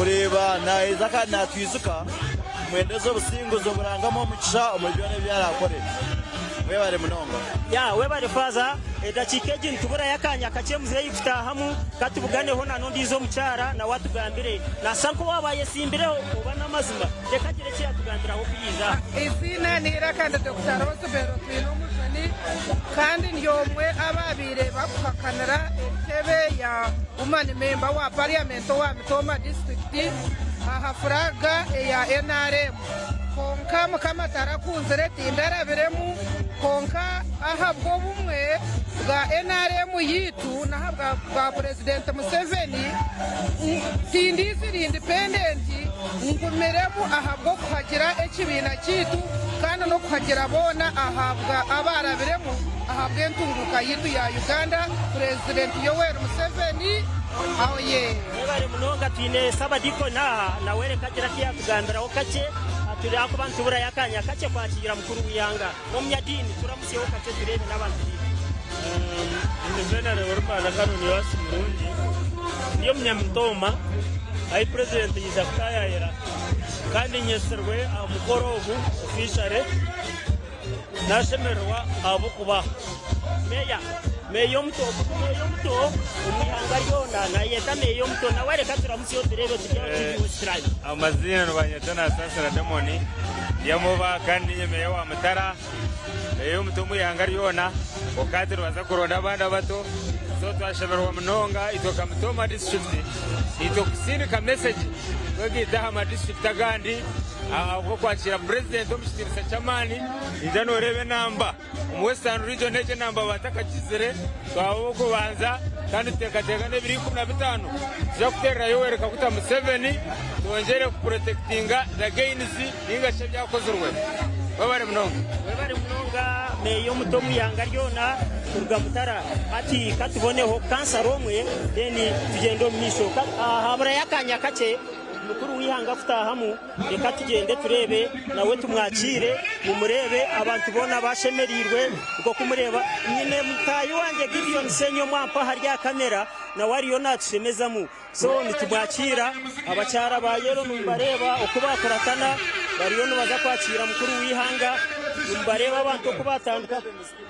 Kureeba naija kandi natwijuka, tumwendeze obusinguzi ngu Ruhanga amuhe omugisha omuri byona ebi araakore. Mwebare munonga. Ya webare faaza, edakiika egi nituburayo akanya kakye muzeeyi kutaahamu, katubuganeho na n'ondiijo omukyara nawe atugambire. Naashusha nk'owaaba ayesimbireho oba n'amazima, reka agire eki yatugambiraho ku yaija aha. Eiziina n'eiraka ndi Dokita Rose Bero Twinomujuni kandi ndi omwe abaabaire bakuhakanira entebe ya Woman Member wa Parliament owa Mitooma District aha furaaga eya nrm. Kwonka Mukama tarakunzire tindarabiremu kwonka ahabw'obumwe bwa nrm yaitu n'ahabwa bwa Purezidenti Museveni tindiizire indipendenti ngumiremu ahabw'okuhagira ekibiina kyaitu kandi n'okuhagira boona ahabwa abaarabiremu ahabw'entunguuka yaitu ya Uganda Purezidenti Yoweri Museveni Oye! Mwebare munonga twine Ssabadiikoni aha nawe reka agire aku yatugambiraho kakye turi ahakuba nituburayo akanya kakye kwakiira mukuru w'eihanga n'omunyadiini turamusyeho kakye tureebe n'abantu baitu. Ndi Venerable Rumaana Canon Yoasi Murungi, ndi omunyamitooma ahi Purezidenti yaija kutaayaayira kandi nyetsirwe aha mukoro ogu officially. Nashemererwa ahabw'okuba Meeya, meeya omuto, ogu meeya omuto omu ihanga ryona, nayeta meeya omuto nawe reka turamutsyeho tureebe turi aha TV West Live. Amaziina nibanyeta Nasasira Damon, ndi omuba kandi ninye meeya wa Mutara, meeya omuto omu ihanga ryona, kwonka hati nibaza kuronda abandi abato, so twashemererwa munonga itwe nka Mitooma disiturikiti naitwe kusindika mesegi kwegaita aha madisiturikiti agandi. Ahabw'okwakiira Purezidenti omu kitiinisa ky'amaani, naija nooreeba enamba omu Western Region egi enamba baatakagizire, twaba ab'okubanza kandi tuteekateeka n'ebiro 15 nituza kuteerera Yoweri Kaguta Museveni twongyere kupurotekitinga the gains nainga shi ebyakozirwe. Webare munonga. Webare munonga meeya omuto omu ihanga ryona kuruga Mutara. Hati katuboneho kansara omwe then tugyende omu maisho. Haburayo akanya kakye. Mukuru w'eihanga kutaahamu, reka tugyende tureebe nawe tumwakiire, mumureebe abantu boona bashemereirwe nk'oku mureeba. Nyine mutaahi wangye Gideon Ssenyomwa ampa ahari aha kamera nawe ariyo natushemezamu. So nitumwakiira, abakyara ba yellow nimubareeba oku bakuratana bariyo nibaza kwakiira mukuru w'eihanga, nimubareeba abantu oku batandika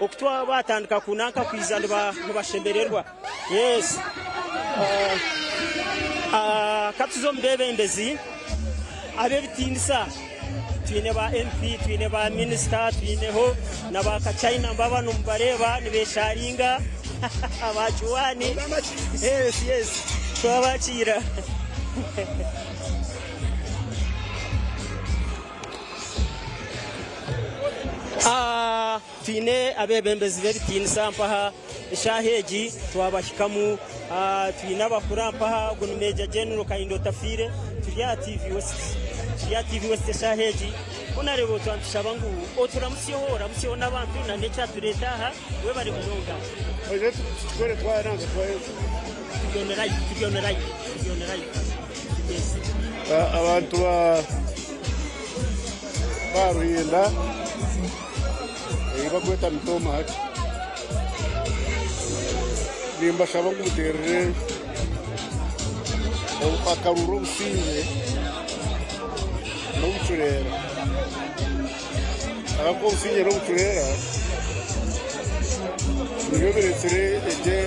oku batandika kunanka kwija nibashemererwa. Yes. Ka tuze omu beebembezi ab'ebitiinisa. Twine ba MP, twine ba minisita, twineho na ba Kachina mbaba nimubareeba nibesharinga ba Juwani. Yes, yes. Twabakiira. Ah, Twine abeebembezi b'ebitiinisa mpaha eshaaha egi twabahikamu. Twine abakuru mpaha, ogu ni Major General Kahinda Otafiire, turi aha TV West. Turi aha TV West eshaaha egi. Ku nareeba otwa nitushaba ngu oturamutsyeho, oramutsyeho n'abantu na n'ekyatureeta aha. Webare munonga. Turi on live, turi on live, turi on live. Yes. Abantu ba ba Ruhinda. Ei barikweta Mitooma hati. Nimbashaba ngu muteerere akaruuru obusingye n'obucureera. Ahabw'okuba obusingye n'obucureera nibyo bireetsire egye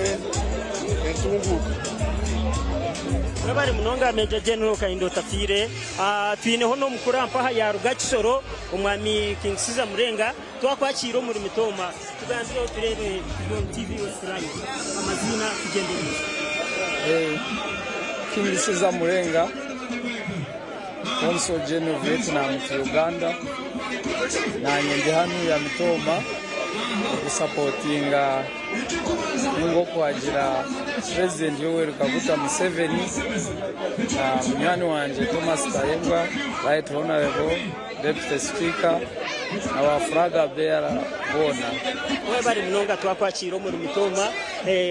entunguuka. Webare munonga Major General Kahinda Otafiire. Twineho n'omukuru aha mpaha yaaruga Kisoro. Omwami King Caesar Murenga twakwakiira omuri Mitooma tugambireho tureebe turi on TV West Live amaziina tugyende omu maisho. King Caesar Murenga, Consul General Vietnam to Uganda, nanye ndi hanu ya Mitooma okusapotinga ninga okuhagira President Yoweri Kaguta Museveni na munywani wangye Thomas Tayebwa, Right Honourable Deputy Speaker na ba flag bearer boona. Webare munonga twakwakiira omuri Mitooma.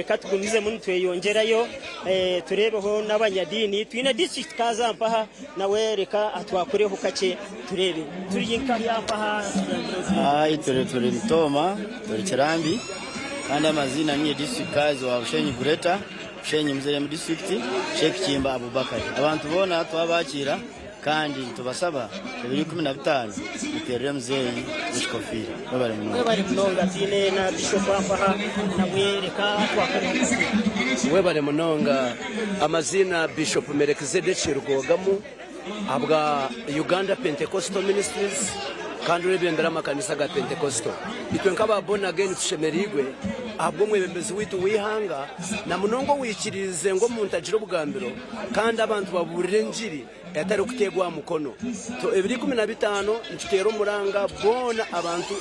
Katugumizemu nitweyongyerayo tureebeho n'abanyadiini. Twine district kaza mpaha nawe reka atwakureho kakye tureebe. Turi nkahi mpaha? Ayi turi turi Mitooma turi Kirambi kandi amaziina niinye district kazi wa Bushenyi Greater. Bushenyi Muziremu disiturikiti, Sheikh Kimba Abubakar. Abantu boona twabakiira kandi nitubasaba ebiro 15 muteerere muzeeyi w'ekikofiira. Mwebale munonga. Mwebale munonga. Twine na Bishop Ampaha nawe reka twakore omukazi. Mwebale munonga. Amaziina Bishop Melekizedeki Rwogamu ahabwa Uganda Pentecostal Ministries kandi orebembera amakanisa ga Pentecostal. Itwe nk'aba born again tushemereirwe ahabw'omwebembezi waitu w'eihanga na munonga owikiriize ngu omuntu agire obugambiro kandi abantu babuurire engiri etarikuteegwa aha mukono. So ebiro 15 nituteera omuranga boona abantu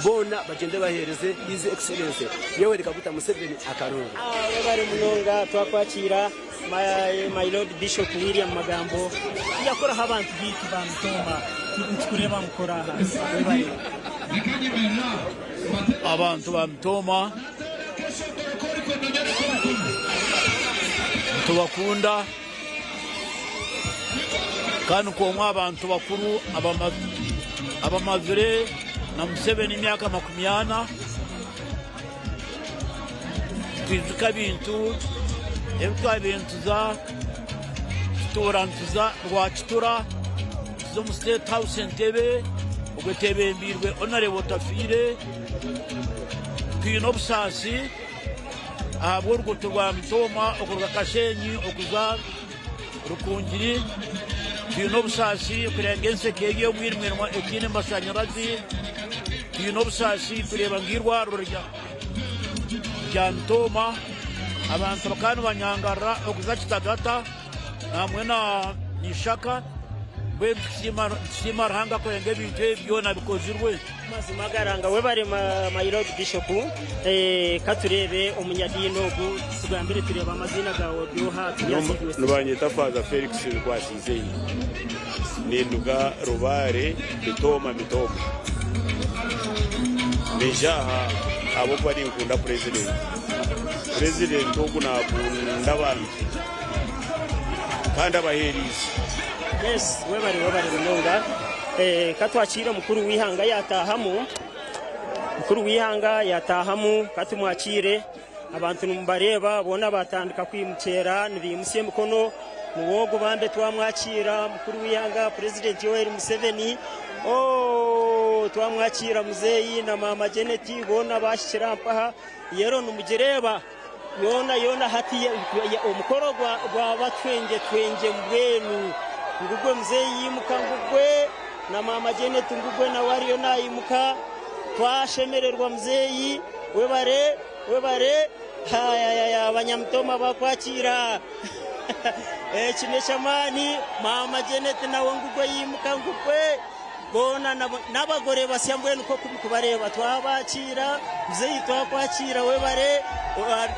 boona bagyende baheereze His Excellency Yoweri Kaguta Museveni akaruuru. Webare munonga twakwakiira. My Lord Bishop William Magambo yakoraho abantu baitu ba Mitooma nitukureeba mukora aha webare. Abantu ba Mitooma nitubakunda kandi kwomwe abantu bakuru abamazire na Museveni emyaka 40. Twijuka ebintu ebi twabaire nituza tutuura nituza Rwakitura tuza omu State House Entebbe obwo etebembeirwe Honourable Otafiire. Twine obusaasi ahabw'oruguuto rwa Mitooma okuruga Kashenyi okuza Rukungiri. Twine obusaasi kureeba ngu enseko eri omwirima etaine mashanyarazi. Twine obusaasi kureeba ngu eirwariro rya rya Mitooma abantu bakaba nibanyangarira okuza Kitagata hamwe na Ishaka mbwenu nitusiima Ruhanga kurenga ebintu ebi byona bikozirwe. Mazima agaranga webare my lord bishop katureebe omunyadiini ogu tugambire tureebe amaziina gawe ori oha. Nibanyeta Father Felix Rwasiizeine Ninduga Rubare Mitooma Mitooma. Naija aha ahabw'okuba ninkunda purezidenti. Purezidenti ogu naakunda abantu kandi abaheeriize. Yes, webare webare munonga. Eh, ka twakiire mukuru w'eihanga yataahamu. Mukuru w'eihanga yataahamu, ka tumwakiire. Abantu nimubareeba boona baatandika kwimukyera nibaimutsya emikono, niwe ogu bambe twamwakiira mukuru w'eihanga Purezidenti Yoweri Museveni. Ooh twamwakiira muzeeyi na maama Janet boona baahikire aha mpaha yero nimugireeba yoona yoona hati omukoro gwaba twengye twengye mbwenu ngugwe muzeeyi yaimuka ngugwe na maama Janet ngugwe nawe ariyo naimuka twashemererwa muzeeyi webare. Webare hayayaya abanyamitooma bakwakira eki nekyamaani maama Janet nawe ngugwe yimuka ngugwe boona nabagore basya mbwenu nkoku mukubareeba twabakiira muzeeyi twakwakira webare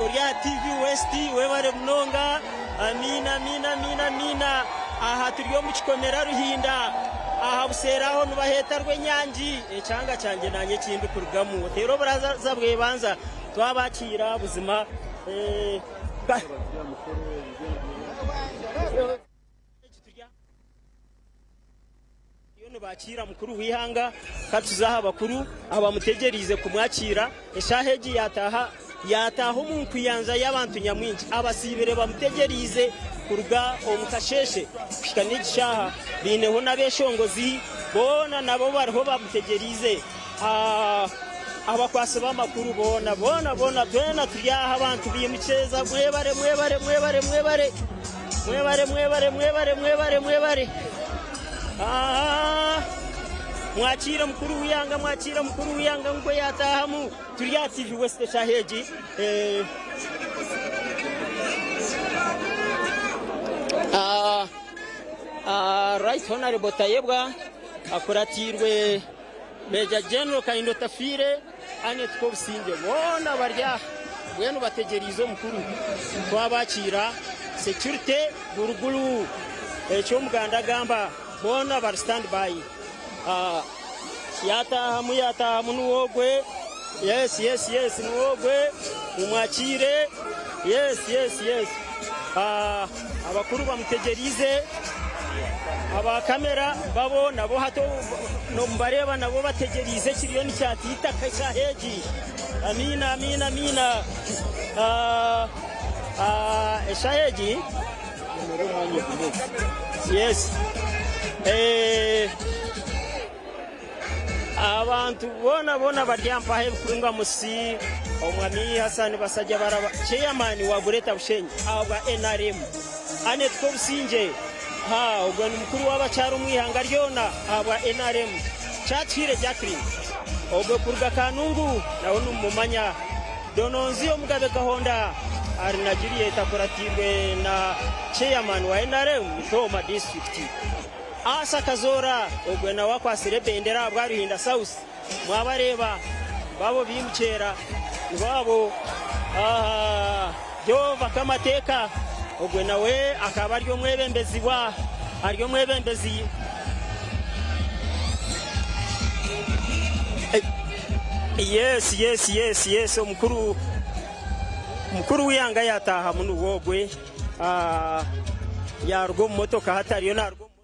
ori aha TV West webare munonga amiina amiina amiina amiina aha turi omu kikomera Ruhinda aha buseeri aho nibaheeta Rwenyangi. Ekyanga kyangye nanye ekindikurugamu oteera oburaza bwebanza twabakiira buzima. Nibakiira mukuru w'eihanga katuze aha bakuru abamutegyereize kumwakiira eshaaha egi yataaha yataaha omu nkuyanja y'abantu nyamwingi abasiibire bamutegyereize kuruga omu kasheeshe kuhika n'egi shaaha baineho n'abeshongozi boona nabo bariho bamutegyereize. Abakwatsi b'amakuru boona boona boona twena turi aha abantu baimukyeza mwebare mwebare mwebare mwebare mwebare mwebare mwebare mwebare mwebare mwakiire mukuru w'eihanga mwakiire mukuru w'eihanga ngu yataahamu turi aha TV West eshaaha egi. Right Honourable Tayebwa akuratiirwe Major General Kahinda Otafiire, Annet Kobusingye boona bari aha mbwenu bategyereize omukuru twabakiira security guruguru ekyo Omuganda agamba boona bari stand by yatahamu yatahamu niwe ogwe yes yes yes niwe ogwe mumwakiire yes yes yes abakuru bamutegyereize. Aba kamera babo nabo hati nomubareeba nabo bategyereize ekiriyo nikyata eitaka eshaaha egi. Amiina, amiina, amiina. Eshaaha egi yes eh, abantu boona boona bari aha mpaha ebikunga musi omwami Hassan Basajja Baraba chairman wa Greater Bushenyi ahabwa NRM Annet Kobusingye ha ogwo ni mukuru w'abakyara omu ihanga ryona ahabwa NRM Kyatuhaire Jacqueline ogwo kuruga Kanungu nawe nimumumanya Dononzi Omugabe Kahonda ari na Juliet akuratiirwe na Chairman wa nrm Mitooma disiturikiti Asa Kazoora ogwe nawe akwatsire ebendera ahabwa Ruhinda South mwabareeba baabo bimukyera nibaabo Jehova Kamateeka ogwe nawe akaba ari omwebembezi wa ari omwebembezi Yes, yes, yes, yes, omukuru mukuru w'ihanga yataahamu niwe ogwe ah, yaruga omu motoka hati ariyo naruga omu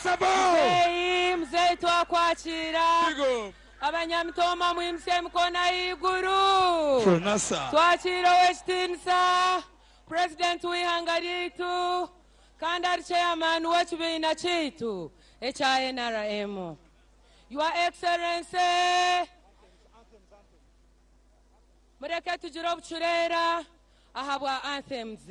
Mzeyi, mzeyi twakwakira abanyamitoma mwimusye emikono ahaiguru twakiire ow'ekitiinisa purezidenti w'eihanga ryaitu kandi ari chairman w'ekibiina kyaitu ekya NRM Your Excellency mureke tugire obucureera ahabwa anthems.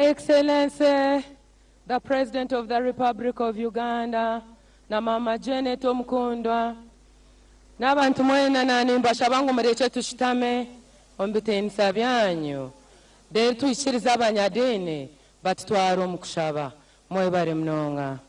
Excellency, the President of the Republic of Uganda, na Mama Janet Omukundwa, n'abantu mwena na nimbashaba ngu murekye tushutame omu bitiinisa byanyu, then twikirize abanyadiini batutware omu kushaba. Mwebare munonga.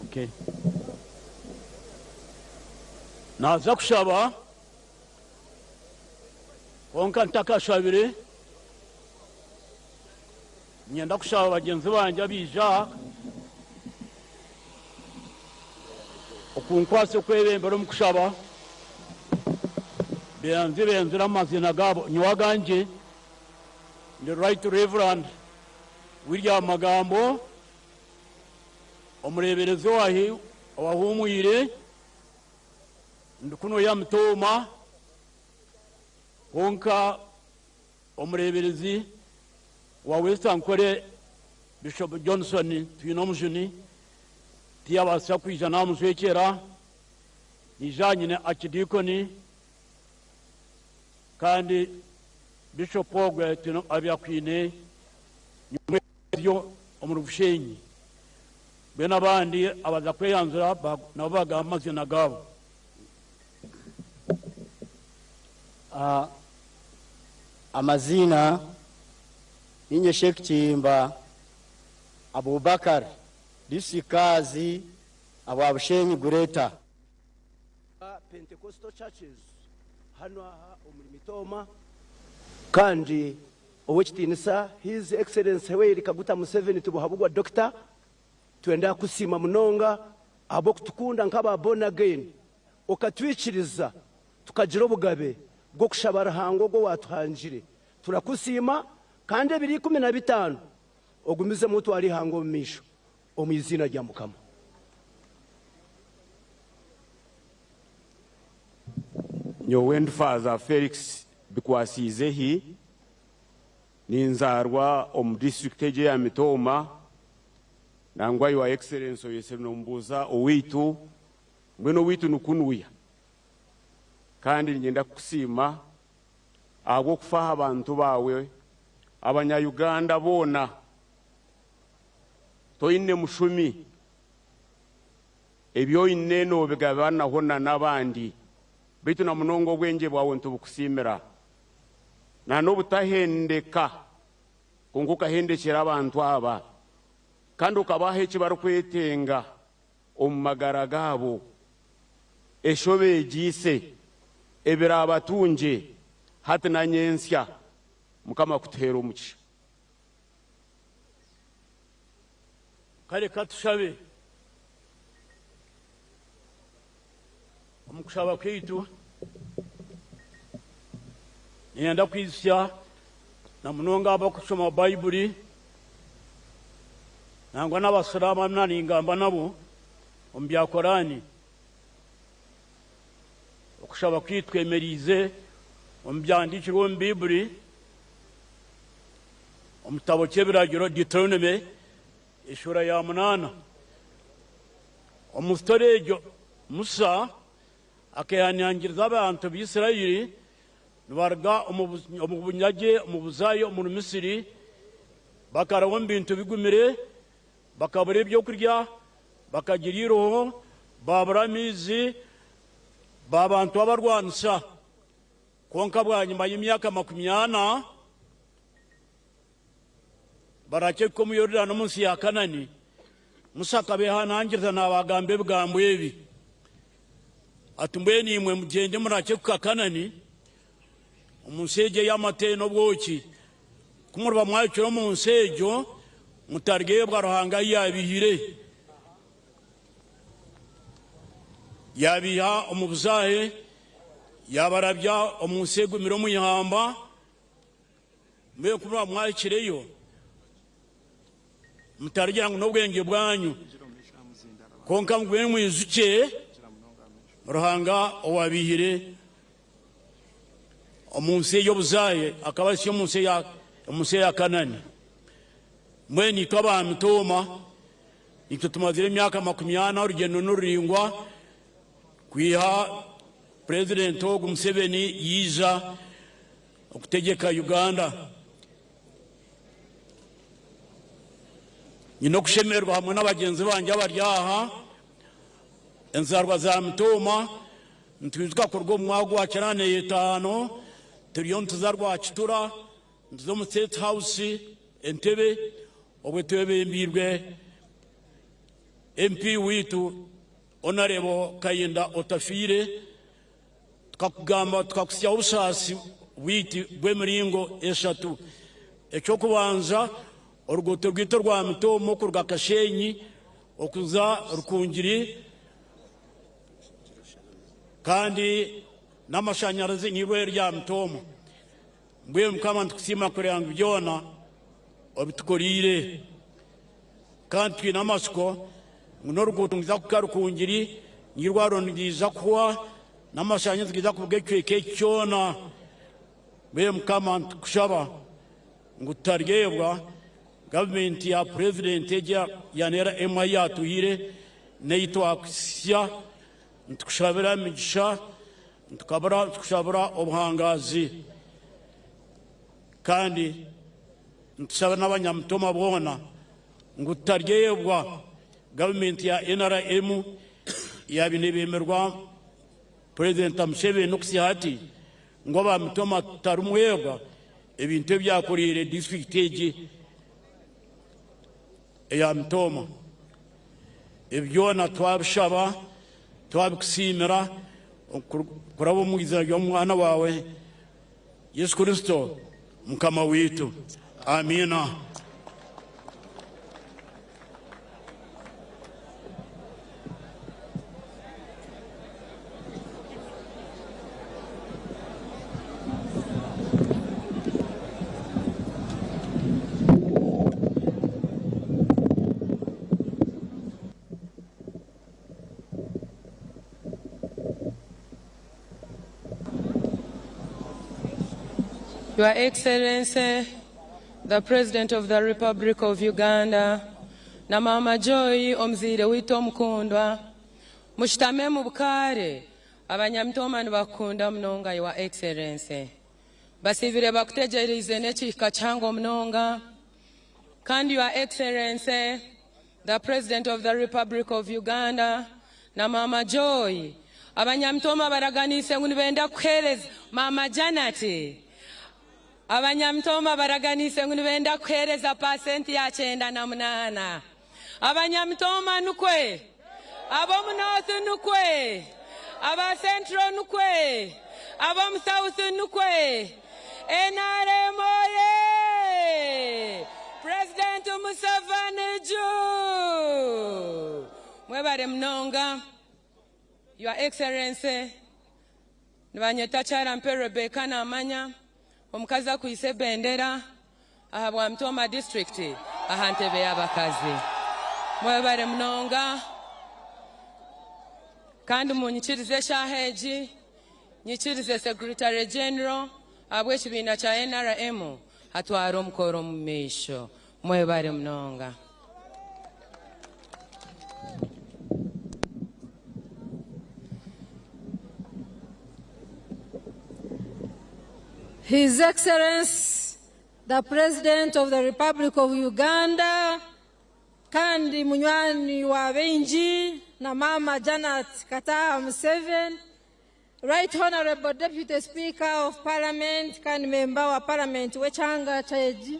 Okay. Naaza kushaba kwonka ntakashabire niinyenda kushaba bagyenzi bangye abaija aha okunkwatsa okwebembera omu kushaba benzi benzire amaziina gaabo nyowe agangye ndi Right Reverand William Magambo omureeberezi owahuumwire ndi kunoya Mitooma kwonka omureeberezi wa West Ankole Bishop Johnson Twinomujuni tiyabaasa kwija naamujwekyera, naija nyine Archdeacon kandi Bishop ogwe abe akwine nyomwebyo omuri Bushenyi. Mbwenu abandi abaza kweyanzura nabo bagamba amaziina gaabo. Amaziina, Niinye Sheikh Kiyimba Abubakar, District Kaazi abwa Bushenyi Greater. Pentecostal Churches hanu aha omuri Mitooma kandi Ow'ekitiinisa His Excellency Yoweri Kaguta Museveni Tibuhaburwa Dokita, twenda kukusiima munonga ahabw'okutukunda nk'aba born again okatwikiriza tukagira obugabe bw'okushaba Ruhanga ogwo owatuhangire. Turakusiima kandi ebiro 15 ogumizemu otware eihanga omu maisho omu iziina rya Mukama. Nyowe ndi Faaza Felix Bikwasiizehi, ninzaarwa omu disiturikiti egi eya Mitooma, nangwa Your Excellency oyetsire noombuuza owaitu, mbwenu owaitu ni kunuya kandi niinyenda kukusiima ahabw'okufa aha bantu baawe abanya Uganda boona. Toine mushumi, ebi oine noobigabanaho na n'abandi. Beitu na munonga obwengye bwawe nitubukusiimira. Na n'obutahendeka, kwonka okahendekyera abantu aba, kandi okabaha eki barikwetenga omu magara gaabo. Eshi obeegyeise ebiraabatungye hati na nyentsya. Mukama akutuheere omugisha. Kare ka tushabe. Omu kushaba kwaitu, niinyenda kwijutsya na munonga abarikushoma Baibuli nangwa n'Abasiraamu abu naaba ningamba nabo omu bya Koraani. Okushaba kwaitu twemereize omu byahandiikirwe omu Baibuli, omu kitabo ky'Ebiragiro, Deuteronomy, eshuura ya munaana. Omu sitore egyo, Musa akeehanangiriza abantu b'Israeli nibaruga omu bunyagye, omu buzaayo omuri Misri. Bakaraba omu bintu bigumire, bakabura eby'okurya, bakagira eiroho, baabura amaizi, baaba bantu abarwanisa. Kwonka bwanyima y'emyaka 40, Barakye kuhika omu Yorudaani omu nsi ya Kanani, Musa akabeehanangiriza naabagamba ebigambo ebi ati, Mbwenu imwe mugyende murakye kuhika Kanani, omu nsi egyo ey'amate n'obwoki. Ku muriba mwahikire omu nsi egyo, mutaryebwa Ruhanga ahu yaabaihire. Yaabaiha omu buzaahe, yaabarabya omu nsi egumire omu ihamba. Mbwenu ku muriba mwahikireyo, mutarigira ngu n'obwengye bwanyu. Kwonka mugume mwijukye Ruhanga owabaihire omu nsi ey'obuzaahe akabahitsya omu nsi eya Kanani. Mbwenu itwe aba Mitooma nitwe tumazire emyaka 40, orugyendo niruraingwa kwiha Purezidenti ogu Museveni yaija okutegyeka Uganda. Nyine okushemererwa hamwe n'abagyenzi bangye abari aha, enzarwa za Mitooma, nitwijuka kuruga omu mwaka gwa 95 turiyo nituza Rwakitura, nituza omu State House Entebbe obwe twebembiirwe MP waitu Honarebo Kayinda Otafiire. Tukakugamba tukakutsyaho obusaasi bwaitu bw'emiringo eshatu. Eky'okubanza, oruguuto rwaitu orwa Mitooma okuruga Kashenyi okuza Rukungiri kandi n'amashanyarazi n'eirwariro rya Mitooma. Mbwenu Mukama nitukusiima kureeba ngu byona obitukoreire. Kandi twine amatsiko ngu n'oruguuto nirwija kuhika Rukungiri, n'eirwariro niriija kuhwa, n'amashanyarazi nigaija kubuga ekicweka eki kyona. Mbwenu Mukama nitukushaba ngu tutaryebwa gavumenti ya Purezidenti egi ya NRM ahu yaatuhaire n'ei twakuhitsya. Nitukushabira emigisha, nitukushabira obuhangaazi kandi Nitushaba n'abanyamutoma boona ngu tutaryebwa gavumenti ya NRM yaabaire nebemerwa Purezidenti Museveni okuhitsya hati ngu abamitoma tutarimwebwa ebintu ebi yakoreire disiturikiti egi eya Mitooma. Ebi byona twabishaba twabikusiimira kuraba omu izina ry'omwana waawe Yesu Kristo Mukama waitu. Amiina. Your Excellency, the President of the Republic of Uganda, na Maama Joy omuzaire waitu omukundwa, mushutame mu bukaare, abanyamitooma nibakukunda munonga Your Excellency. Basiibire bakutegyereize n'ekihika kihango munonga. Kandi Your Excellency, The President of the Republic of Uganda na Maama Joy abanyamitooma baraganiise ngu nibenda kukuheereza Maama Janat abanyamitooma baraganiise ngu nibenda kukuheereza paasenti ya 98 abanyamitooma nukwe ab'omu North nukwe aba Central nukwe ab'omu South nukwe NRM oyee! President Museveni juu! Mwebare munonga Your Excellency nibanyeta Kyarampe Rebecca Namanya omukazi akwaitse ebendera aha bwa Mitooma district aha ntebe y'abakazi. Mwebare munonga kandi munyikirize eshaaha egi Nyikirize Secretary General ahabw'ekibiina kya NRM atware omukoro omu maisho. Mwebare munonga. His Excellency the President of the Republic of Uganda kandi munywani wa baingi na Maama Janat Kataha Museveni, Right Honourable Deputy Speaker of Parliament kandi memba wa Parliament w'ekyanga kyegi,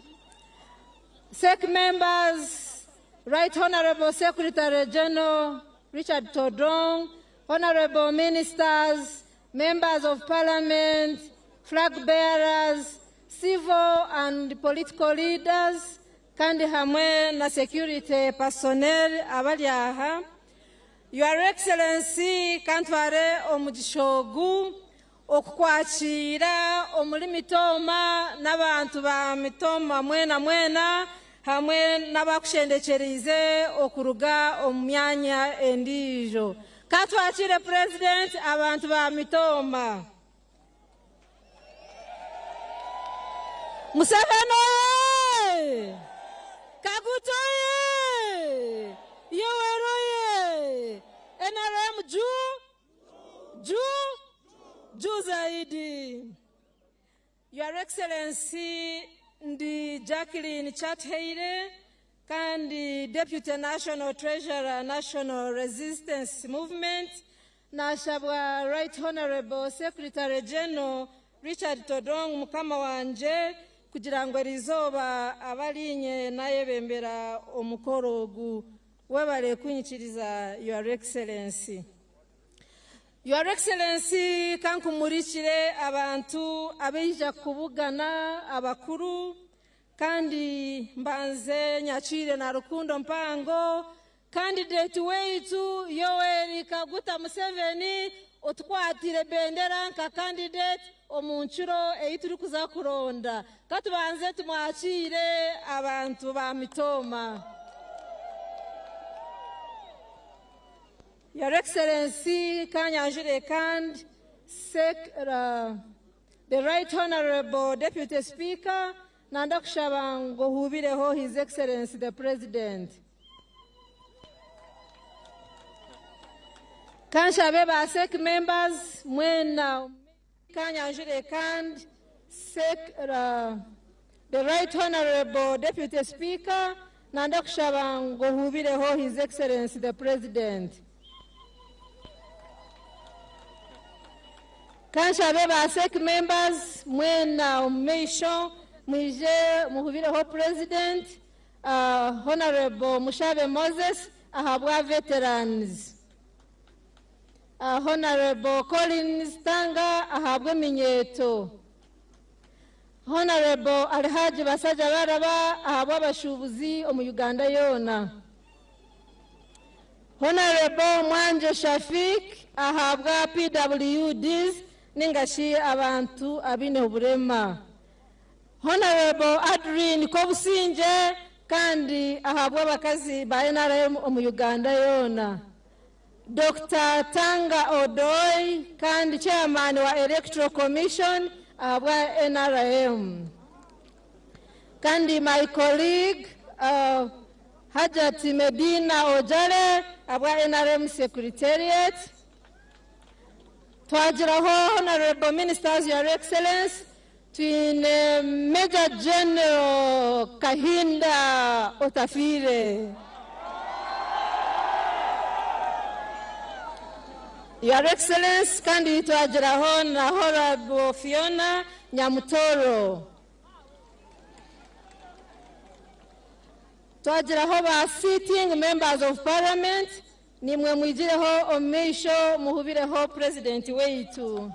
SEC members, Right Honourable Secretary General Richard Todwong, Honourable Ministers, Members of Parliament, flag bearers, civil and political leaders kandi hamwe na security personnel abari aha. Your Excellency kantware omugisha ogu okukwakiira omuri Mitooma n'abantu ba Mitooma mwena mwena. hamwe n'abakushendekyereize okuruga omu myanya endiijo. Ka twakire Purezidenti abantu ba Mitooma. Museveni oye! Kaguta oye! Yoweri oye! NRM juu! Juu! Juu zaidi! Your Excellency ndi Jacqueline Chathaire kandi Deputy National Treasurer National Resistance Movement nashabwa Right Honorable Secretary General Richard Todwong mukama wangye kugira ngu erizooba abe arinye nayebembera omukoro ogu. Webare kunyikiriza Your Excellency. Your Excellency kankumurikire abantu abaija kukubugana abakuru kandi mbanze nyakiire na rukundo mpango candidate waitu Yoweri Kaguta Museveni otukwatire bendera nka candidate omu ncuro ei turikuza kuronda. Katubanze tumwakiire abantu ba Mitooma. Your Excellency Kanyanjure kandi Sec, the Right Honorable Deputy Speaker nanda kushaba ngu ohuubireho His Excellency the President. Kanshabe ba SEC members mwena Kanyanjure kandi Sec, the Right Honorable Deputy Speaker nanda kushaba ngu ohuubireho His Excellency the President. Kanshabe ba SEC members mwena omu maisho mwije muhubireho President Honorable Mushabe Moses ahabwa veterans. Honorable Collins Tanga ahabwa eminyeeto. Honorable Alhaji Basaja Baraba ahabwa abashuubuzi omu Uganda yoona. Honorable Mwanje Shafik ahabwa PWDs ningashi abantu abaine oburema. Honorable Adrine Kobusingye kandi ahabwa abakazi ba NRM omu Uganda yoona. Dr. Tanga Odoi kandi chairman wa Electoral Commission ahabwa NRM. Kandi my colleague Hajati Medina Ojale ahabwa NRM Secretariat. Twagiraho Honorable Ministers, Your Excellency, twine Major General Kahinda Otafire. Your Excellency, kandi twagiraho na Honorable Fiona Nyamutoro. Twagiraho ba sitting members of parliament, nimwe mwigireho omu maisho muhubireho President waitu.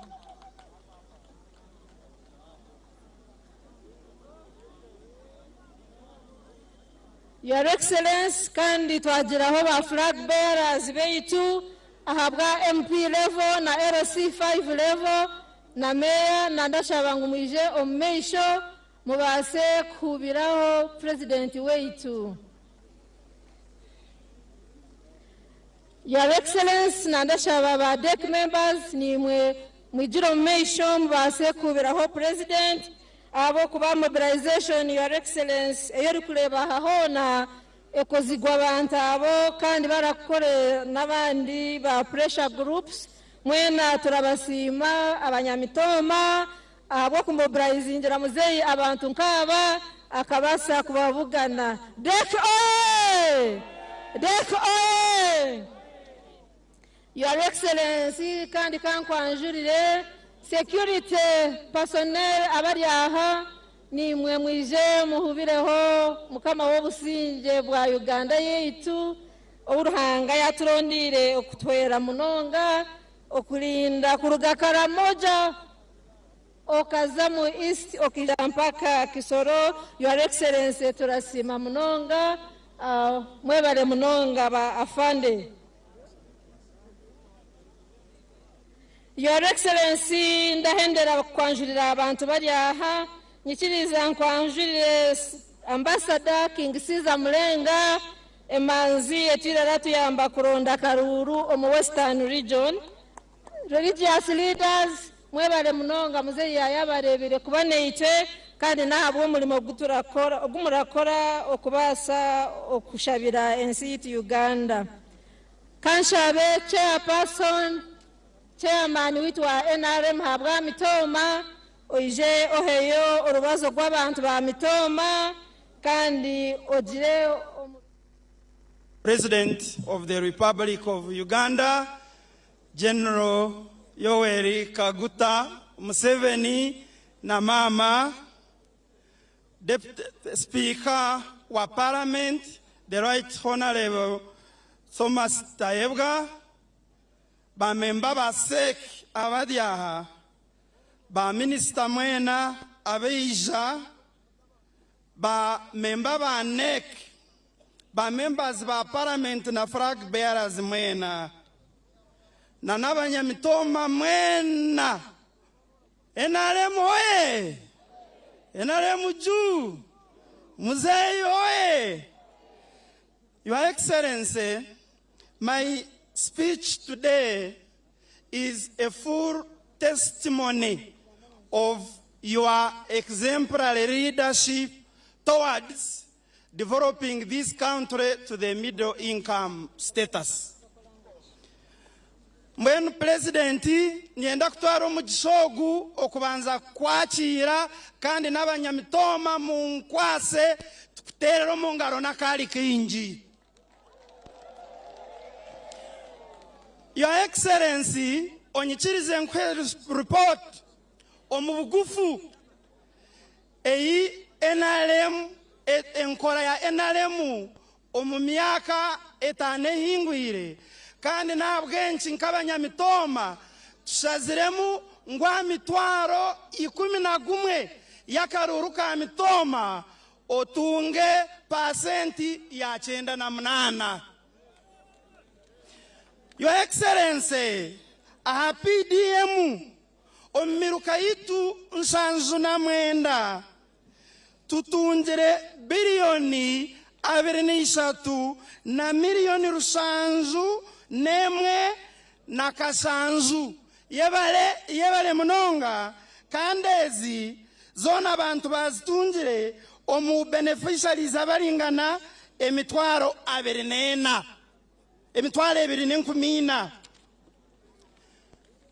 Your Excellency, kandi twagiraho ba flag bearers baitu ahabwa MP level na LC5 level na mayor, na ndashaba ngu mwije omu maisho mubaase kuhubiraho President waitu. Your Excellency, na ndashaba ba DEC members nimwe mwijire omu maisho mubaase kuhubiraho President. Abo kuba mobilization, Your Excellency, eyo orikureeba aha hoona ekozigwa abantu abo kandi barakukore n'abandi ba pressure groups. Mwena turabasiima abanyamitooma ahabw'okumobilizingira muzeeyi abantu nk'aba akabasa kubabugana. DEC oye! DEC oye! Your Excellency, kandi kankwanjurire security personnel abari aha nimwe mwije muhubireho mukama w'obusingye bwa Uganda yaitu obu Ruhanga yaturondire okutwera munonga okurinda kuruga Karamoja okaza mu East okija mpaka Kisoro. Your Excellency, turasiima munonga, mwebare munonga ba afande. Your Excellency, ndahendera kwanjurira abantu bari aha, nyikiriza nkwanjurire Ambassador King Caesar Mulenga, emanzi etwire eratuyamba kuronda akaruuru omu Western Region. Religious leaders, mwebare munonga muzeeyi yaayabareebire kuba naitwe kandi n'ahabw'omurimo ogu murakora okubaasa okushabira ensi yaitu Uganda. Kanshabe Chairperson, Chairman waitu wa NRM ahabwa Mitooma, oije oheyo orubazo rw'abantu ba Mitooma kandi ogire omu. President of the Republic of Uganda, General Yoweri Kaguta Museveni na maama, Deputy Speaker wa Parliament, the Right Honourable Thomas Tayebwa, ba memba ba CEC abari aha, ba minisita mwena abaija, ba memba ba NEC, ba members ba Parliament na flag bearers mwena, na n'abanyamitooma mwena. NRM oye! NRM juu! Muzeeyi oye! Your Excellency, my speech today is a full testimony of your exemplary leadership towards developing this country to the middle income status. Mbwenu Purezidenti, niinyenda kutwara omugisha ogu okubanza kukwakiira kandi n'abanyamitooma munkwase tukuteerere omu ngaro n'akaari kaingi. Your Excellency, onyikirize nkuhe report omu bugufu ei nrm, enkora ya nrm omu myaka etaano ehingwire kandi n'ahabw'enki nk'abanyamitooma tushaziremu ngu aha mitwaro 11 y'akaruuru ka mitooma otunge paasenti ya 98. Your Excellency, aha PDM omu miruka yaitu 79, tutungire biriyoni 23 na miriyoni 71 na kashanju. Yebare, yebare munonga kandi ezi zoona abantu baazitungire omu beneficiaries abaringana 24,000, 24,000.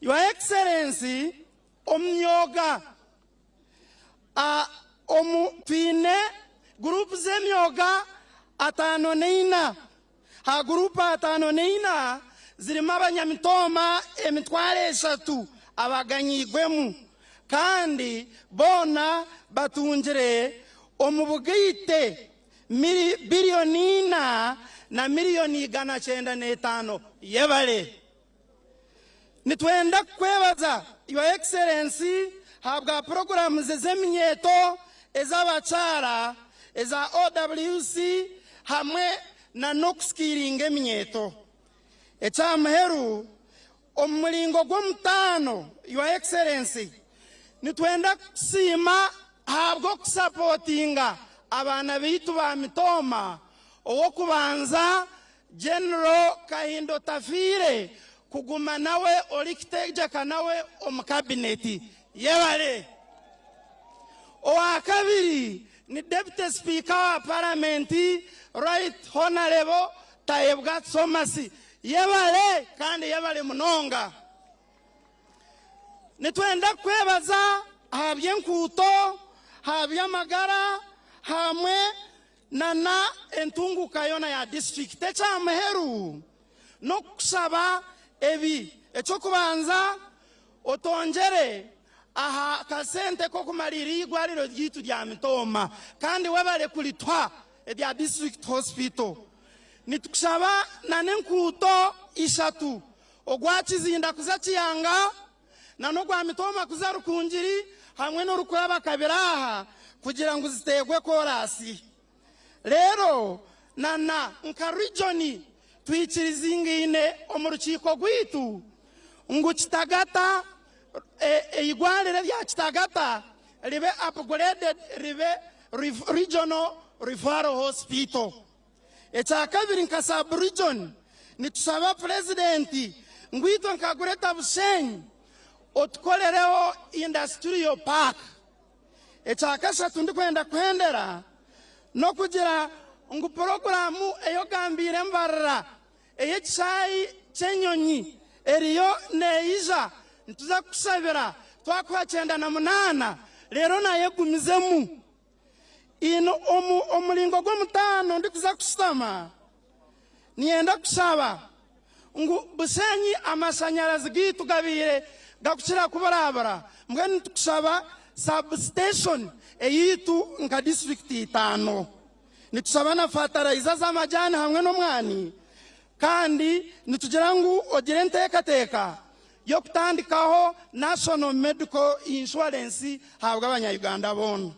Your Excellency, omu myoga, omu twine guruupu z'emyoga 54. Ha guruupu 54 zirimu abanyamitooma 3000 abaganyiigwemu kandi boona batungire omu bugaite biriyoni ina na miriyoni 905. Yebare. Nitwenda kukwebaza Your Excellency ahabwa puroguraamu z'eminyeeto ez'abakyara eza OWC hamwe na n'okusikiiringa eminyeeto. Eky'aha muheru, omu muringo gw'omutaano Your Excellency, nitwenda kukusiima ahabw'okusapotinga abaana baitu ba Mitooma ow'okubanza General Kahinda Otafiire kuguma nawe orikutegyeka nawe omu kabineti. Yebare. Owakabiri ni Deputy Speaker wa Paramenti Right Honourable Tayebwa Thomas. Yebare kandi yebare munonga. Nitwenda kukwebaza aha by'enkuuto, aha by'amagara hamwe na na entunguka yoona ya disiturikiti. Ekya muheru n'okukushaba ebi, eky'okubanza otongyere aha kasente k'okumariira eirwariro ryaitu rya Mitooma kandi webare kurituha erya District Hospital. Nitukushaba na n'enkuuto ishatu, ogwa Kizinda kuza Kiyanga, na n'ogwa Mitooma kuza Rukungiri hamwe n'orukuraba Kabiraha kugira ngu ziteegwe koraasi. Reero na na nka region twikirizingaine omu rukiiko rwaitu ngu Kitagata, eigwariro erya Kitagata ribe upgraded ribe regional. Referral Hospital. Ekyakabiri nka sub-region nitushaba Purezidenti ngu itwe nka Greater Bushenyi otukorereho Industrial Park. Ekyakashatu ndikwenda kuhendera n'okugira ngu puroguraamu ei ogambiire Mbarara ey'ekishaayi ky'enyonyi eriyo neija nituza kukushabira twakuha 98 reero nayo egumizemu. In omu omuringo gw'omutaano ndikuza kushutama, niinyenda kushaba ngu Bushenyi amashanyarazi gaitu gabaire gakukira kuburabura, mbwenu nitukushaba sub-station eyaitu nka disiturikiti itaano. Nitushaba na fatarayiza z'amajaani hamwe n'omwani kandi nitugira ngu ogire enteekateeka y'okutandikaho National Medical Insurance ahabw'abanya Uganda boona.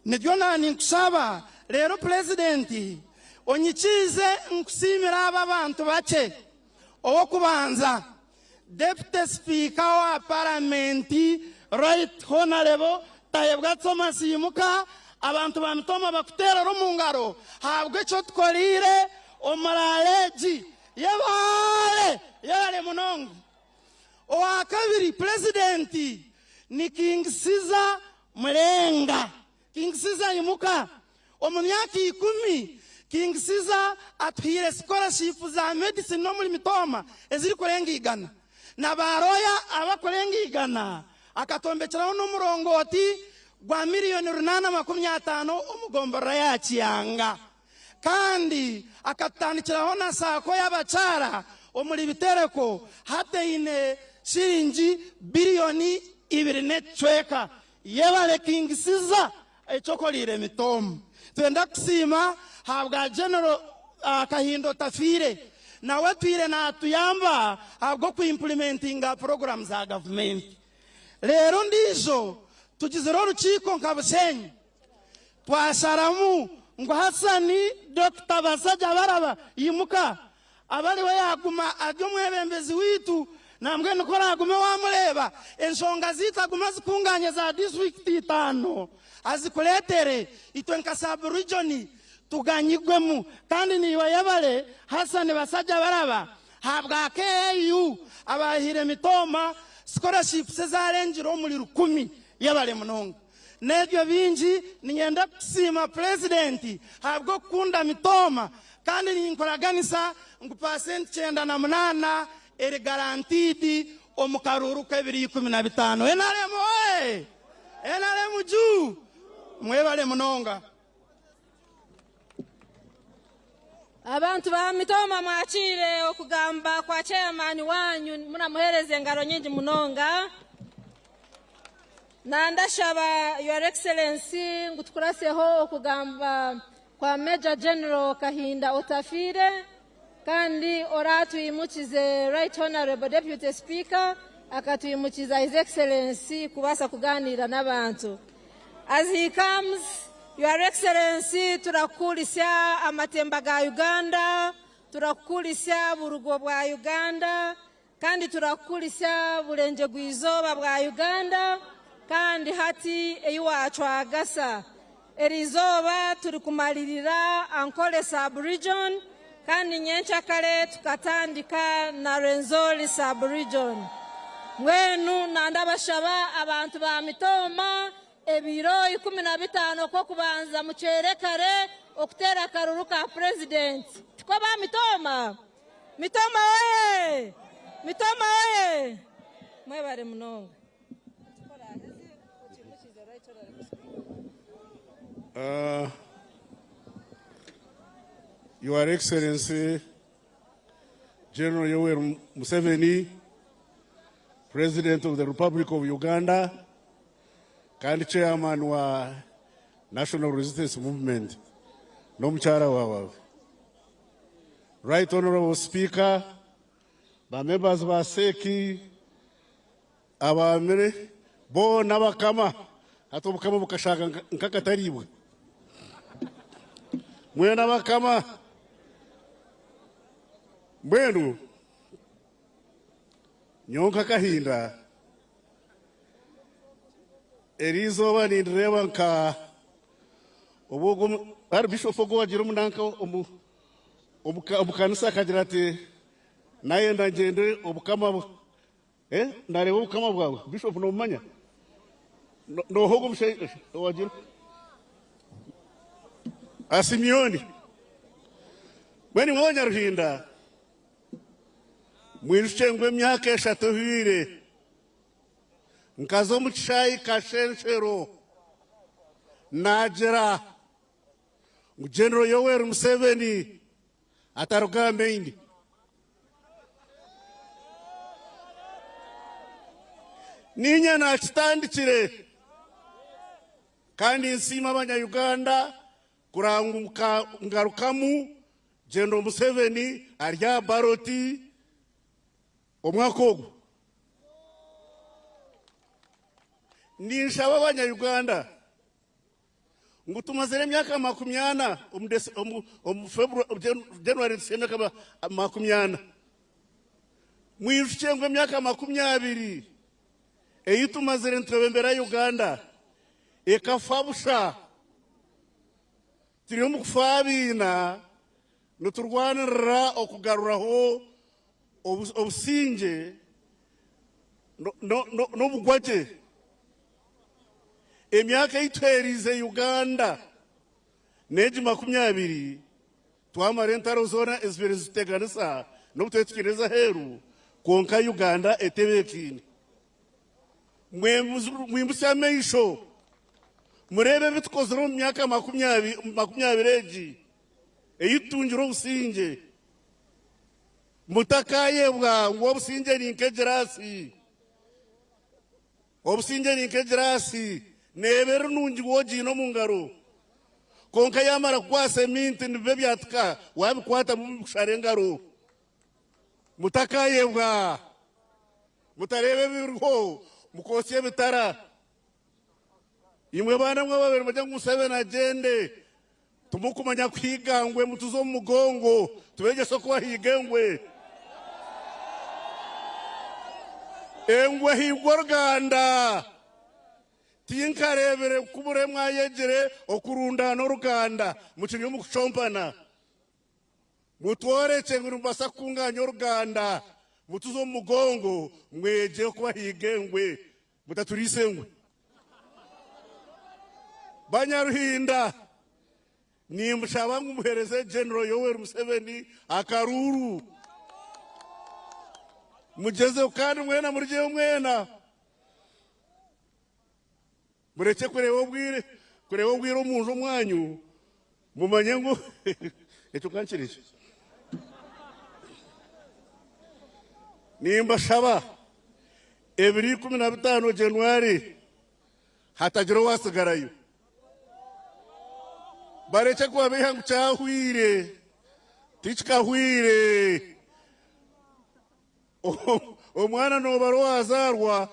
Nibyo naninkushaba reero Purezidenti onyikiize nkusiimire aba abantu bakye. Ow'okubanza, Deputy Sipiika wa Paramenti Right Honarebo Tayebwa Thomas Imuka, abantu ba Mitooma bakuteerere omu ngaro ahabw'eki otukoreire omuraara egi. Yebare! Yebare munonga. Owa kabiri, Purezidenti ni King Caesar Mulenga. King Caesar imuka. Omu myaka ikumi, King Caesar atuhaire sikorashipu za medicine n'omuri Mitooma ezirikurenga igana. Na ba lawyer abakurenga igana. Akatwombekyeraho n'omurongooti gwa miriyoni runaana makumi ataano omu gomborora ya Kiyanga. Kandi akatutandikiraho na saako y'abakyara omuri Bitereko hati eine shiringi biriyoni ibiri n'ekicweka. Yebare King Caesar eki okoreire Mitooma. Twenda kukusiima ahabwa General Kahinda Otafiire nawe atwire natuyamba ahabw'oku implementinga puroguramu za gavumenti. Reero ondiijo tugizire orukiiko nka Bushenyi Twasharamu ngu Hassan Dokita Basajja Baraba yimuka abe ariwe yaaguma ari omwebembezi waitu nambwenu ku oraagume waamureeba enshonga zaitu agume azikunganye za disiturikiti itaano azikureetere itwe nka sub-region tuganyigwemu kandi naiwe yebare Hassan Basajja Baraba ahabwa KAU abaahaire Mitooma scholarships ezarengire omuri rukumi yebare munonga. N'ebyo bingi, niinyenda kukusiima Purezidenti ahabw'okukunda Mitooma kandi ninkuraganisa ngu paasenti 98 eri garantiidi omu karuuru k'ebiro 15. NRM oye! NRM juu! Mwebare munonga. Abantu ba Mitooma mwakiire okugamba kwa chairman wanyu munamuhereza engaro nyingi munonga. Nandashaba Your Excellency ngu tukuraseho okugamba kwa Major General Kahinda Otafiire kandi oratwimukize Right Honorable Deputy Speaker akatwimukiza His Excellency kubaasa kugaaniira n'abantu. As he comes, Your Excellency turakukurisya amatemba ga Uganda, turakukurisya burugo bwa Uganda, kandi turakukurisya burengye gw'eizooba bwa Uganda, kandi hati ei wacwagasa. Eriizooba turikumaririra Ankole sub-region kandi nyenkyakare tukatandika na Rwenzori sub-region. Mbwenu nandabashaba abantu ba Mitooma ebiro 15 Okw'okubanza mukyere kare okuteera akaruru ka Purezidenti. Tikwo ba Mitooma? Mitooma oye! Mitooma oye! Mwebare munonga. Your Excellency General Yoweri Museveni, President of the Republic of Uganda, kandi Chairman wa National Resistance Movement, n'omukyara wawe. Right Honorable Speaker, ba members ba SEC, Abaamire boona abakama, hati obukama bukashaaga nk'akatariibwa. Mwena abakama, mbwenu nyowe nk'akahinda eri izooba nindireeba nka Obu ogwo Archbishop ogwo owagiire omu nanka omu omu kanisa akagira ati nayenda ngyende obukama eh nareeba obukama bwawe. Bishop nomumanya? Noha ogwo omushaija owagiire? Ah Simeoni. Mbwenu imwe Abanyaruhinda mwijukye ngu emyaka eshatu ehweire Nkaza omu kishaayi Kashenshero naagira ngu General Yoweri Museveni ataruga aha main. Niinye naakitandikire kandi nsiima abanya Uganda kuraba ngu mukangarukamu General Museveni ari aha baroti. Omwaka ogu, ninshaba abanya-Uganda ngu tumazire emyaka makumyana omu January nituhitsya emyaka makumyana. Mwijukye ngu emyaka makumyabiri ei tumazire nitwebembera Uganda ekafa busha. Turi omu kufaabiina niturwanirira okugaruraho obusingye n'obugwagye. Emyaka ei tuheereize Uganda n'egi makumyabiri, twamara entaro zoona ezibaire nizituteganisa n'obu twaba tukiine ez'aheeru, kwonka Uganda etebeekaine. Mwimutsye amaisho mureebe ebi tukozire omu myaka makumyabiri egi ei tutungire obusingye. Mutakaayebwa ngu obusingye ni nk'egiraasi. Obusingye ni nk'egiraasi, neeba eri nungi waaba ogiine omu ngaro, kwonka yaamara kukwasa eminti nibiba ebyatika, waabikwatamu bikushara engaro. Mutakaayebwa, mutareeba ebiriho mukootsya ebitara. Imwe baana mwe ababaire nibagira ngu Museveni agyende, Timukumanya kuhiiga ngwe mutuze omu mugongo tubegyese oku bahiiga engwe. Engwe ehiigwa oruganda. Tinkareebire ku buri emwe ayegire okurundaana oruganda mukiri omu kucompana. Mutworekye ngu nimubaasa kukungaanya oruganda mutuze omu mugongo mwegye oku bahiiga engwe mutaturiisa engwe. Banyaruhinda, nimushaba ngu muhereze General Yoweri Museveni akaruuru. Mugyezeho kandi mwena murugyeyo mwena. Murekye kureeba obwire kureeba obwire omunju omwanyu mumanye ngu ekyo ka nkirekye. Nimbashaba ebiro 15 January hatagira owatsigarayo. Barekye kubabeiha ngu kyahwire, tikikahwire. Omwana nobara owazaarwa,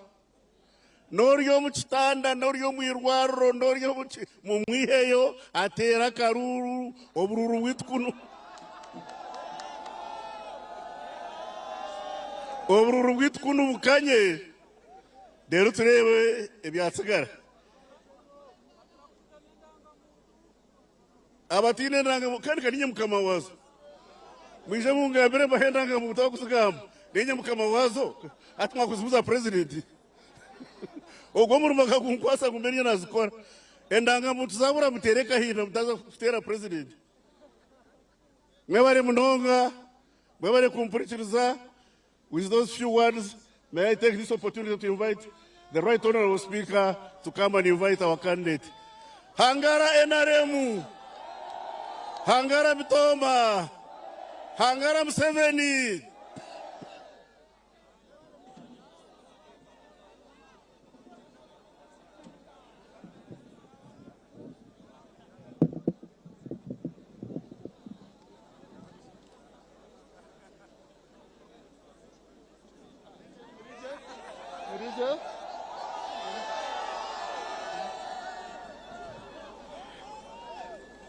n'ori omu kitanda, n'ori omu irwariro, n'ori omu ki, mumwiheyo ateere akaruuru, oburuuru bwaitu kunu. Oburuuru bwaitu kunu bukanye, reero tureebe ebyatsigara. Abataine endangamuntu kandi ka niinye mukama waazo. Mwije mungambire mbahe endangamuntu abarikuzigamba. Niinye mukama waazo. Hati mwakuzibuuza purezidenti. Ogwo omurimo akagunkwasa ngu mbe niinye naazikora. Endangamuntu zaabura muteere kahinda mutaza kuteera purezidenti. Mwebare munonga, mwebare kumpurikiriza. With those few words, may I take this opportunity to invite the Right Honorable Speaker to come and invite our candidate. Hangara NRM! Hangara Mitooma! Hangara Museveni!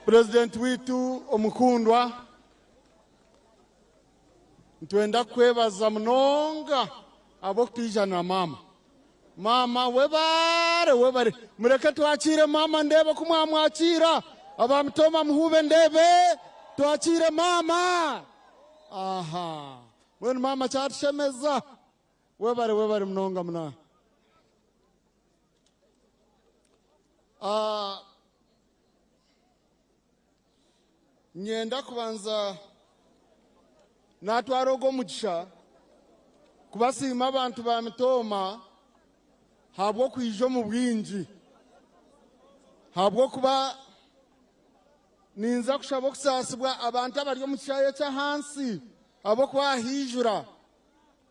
Purezidenti waitu omukundwa, nitwenda kukwebaza munonga ahabw'okutwijanira maama. Maama webare webare, mureke twakiire maama ndeebe oku mwamwakiira. Aba Mitooma muhuube ndeebe twakiire maama. Aha. Mbwenu maama kyatushemeza. Webare webare munonga muna. Ah, nyenda kubanza natwara ogwo omugisha kubasiima abantu ba Mitooma ahabw'okwija omu bwingi ahabw'okuba ninza kushaba okusaasibwa abantu abari omu kishaayi eky'ahansi ahabw'okuba haijura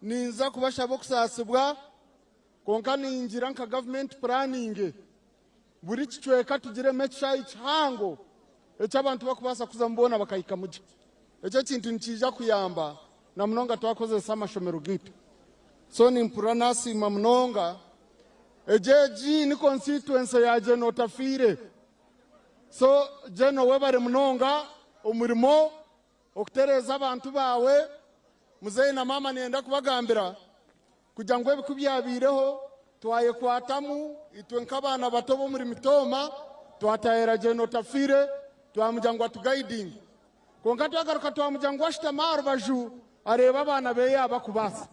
ninza kubashaba okusaasibwa kwonka ningira nka gavumenti puraningi buri kicweka tugiremu ekishaayi kihango eky'abantu bakubaasa kuzamu boona bakahikamu gye. Ekyo ekintu nikiija kuyamba na munonga twakozesa amashomero gaitu. So nimpurira nasiima munonga. Egyo egi ni constituency ya Gen Otafiire. So Gen webare munonga omurimo okutereeza abantu baawe. Muzeeyi na maama niinyenda kubagambira kugira ngu ebi ku byabaireho twayekwatamu itwe nk'abaana bato b'omuri Mitooma twatahira Gen Otafiire twamugira ngu atugayidinge. Kwonka twagaruka twamugira ngu ashutame aha rubaju areebe abaana be yaaba akubaasa.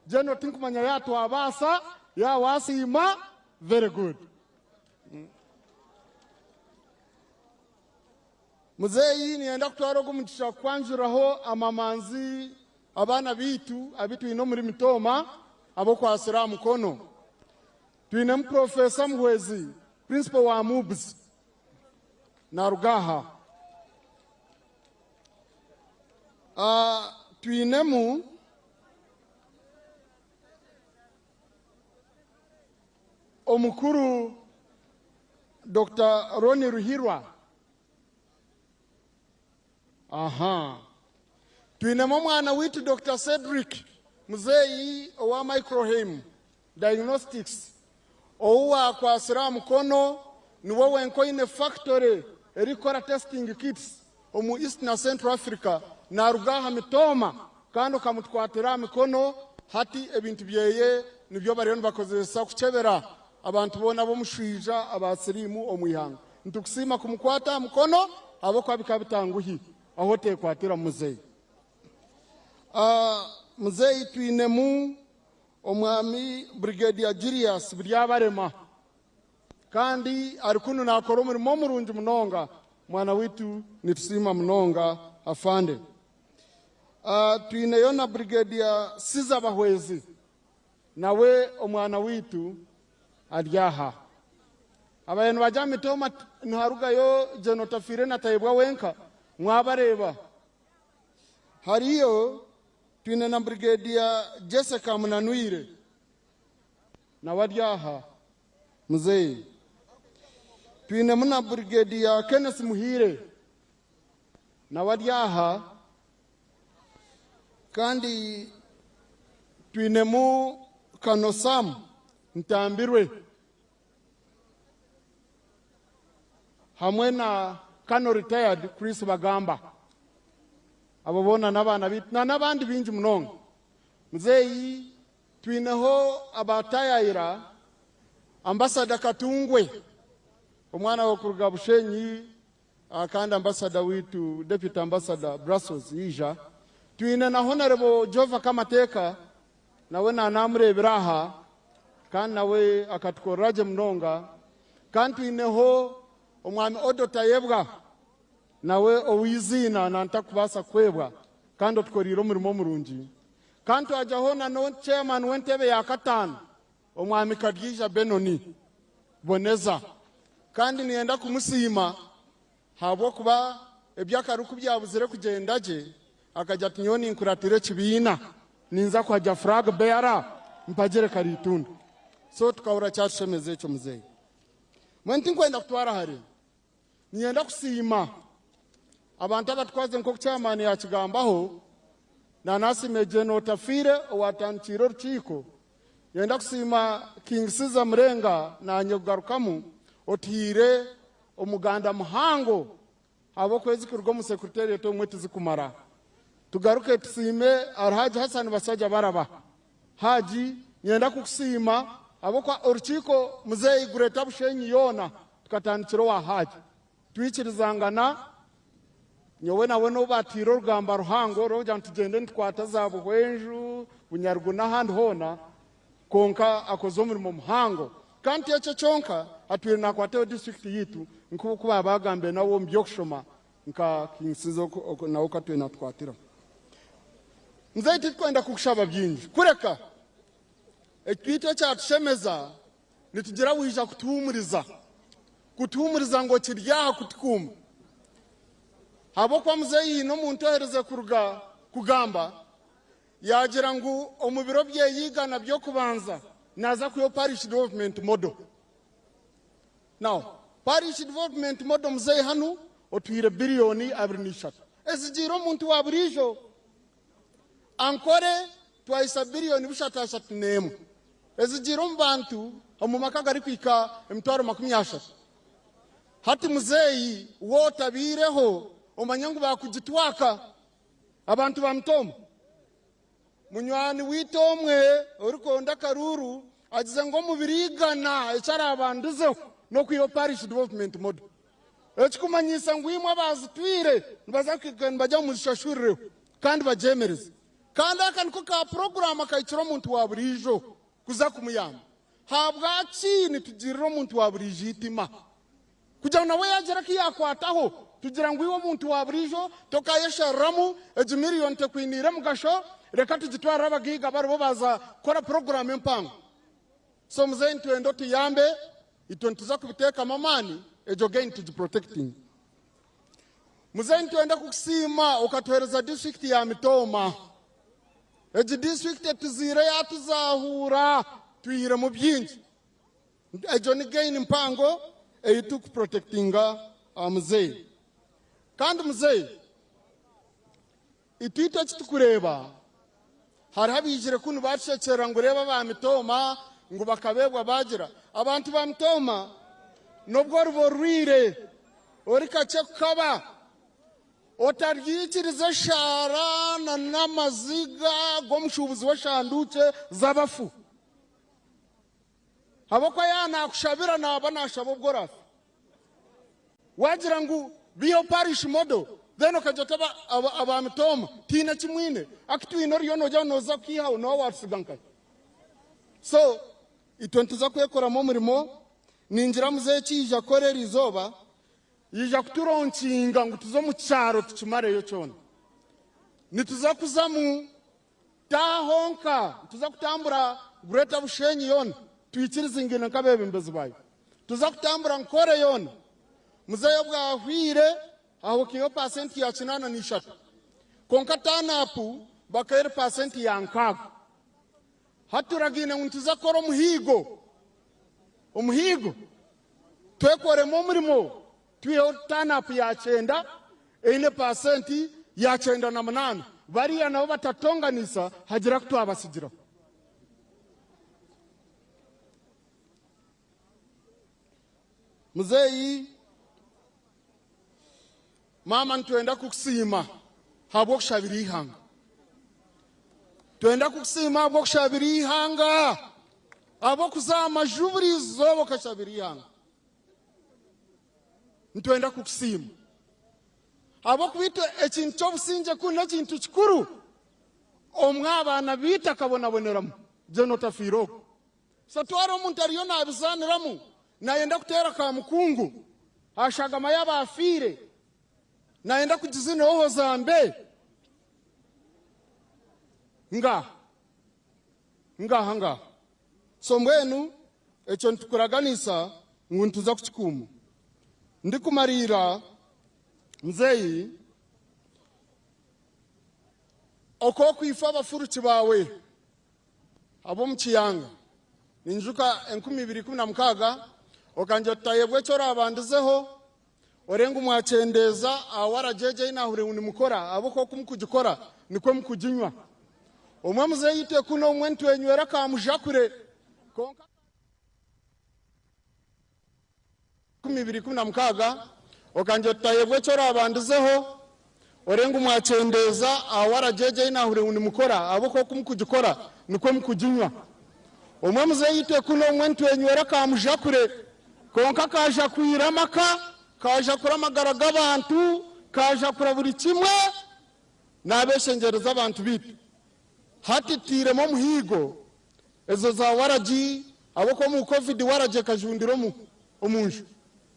Gen tinkumanya yaaba twabaasa, yaaba wasiima, very good. Muzeeyi niinyenda kutwara ogu omugisha kukwanjuriraho amamanzi abaana baitu abu twine omuri Mitooma ab'okwasira aha mukono. Twinemu Professor Muhwezi, Principal wa MUBS naruga aha. Ah, twinemu omukuru Dr. Ronnie Ruhirwa. Aha. Twinemu omwana waitu Dr. Cedric Muzeeyi owa Microhaem Diagnostics ou waakwasire aha mukono niwe wenka oine factory erikukora testing kits omu East na Central Africa naruga aha Mitooma kandi okamutwatira aha mikono hati ebintu byeye nibyo bariyo nibakozesa kukyebera abantu boona ab'omushwija aba siriimu omu ihanga. Nitukusiima kumukwata aha mukono ahabw'okuba bikaba bitanguhi ahu oteekwatira muzeeyi. Muzeeyi twinemu Omwami Brigadier Julius Biryabarema kandi ari kunu naakora omurimo murungi munonga. Mwana waitu nitusiima munonga afande. Twineyo na Brigadier Caesar Bahwezi nawe omwana waitu ari aha. Abaire nibagya aha mitooma niharugayo Gen Otafiire na Tayebwa wenka mwabareeba. Hariyo twine na Brigadier Jesse Kamunanwire nawe ari aha muzeeyi. Twinemu na Brigadier Kenneth Muhiire nawe ari aha kandi twinemu Kano Sam Ntambirwe hamwe na Kano retired Chris Bagamba. Abo boona n'abaana baitu na n'abandi baingi munonga. Muzeeyi twineho abatayayira Ambassador Katungwe omwana we kuruga Bushenyi kandi ambassador waitu Deputy Ambassador Brussels yaija. Twine na Honorable Jova Kamateeka nawe nanamureebera aha kandi nawe akatukorera gye munonga. Kandi twineho omwami Odo Tayebwa nawe ow'iziina nantakubaasa kwebwa kandi otukoreire omurimo murungi. Kandi twajyaho na no chairman w'entebe ya kataano omwami Karyija Benoni Boneza. Kandi niinyenda kumusiima ahabw'okuba eby'akaruku byabuzire kugyenda gye akagira ati nyowe ninkuratira ekibiina ninza kuhagya flag bearer mpagire Karitunda. So tukahurira kyatushemeza ekyo muzeeyi. Mbwenu tinkwenda kutwara hare. Niinyenda kusiima abantu abatwaze nk'oku chairman yakigambaho nanasiime Gen Otafiire owatandikiire orukiiko. Niinyenda kusiima King Caesar Murenga naanye kugarukamu otuhaire omuganda muhango ahabw'okwezi kuruga omu secretariat omwe tizikumara. Tugaruke tusiime Alhaji Hassan Basajja Baraba. Haji niinyenda kukusiima ahabw'okuba orukiiko muzeeyi Greater Bushenyi yoona tukatandikira owa Haji. Twikirizangana, nyowe nawe n'obu baatwire orugamba ruhango rw'okugira ngu tugyende nitukwata za Buhwenju, Bunyarigu n'ahandi hoona, kwonka akoze omurimo muhango. Kandi ti ekyo kyonka, atwire naakwatayo disiturikiti yaitu nk'oku baaba baagambire nawe omu by'okushoma nka King Sinza nawe oku atwire naatukwatiraho. Muzeeyi titurikwenda kukushaba bingi, kureka Itwe ekyatushemeza nitugira waija kutuhuumuriza, kutuhuumuriza ngu okiri aha kutukuuma. Ahabw'okuba muzeeyi haine omuntu oherize kuruga kugamba yaagira ngu omu biro bye igana by'okubanza naaza kwihaho Parish Development Model. Now, Parish Development Model muzeeyi hanu otwire biriyoni 23 ezigiire omuntu wa buriijo. Ankore twahisa biriyoni bushatu ashatu n'emwe ezigiire omu bantu omu maka agarikuhika emitwaro 30. Hati muzeeyi waaba otabaireho omanye ngu baakugitwaka abantu ba Mitooma. Munywani waitu omwe orikwonda akaruuru agize ngu omu biro igana eki araabandizeho n'okwihaho Parish Development Model. Ekikumanyisa ngu imwe abaazitwire nibaza kuhika nibagya ngu muzishashurireho kandi bagyemereze. Kandi aka niko ka puroguraamu akahikire omuntu wa buriijo kuza kumuyamba. Habwaki nitugirira omuntu wa buriijo eitima? Kugira ngu nawe yaagira aku yaakwataho, tugira ngu iwe omuntu wa buriijo tokaayeshariramu, egi miriyoni tekwiniire mugasho, reka tugitwarire abagaiga baribo baaza kukora puroguraamu empango. So muzeeyi nitwenda otuyambe, itwe nituza kubiteekamu amaani, egyo gain tugiprotectinge. Muzeeyi nitwenda kukusiima okatuheereza disiturikiti ya Mitooma. Egi disiturikiti etuziire yaatuzahuura, twihiremu bingi. Egyo ni gain mpango ei turikuprotectinga muzeeyi. Kandi muzeeyi, itwe itwe eki turikureeba, hariho abaijire kunu baatushekyerera ngu reeba aba Mitooma ngu bakabeebwa baagira. Abantu ba Mitooma n'obu oriba orwaire ori kakye kukaba, otaryikiriza eshaara n'amaziga g'omushuubuzi w'eshanduukye z'abafu. Ahabw'okuba yaaba naakushabira naaba naashaba obwo oraafe. Waagira ngu biiheho parish model then okagira oti aba Mitooma tihaine eki mwine, aku twine oriyo noogira ngu nooza kukiihaho nooba waatutsiga nkahi? So itwe nituza kwekoramu omurimo, ningira muzeeyi eki yaija kukora eri izooba, yaija kuturonkinga ngu tuze omu kyaro tukimareyo kyona. Nituza kuzamu Taaha honka, nituza kutambura Greater Bushenyi yoona twikirizingaine nk'abeebembezi baayo. Tuza kutambura Nkore yoona. Muzeeyi obu ahweire hahukaireho paasenti ya 83 kwonka turn-up bakaba eri paasenti ya 60. Hati turagaine ngu nituza kukora omuhiigo, omuhiigo twekoremu omurimo Twiheho turn-up ya kyenda eine paasenti ya 98, bariya nabo batatutonganisa hagira ku twabatsigiraho. Muzeeyi, maama nitwenda kukusiima ahabw'okushabira eihanga. Twenda kukusiima ahabw'okushabira eihanga, ahabw'okuza aha maju buri izooba okashabira eihanga. Nitwenda kukusiima ahabw'okuba itwe ekintu ky'obusingye kunu n'ekintu kikuru omwe aha baana baitu akabonaboneramu Gen Otafiire ogwo. So twara omuntu ariyo naabizaaniramu naayenda kuteera kamukungu aha shagama y'abaafiire, naayenda kugizinaho hozambe ngaaha ngaaha ngaaha. So mbwenu ekyo nitukuraganisa ngu nituza kukikuuma. Ndikumariira muzeeyi, okw'okwifa abafuruki baawe ab'omu Kiyanga, ninyijuka 2016 okangira oti Tayebwa eki orabandizeho ore ngu mwakyendeeza aha waragi egyo ei naahuriire ngu nimukora ahabw'okuba oku mukugikora nikwo mukuginywa. Omwe muzeeyi itwe kunu obumwe nitwenywera ka mujakure kwonka 2016 okangira oti Tayebwa eki orabandizeho ore ngu mwakyendeeza aha waragi egyo ei naahuriire ngu nimukora ahabw'okuba oku mukugikora nikwo mukuginywa. Omwe muzeeyi itwe kunu obumwe nitwenywera ka mujakure kwonka kajakwire amaka. Kaajakura amagara g'abantu, kaajakura buri kimwe, naabeshengyereza abantu baitu. Hati tutairemu omuhiigo, ezo za waragi, ahabw'okuba omu Covid waragi ekajundira omu omunju,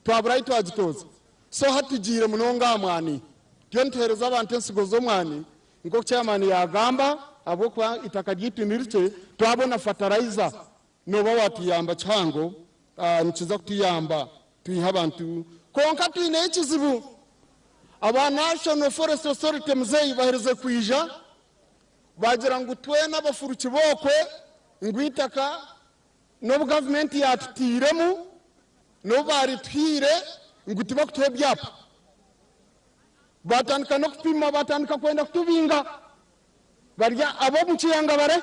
twabura ahi twagitooza. So hati tugiire munonga aha mwani. Turiyo nituheereza abantu ensigo z'omwani nk'oku chairman yaagamba, ahabw'okuba eitaka ryaitu ni rikye, twabona fertilizer Nooba waatuyamba kihango, nikiza kutuyamba twihe abantu. Kwonka twineyo ekizibu, aba National Forest Authority muzeeyi baherize kwija baagira ngu twena abafuruki b'okwe ngu eitaka n'obu gavumenti yaatutairemu n'obu baarituhaire ngu tibakutuha ebyapa. Baatandika n'okupima baatandika kwenda kutubinga bari ab'omu kiyanga barahi?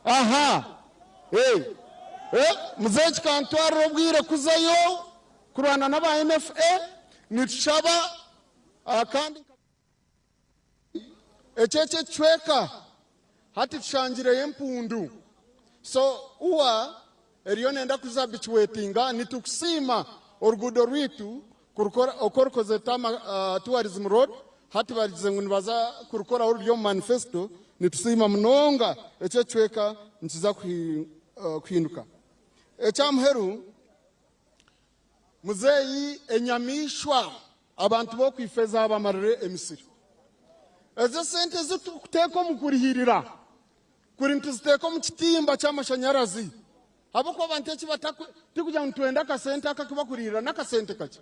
Aha! Eh! Eh! Muzeeyi kikantwarira obwire kuzayo kurwana n'aba NFA, nitushaba ah, kandi nka Eki eki ekicweka hati tushangireyo empundu. So ua eriyo nenda kuza bikiwetinga nitukusiima oruguudo rwitu kurukora oku orukozire Tama Tourism Road hati barigize ngu nibaza kurukoraho ruri omu manifesto nitusiima munonga ekyo ekicweka nikiza kuhinduka. Ekyamuheru muzeeyi enyamaishwa abantu b'okwifo ezabamarire emisiri ezo esente ezitukuteeka omu kurihiirira kuri nituziteeka omu kitimba ky'amashanyarazi Ahabw'okuba abantu eki batakwe, tikugira ngu nitwenda akasente aka aku bakuriirira n'akasente kakye.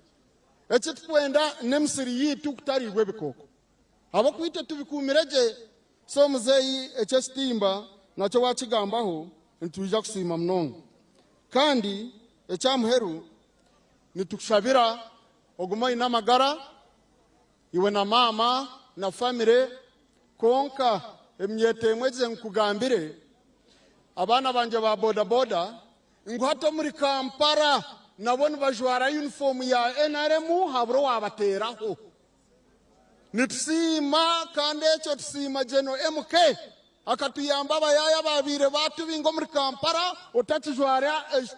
Eki tukwenda n'emisiri yaitu kutariibwa ebikooko. Ahabw'okuba itwe tubikuumire gye. So muzeeyi eky'ekitimba nakyo waakigambaho nitwija kusiima munonga. Kandi eky'aha muheru nitukushabira ogume oine amagara iwe na maama na famire kwonka eminyeeto emwe egye nkugambire abaana bangye ba boda boda ngu hati omuri Kampala nabo nibajwara yunifoomu ya NRM habura owabateeraho. Nitusiima kandi ekyo tusiima General MK akatuyamba abayaayi ababaire batubinga omuri Kampala otakijwara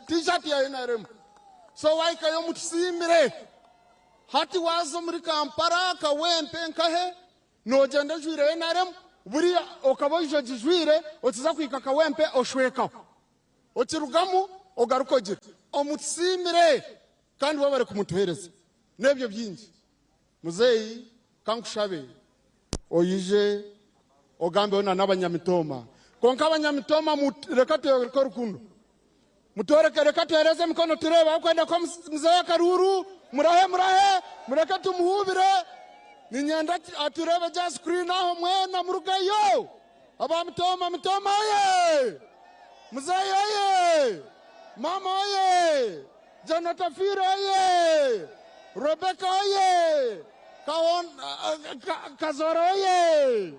t-shirt ya NRM so wahikayo mutusiimire. Hati waaza omuri Kampala, Kawempe, nkahe, noogyenda ojwaire NRM, buriya okaba oija ogijwaire, okiza kuhika Kawempe oshwekaho. Okirugamu ogaruka ogira. Omutusiimire kandi webare kumutuheereza. N'ebyo bingi. Muzeeyi ka nkushabe oije ogambeho na n'abanyamitooma. Kwonka abanyamitooma reka tworeke rukundo. Mutworeke reka tuhereze emikono tureebe abakwenda kuha muzeeyi akaruuru murahe murahe mureke tumuhuubire niinyenda atureebe gye aha screen aho mwena murugeyo aba Mitooma Mitooma oye! Muzeeyi oye! Maama oye! Jane Otafiire oye! Rebecca oye! Kazoora oye!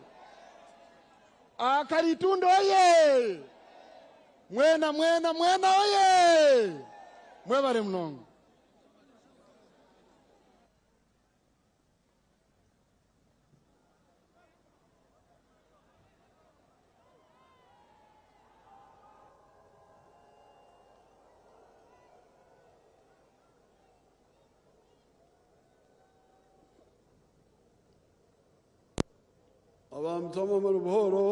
Karitunda oye! Mwena mwena mwena oye! Mwebare munonga. Aba Mutoma muri buhoro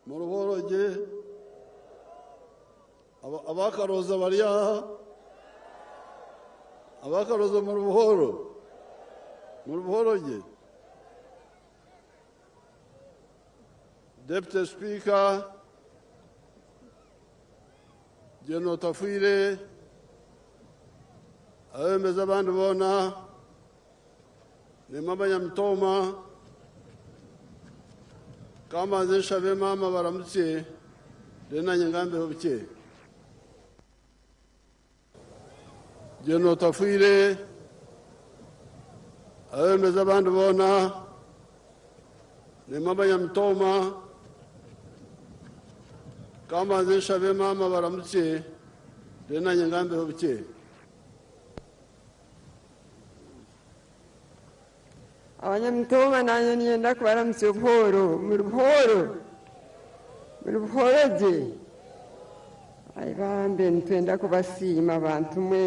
muri buhoro gye abakaroza bari aha abakaroza muri buhoro muri buhoro gye Deputy Speaker General Tafwire abebembezi abandi boona Nimwe abanyamitooma, ka mbanze nshabe maama abaramutsye, reero naanye ngambeho bukye. General Otafiire, abeebembezi abandi boona, nimwe abanyamitooma, ka mbanze nshabe maama abaramutsye, reero naanye ngambeho bukye. Abanyamitooma naanye niinyenda kubaramutsya obuhooro. Muri buhooro? Muri buhooro gye? Ai bambe nitwenda kubasiima bantu mwe.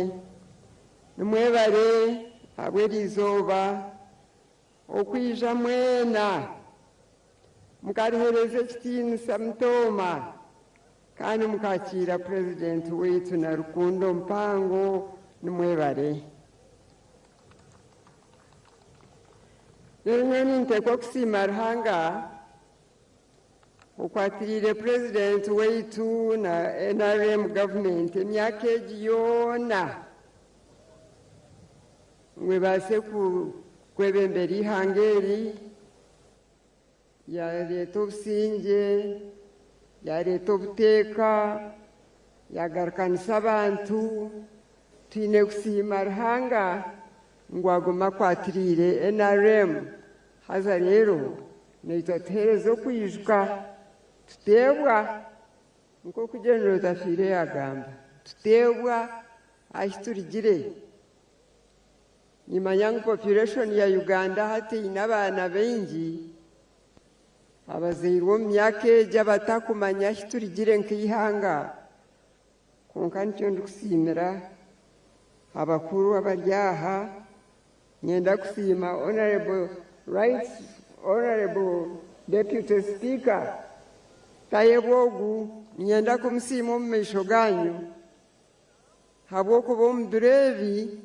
Nimwebare ahabw'eri izooba okwija mwena mukariheereza ekitiinisa Mitooma kandi mukakiira Purezidenti waitu na rukundo mpango. Nimwebare. Reero nyowe ninteekwa kusiima Ruhanga okwatiriire Purezidenti waitu na NRM gavumenti emyaka egi yoona ngu ebaase kwebembera eihanga eri, yaareeta obusingye, yaareeta obuteeka, yaagarukanisa abantu. Twine kusiima Ruhanga ngu agume akwatiriire NRM haza reero naitwe atuheereze okwijuka tuteebwa nk'oku General Otafiire yaagamba, tuteebwa ahi turugire. Nimanya ngu population ya Uganda hati eine abaana baingi abazairwe omu myaka egi abatakumanya ahi turugire nk'eihanga, kwonka nikyo ndikusiimira abakuru abari aha. Niinyenda kusiima Honourable Right Honourable Deputy Speaker Tayebwa ogu, niinyenda kumusiima omu maisho gaanyu ahabw'okuba omu biro ebi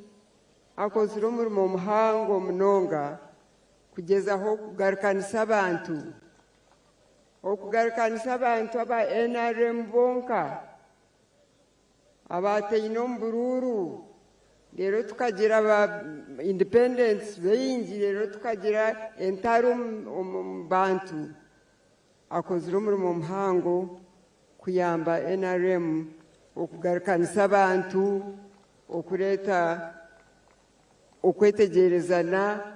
akozire omurimo muhango munonga kugyezaho kugarukanisa abantu, okugarukanisa abantu aba NRM bonka abaataine omu buruuru reero tukagira aba independents baingi reero tukagira entaro omu bantu. Akozire omurimo muhango kuyamba NRM okugarukanisa abantu, okureeta okwetegyerezana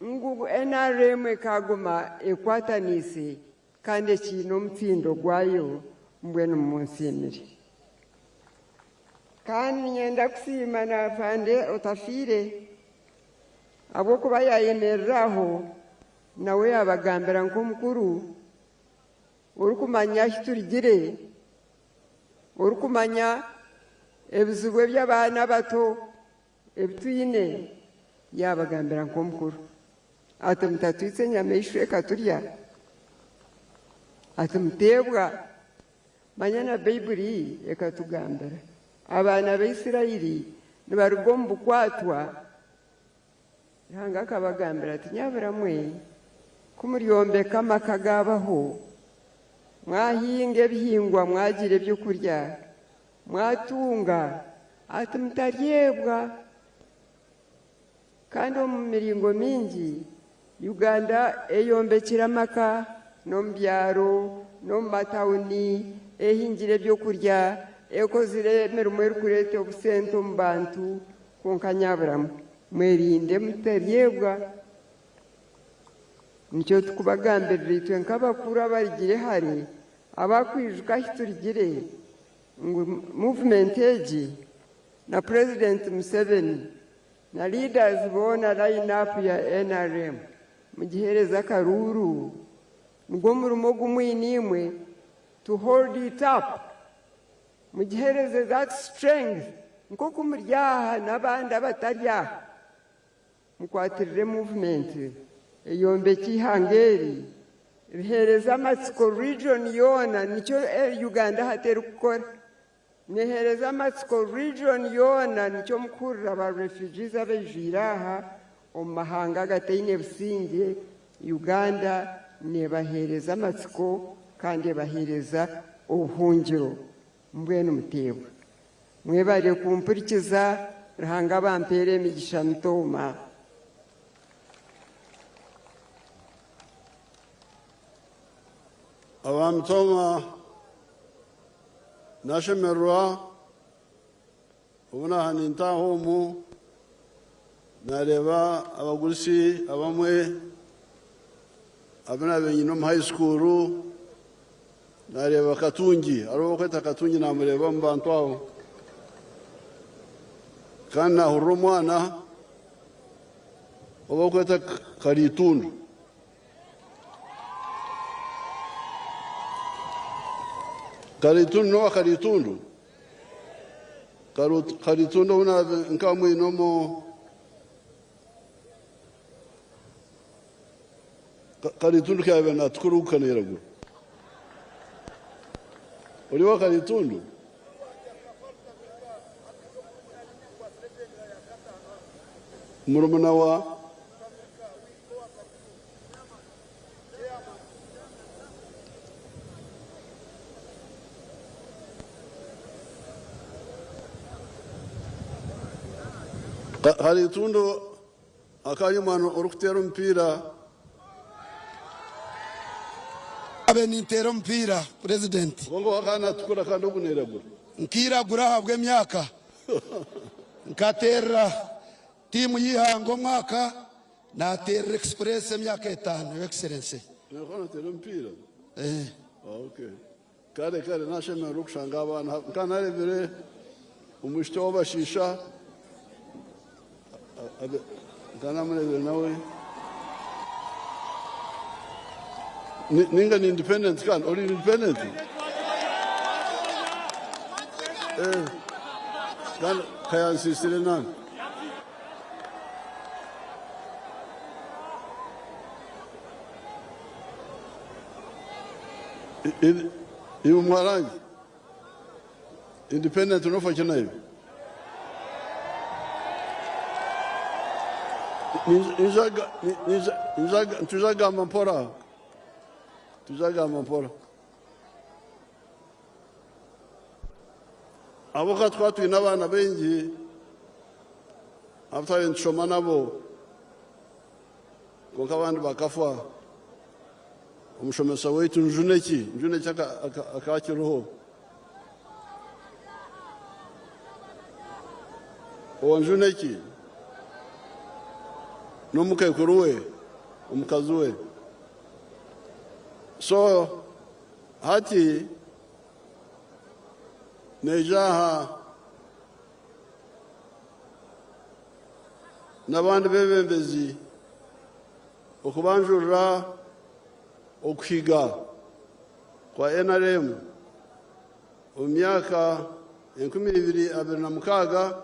ngu NRM ekaguma ekwataniise kandi ekiine omutindo gwayo mbwenu munsiimire. Kandi niinyenda kusiima na Afande Otafiire ahabw'okuba yaayemerera aho nawe yaabagambira nk'omukuru orikumanya ahi turugire, orikumanya ebizibu eby'abaana abato ebi twine, yaabagambira nk'omukuru ati mutatwitsa enyamaishwa ekaturya, ati muteebwa. Manya na Baibuli ekatugambira, abaana ba Israeli nibaruga omu bukwatwa, Ruhanga akabagambira ati, Nyabura mwe, ku muryombeka amaka gaabaho, mwahinga ebihingwa mwagira ebyokurya, mwatunga, ati mutaryebwa. Kandi omu miringo mingi, Uganda eyombekire amaka n'omu byaro n'omu matawuni, ehingire ebyokurya, ekozire emirimo erikureeta obusente omu bantu, kwonka nyabura mwe, mwerinde mutaryebwa. Nikyo turikubagambirira itwe nk'abakuru abarugire hare, abakwijuka ahi turugire, ngu muvumenti egi na Purezidenti Museveni na leaders boona line up ya nrm mugihereze akaruuru, nigwo murimo ogu mwine imwe to hold it up, mugihereze that strength nk'oku muri aha n'abandi abatari aha, mukwatirire movement eyombekye eihanga eri, rihereze amatsiko region yoona, nikyo Uganda hati erikukora. Neheereza amatsiko region yoona nikyo mukuhurira ba refugees abaijwire aha omu mahanga agataine busingye, Uganda nebaheereza amatsiko kandi ebaheereza obuhungiro. Mbwenu muteebwa. Mwebare kumpurikiza, Ruhanga abampeere emigisha mitooma. Aba Mitooma Nashemererwa obu naaha nintaaha omu naareeba abagurusi abamwe abu naabaire nyine omu high school, naareeba Katungi, hariho ou barikweta Katungi naamureeba omu bantu abo. Kandi naahurira omwana ou barikweta Karitundu. Karitundu n'owa Karitundu? Karitunda ou naabe nkaba mwine omu Karitundu ku yaabaire naatukura ogu kanairagura. Ori owa Karitundu? Murumuna wa? Karitundu akaba ari omwana orikuteera omupiira. Naabaire ninteera omupiira Purezidenti. Kwonka we akaba natukura kandi ogu nairagura. Nkairagura ahabw'emyaka. Nkateerera tiimu y'eihanga omwaka Naateerera Express emyaka etaano, Your Excellency. Nyowe nateera omupiira? Eh. Okay. Kare kare nashemererwa okushanga abaana nka narebire omwishiki owabashiisha nka namurebire nawe ninga ni independent kandi ori independent eh kandi kayansisire nani Iwe mwarangi independent nofa ki naiwe? Nituija kugamba mpora, nituija kugamba mpora. Ahabw'okuba tukaba twine abaana baingi abu twabaire nitushoma nabo, kwonka abandi bakafa. Omushomesa waitu Njuneki, Njuneki akaba akiriho. Owa Njuneki n'omukaikuru we, omukazi we. So hati Naija aha n'abandi beebembezi okubanjurira okuhiga kwa nrm omu myaka 2026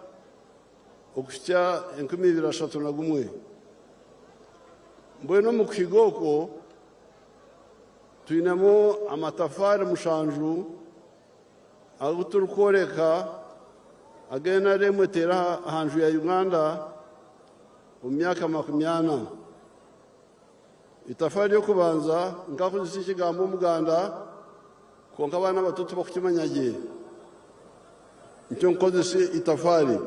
okuhitsya 2031. Mbwenu omu kuhiga okwo twinemu amatafaari mushanju Agu turikworeka aga nrm eteire aha nju ya Uganda omu myaka 40. Itafaari ry'okubanza nkakozesa ekigambo omuganda kwonka abaana abato tibakukimanya gye. Nikyo nkukozesa itafaari.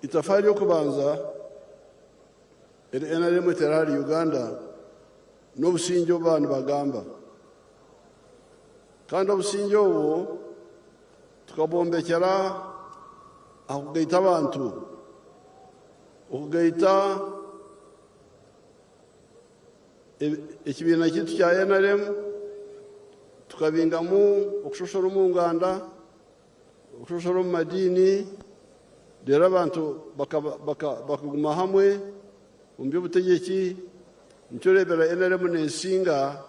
Itafaari ry'okubanza eri nrm eteire ahari Uganda n'obusingye obu baba nibagamba. Kandi obusingye obwo tukabwombekyera aha kugaita abantu, okugaita ekibiina kyaitu kya NRM tukabingamu okushoshora omu nganda, okushoshora omu madiini, reero abantu bakaguma hamwe omu by'obutegyeki. Nikyo oreebera NRM neesinga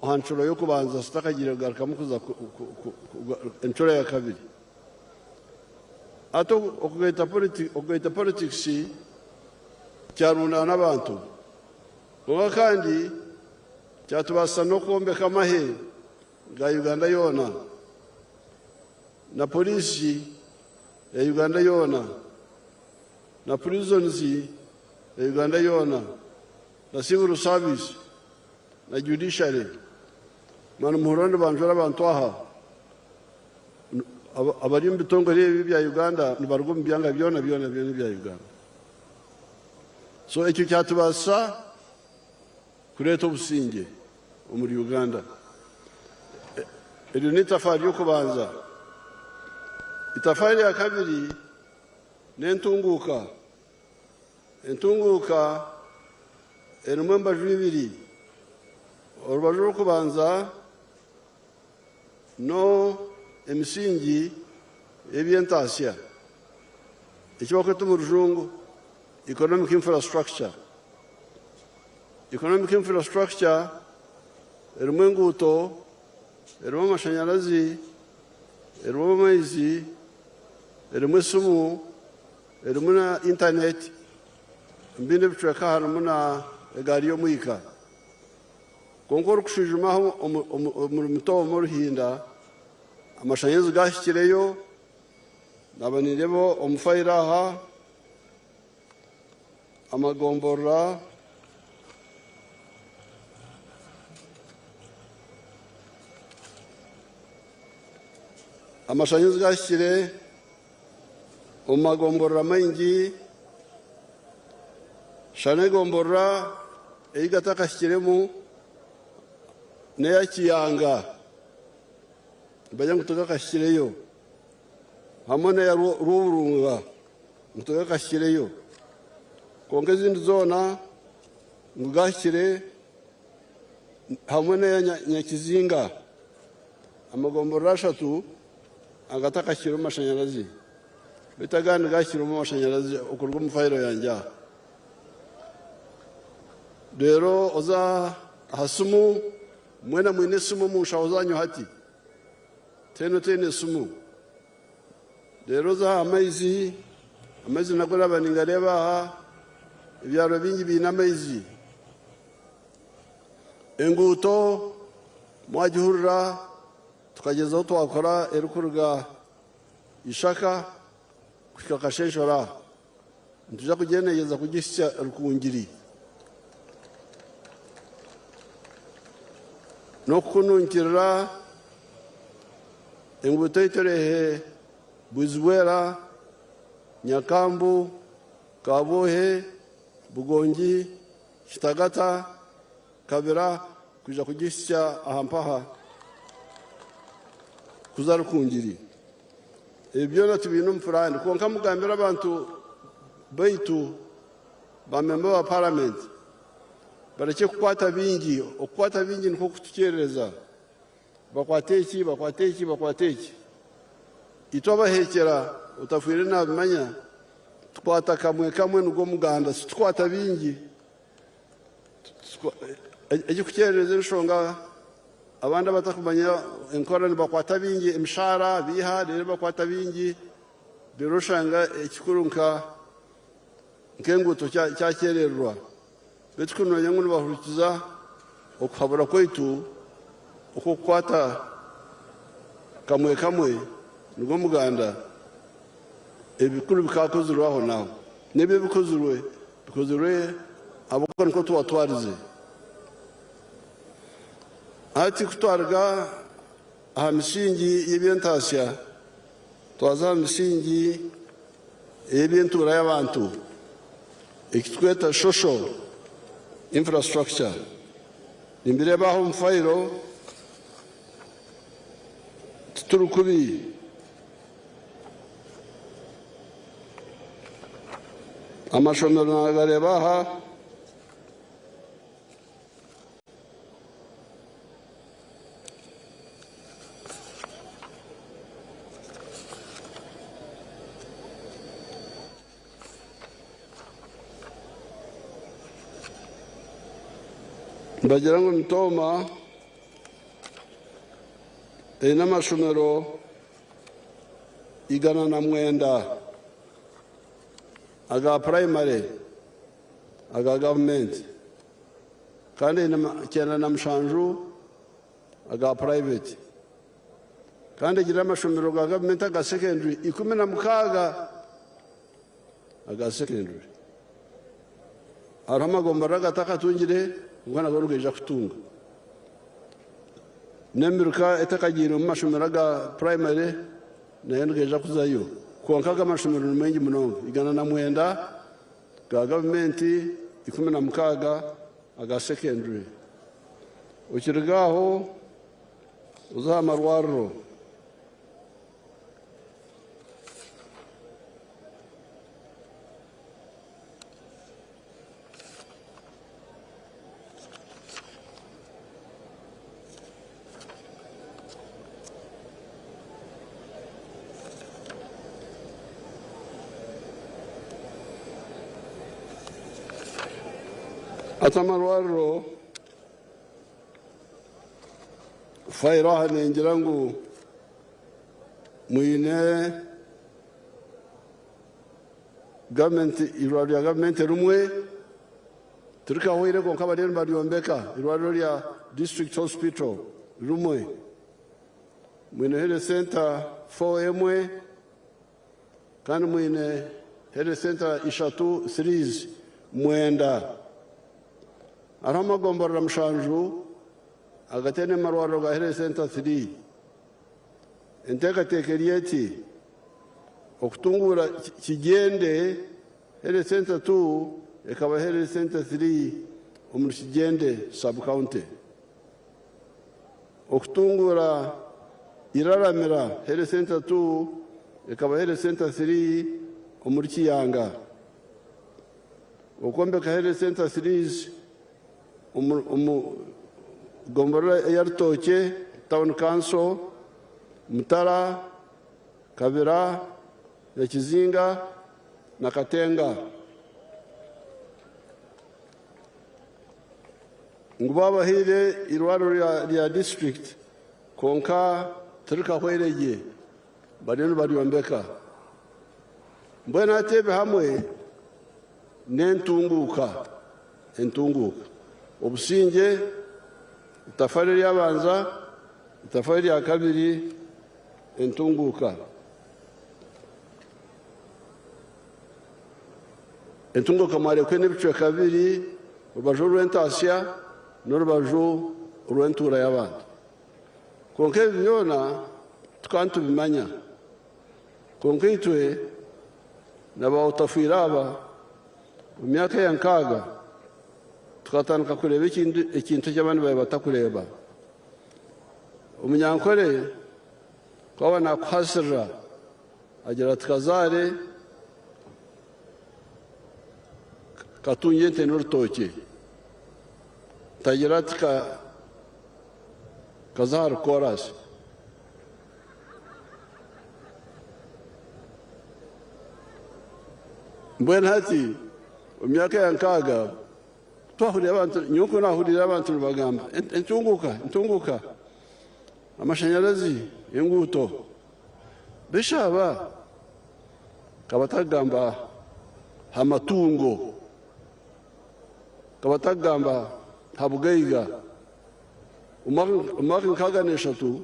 aha ncuro y'okubanza zitakagiire kugarukamu kuza encuro ya kabiri. Hati okugaita politics kyarundaana abantu kwonka kandi kyatubaasisa n'okwombeka amahe ga Uganda yoona na poliisi ya Uganda yoona na prisons ya Uganda yoona na civil service na judiciary. Mani muhurira nibanjura abantu aha abari omu bitongore ebi ebya Uganda nibaruga omu byanga byona byona byona ebya Uganda. So ekyo kyatubaasisa kureeta obusingye omuri Uganda. Eryo n'eitafaari ry'okubanza. Eitafaari rya kabiri n'entunguuka. Entunguuka erimu embaju ibiri. Orubaju orw'okubanza no emisingi y'eby'entaasya, eki barikweta omu rujungu economic infrastructure. Economic infrastructure erimu enguuto, erimu amashanyarazi, erimu amaizi, erimu esimu, erimu na intaneti, omu bindi ebicweka harimu na egaari y'omwika. Kwonka orikushwijuma aha omuri Mitooma Oruhinda, amashanyarazi gahikireyo, naaba nindeeba omu fayiro aha, amagomborora amashanyarazi gahikire omu magomborora maingi shana egomborora ei gatakahikiremu n'eya Kiyanga nibagira ngu tigakahikireyo hamwe n'eya Rwoburunga ngu tigakahikireyo kwonka ezindi zoona ngu gahikire hamwe n'eya Nyakizinga amagomborora ashatu agatakahikire omu mashanyarazi beitu agandi gahikire omu mashanyarazi okuruga omu fayiro yangye aha. Reero oza aha simu, mwena mwine esimu omu nshaho zaanyu hati? Twena twine esimu. Reero oza aha maizi, amaizi nago naaba ningareeba aha, ebyaro bingi biine amaizi. Enguuto mwagihurira tukagyezaho twakora erikuruga Ishaka kuhika Kashenshora aha. Nituija kugyenegyeza kugihitsya Rukungiri. N'okukununkirira enguuto ei turehe Bwizibwera, Nyakambu, Kabwohe, Bugongi, Kitagata, Kabira kwija kugihitsya aha mpaha kuza Rukungiri. Ebi byona tubiine omu puraani kwonka mugambire abantu baitu ba memba ba paramenti barekye kukwata bingi. Okukwata bingi nikwo kutukyerereza. Bakwate eki, bakwate eki, bakwate eki. Itwe abaheekyera otafwire naabimanya, tukwata kamwe kamwe nigwo muganda, titukwata bingi. Ekirikukyerereza enshonga abandi abatakumanya enkora nibakwata bingi emishaara biiha reero bakwata bingi reero oshanga ekikuru nka nk'enguuto kyakyerererwa. Beitu kuri nogira ngu nibahurikiza okuhabura kwaitu okw'okukwata kamwe kamwe nigwo muganda, ebikuru bikaakozirwe ahonaaho. N'ebyo ebikozirwe, bikozirwe ahabw'okuba nikwo tubatwarize. Hati ku twaruga aha misingi y'eby'entaasya, twaza aha misingi ey'eby'entuura y'abantu, eki turikweta social infrastructure. Nimbireeba aha omu fayiro, tituri kubi. Amashomero naagareeba aha. Nibagira ngu Mitooma eine amashomero 190 aga purayimare aga gavumenti kandi eine 97 aga purayiveti kandi egire amashomero ga gavumenti aga sekenduri 16 aga sekenduri. Hariho amagomborora agatakatungire kwonka nago nigaija kutunga. N'emiruka etakagiire omu mashomero aga purayimare nayo nigaija kuzayo. Kwonka aga amashomero ni maingi munonga, 190 ga gavumenti, 16 aga sekenduri. Okiruga aho oze aha marwariro. Hati amarwariro fayiro aha nengira ngu. Mwine gavumenti eirwariro rya gavumenti rimwe tirikahweire kwonka bariyo nibaryombeka eirwariro rya district hospital rimwe. Mwine health center 4 emwe kandi mwine health center ishatu threes mwenda. Hariho amagomborora mushanju agataine marwariro ga health center 3. Enteekateeka eri eti, okutunguura Kigyende Health Centre 2 ekaba Health Centre 3 omuri Kigyende Sub-County. Okutunguura Iraramira Health Centre 2 ekaba Health Centre 3 omuri Kiyanga. Okwombeka Health Centre 3 omu gomborora eya Rutookye Town Council, Mutara, Kabira, Nyakizinga na Katenga. Ngu babahaire eirwariro rya disiturikiti kwonka tirikahweire gye bariyo nibaryombeka. Mbwenu hati ebi hamwe n'entunguuka entunguuka. Obusingye, itafaari eryabanza, itafaari erya kabiri, entunguuka. Entunguuka mwareeba n'ebicweka bibiri, orubaju orw'entaasya n'orubaju orw'entuura y'abantu. Kwonka ebi byona tukaba nitubimanya. Kwonka itwe na ba otafiire aba, omu myaka ya nkaaga tukatandika kureeba ekintu eki abandi baabaire batakureeba. Omunyankore ku aba naakuhasirira agira ati kazaare katungye ente n'orutookye, tagira ati kaze ahari koorasi. Mbwenu hati omu myaka ya nkaaga twahurira abantu, nyowe ku naahuriire abantu nibagamba entunguuka, entunguuka, amashanyarazi, enguuto. Beishi aba ka batakugamba ha matungo, ka batakugamba ha bugaiga. Omu mwaka nkaaga n'eshatu,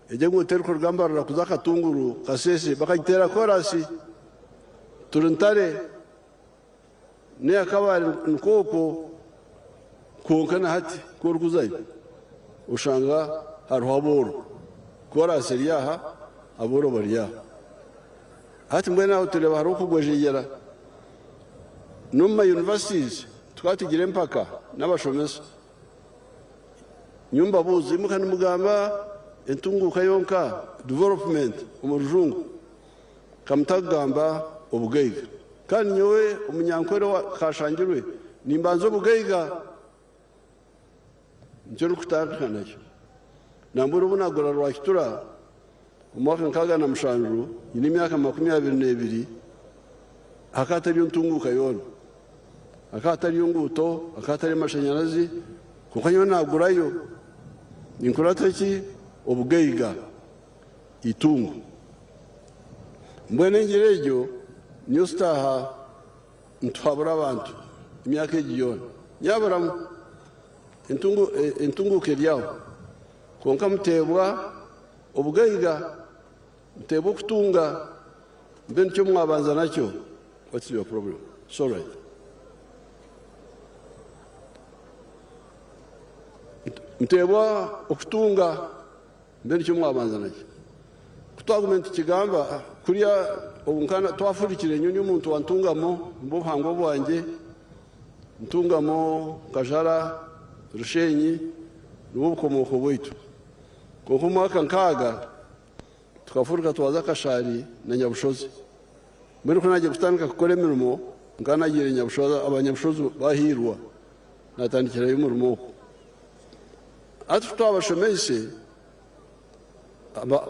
Egyo enguuto erikuruga Mbarara kuza Katunguru, Kasese bakagiteera koorasi turi Ntare n'eya Kabale nikwo okwo kwonka na hati ku orikuzayo oshanga hariho abooro. Koorasi eri aha, abooro bari aha. Hati mbwenu aho tureeba hariho okugwejegyera. N'omu ma universities tukaba tugira empaka n'abashomesa. Nyowe mbabuuza, imwe ka nimugamba entunguuka yonka, development omu rujungu, ka mutakugamba obugaiga? Kandi nyowe omunyankore owa kashangirwe nimbanza obugaiga, nikyo ndikutandika nakyo. Nambwenu obu nagura Rwakitura omu mwaka 67, nyine emyaka 22, hakaba hatariyo ntunguuka yoona. Hakaba hatariyo nguuto, hakaba hatariyo mashanyarazi, kwonka nyowe naagurayo ninkurata ki? Obugaiga, eitungo. Mbwenu engira egyo niyo zitaaha nituhabura abantu emyaka egi yoona. Nyaburamu, entunguuka eri aho, kwonka muteebwa obugaiga, muteebwa okutunga, mbwenu nikyo mwabanza nakyo. What's your problem? It's all right. Muteebwa okutunga mbe nikyo mwabanza nakyo. Ku twaguma nitukigamba kuriya obu nkana twafurikire nyowe ndi omuntu wa Ntungamo nibwo buhangwa bwangye Ntungamo, Kajara, Rushenyi nibwo bukomooko bwaitu. Kwonka omu mwaka nkaaga Tukafuruka twaza Kashari na Nyabushozi. Mbwenu ku naagiire kutandika kukora emirimo, nkaba naagiire Nyabushozi, Abanyabushozi baahiirwa, naatandikirayo omurimo okwo. Hati ku twabashomeise,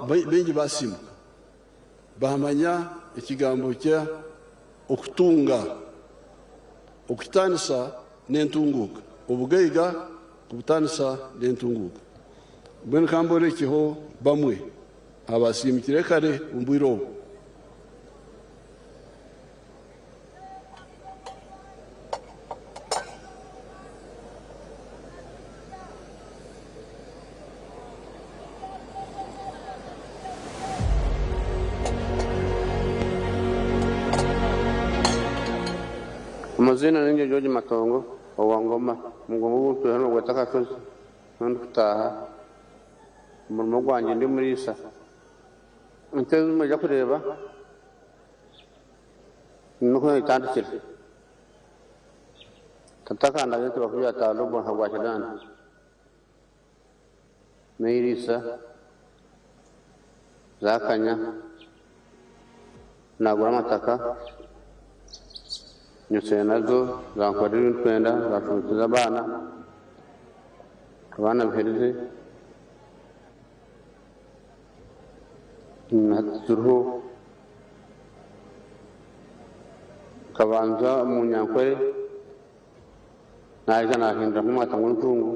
baingi baasiimuka, baamanya ekigambo kya okutunga, okukitaanisa n'entunguuka, obugaiga kubutaanisa n'entunguuka. Mbwenu ka mborekyeho bamwe. Abasiimukire kare omu bwire obu. Amazina ninjye George Matongo owa Ngoma, omugongo ogu ntwire nibagweta Akashozi niho ndikutaaha, omurimo gwangye ndi omuriisa. Ente ezi mwaija kureeba nikwo nayitandikire. Tata akandaga ente bakubyata Lobo nka gwa Kiganda. N'eiriisa zaakanya, naagura amataka, nyotsire nazo zankorera ebi ndikwenda, zaashuubikiza abaana, abaana biherize, hati turiho. Nkabanza omu Nyankore. Naija naahindura nk'omwata gw'entungo,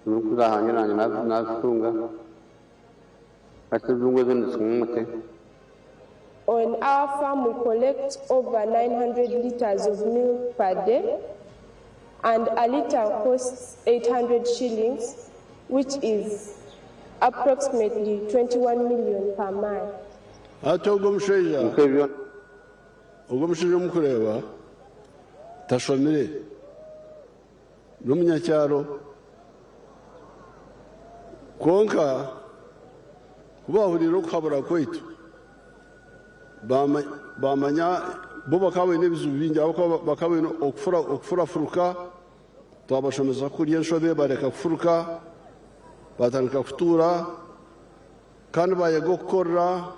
ezirikuza hangye naanye naazitunga. Hati entungo ezo nizikunywa omute. On our farm we collect over 900 litres of milk per day and a litre costs 800 shillings which is approximately 21 million per month. Hati ogwo omushaija, ogwo omushaija ou murikureeba tashomire, n'omunyakyaro. Kwonka ku baahuriire okuhabura kwaitu, baamanya bo bakaba baine ebizibu bingi ahabw'okuba bakaba baine okufurafuruka, twabashomesa kurya enshobe bareka kufuruka, baatandika kutuura kandi baayega okukorera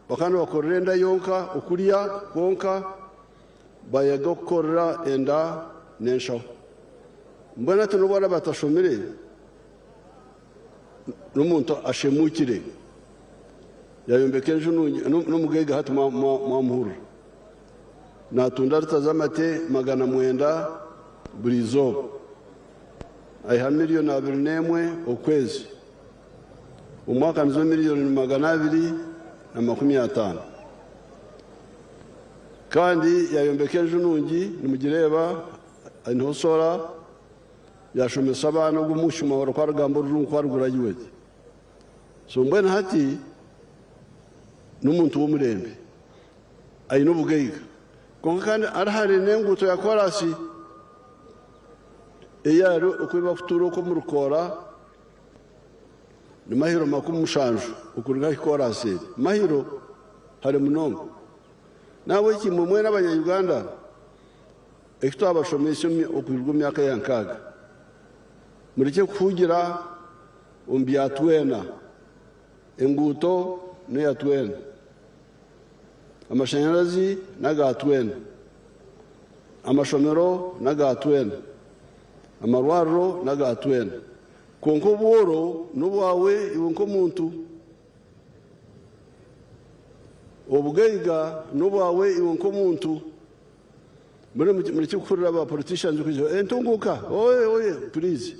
Bakaba nibakorera enda yonka okurya kwonka, bayega okukorera enda n'enshaho. Mbwenu hati n'obu araabe atashomire, n'omuntu ashemuukire, yaayombeka enju nungi, n'omugaiga hati mwamuhurira. Naatunda lita z'amate 900 buri izooba, aiha 21,000,000 okwezi. Omwaka nizo 250,000,000. Kandi yayombeka enju nungi nimugireeba aineho sola, yashomesa abaana ogu omwishiki mwahurira ku arikugamba orujungu ku ari graduate. So mbwenu hati n'omuntu w'omurembe aine obugaiga kwonka kandi ari hare n'enguuto ya koraasi ei ari oku barikutuura okwo omu rukoora. Ni mahiro 70 okuruga ahi koraasi eri. Mahiro hare munonga. N'ahabw'eki imwe mwena Abanya-Uganda, eki twabashomeise okuruga omu myaka ya nkaaga, murekye kuhugira omu bya twena. Enguuto n'eya twena. Amashanyarazi n'aga twena. Amashomero n'aga twena. Amarwariro n'aga twena. Kwonka obworo n'obwawe iwe nk'omuntu. Obugaiga n'obwawe iwe nk'omuntu. Mbwenu murekye kuhurira ba politicians kugira entunguka oye oye please.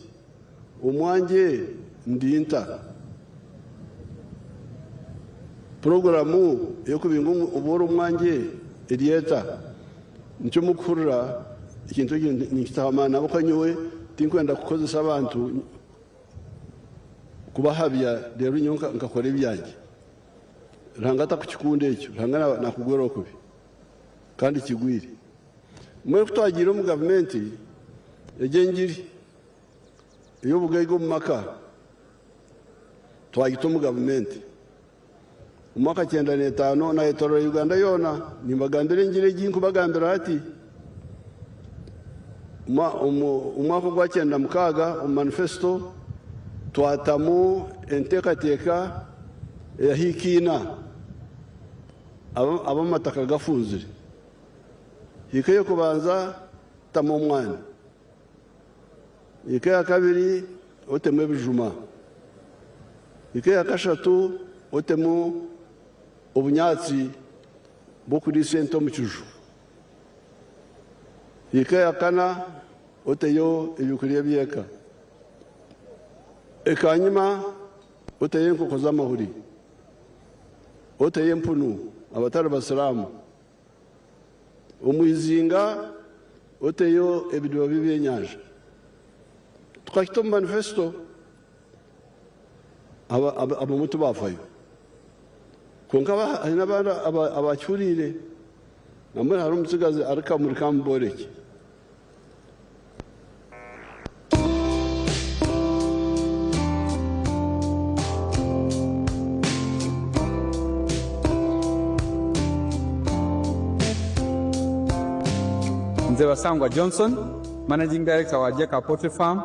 Omwangye ndi nta? Puroguramu ey'okubinga obworo omwangye eri eta? Nikyo murikuhurira ekintu eki ninkitaho amaani ahabw'okuba nyowe tinkwenda kukozesa abantu kubahabya reero nyowe nkakora ebyangye. Ruhanga takukikunda ekyo, Ruhanga nakugwera okubi kandi kigwire. Mbwenu ku twagiire omu gavumenti egyo engiri ey'obugaiga omu maka twagita omu gavumenti. Omu mwaka 95 nayetoorora Uganda yoona nimbagambira engiri egi nkubagambira hati. Omu mwaka ogwa 96 omu manifesto twatamu enteekateeka eyahikiina ab'amataka gafunzire. Hiika ey'okubanza tamu omwani. Hiika eya kabiri otemu ebijuma. Hiika eya kashatu otemu obunyaatsi bw'okuriisa ente omu kiju. Hiika eya kana oteyo ebyokurya by'eka. Ekanyima. Oteyo enkoko z'amahuri, oteyo empunu abatari basiraamu. Omu izinga oteyo ebidiba by'ebyenyanja. Tukakita omu manifesito, abamwe tibaafayo. Kwonka haine abandi abakihuriire. Nambwenu hariho omutsigazi ari Kamuri Kambooreki. Nze Basangwa Johnson, Managing Director wa Jeka Poultry Farm.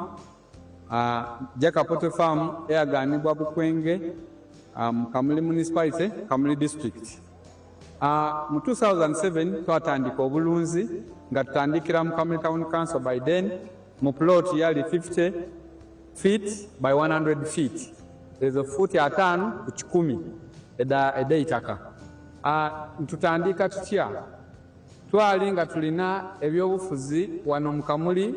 Jeka Poultry Farm eyagaanibwa Bukwenge mu Kamuli Municipality, Kamuli District. Mu 2007 twatandika obulunzi nga tutandikira mu Kamuli Town Council by then mu plot yali 50 feet by 100 feet, ezo fuuti ataano ku kikumi edh'eitaka. Tutandika tutya? Twali nga tulina ebyobufuzi wano mu Kamuli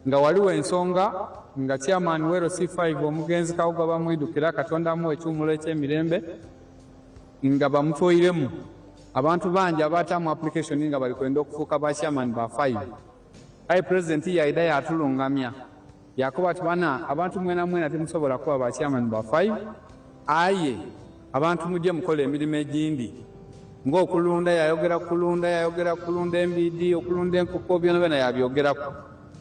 nga waliwo ensonga nga chairman wa LC5 omugenzi Kabuga bamwidukira, Katonda amuwe ekiwumulo eky'emirembe, nga bamutwoiremu abantu bangi abaataamu application nga bali kwenda okufuuka ba chairman ba 5. Aye President yaidha yaatulungamya yaakoba ati bana abantu mwena mwena timusobola kuba ba chairman ba 5, aye abantu muje mukole emirimo egindi ng'okulunda. Yayogera kulunda, yayogera kulunda embiidi, okulunda enkoko, byona byona yabyogeraku.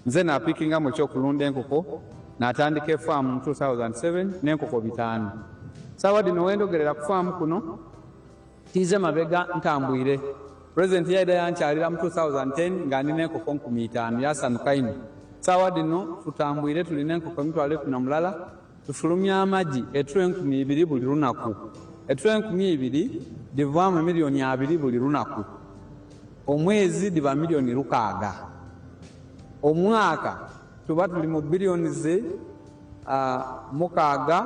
Nze napikingamu ekyokulunda enkoko, natandika efaamu mu 2007 n'enkoko bitaano. Saawa dhino wendogerera ku faamu kuno tiize mabega ntambwire. Pulezidenti yaidha yankyalira mu 2010 nga ndina enkoko 5000, yasanuka inho. Saawa dhino tutambwire tulina enkoko 110,000, tufulumya amagi eturo 2000 buli lunaku. Eturo 2000 dhivaamu emiliyoni abiri buli lunaku. Omwezi dhiba miliyoni lukaaga. Omwaka tuba tuli mu biliyoni mukaaga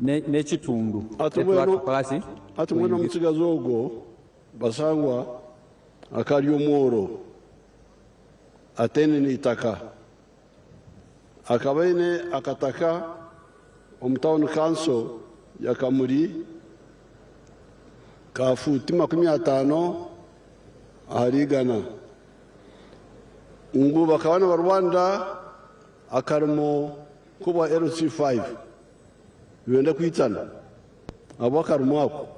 n'ekitundu. Ati mbwenu omutsigazi ogwo Basangwa akari omworo ataine n'eitaka. Akaba aine akataka omu town council ya Kamuli ka fuuti 50 ahari igana. Ngu bakaba nibarwanira akarimo k'obwa LC5 nibenda kwitana ahabw'akarimo ako.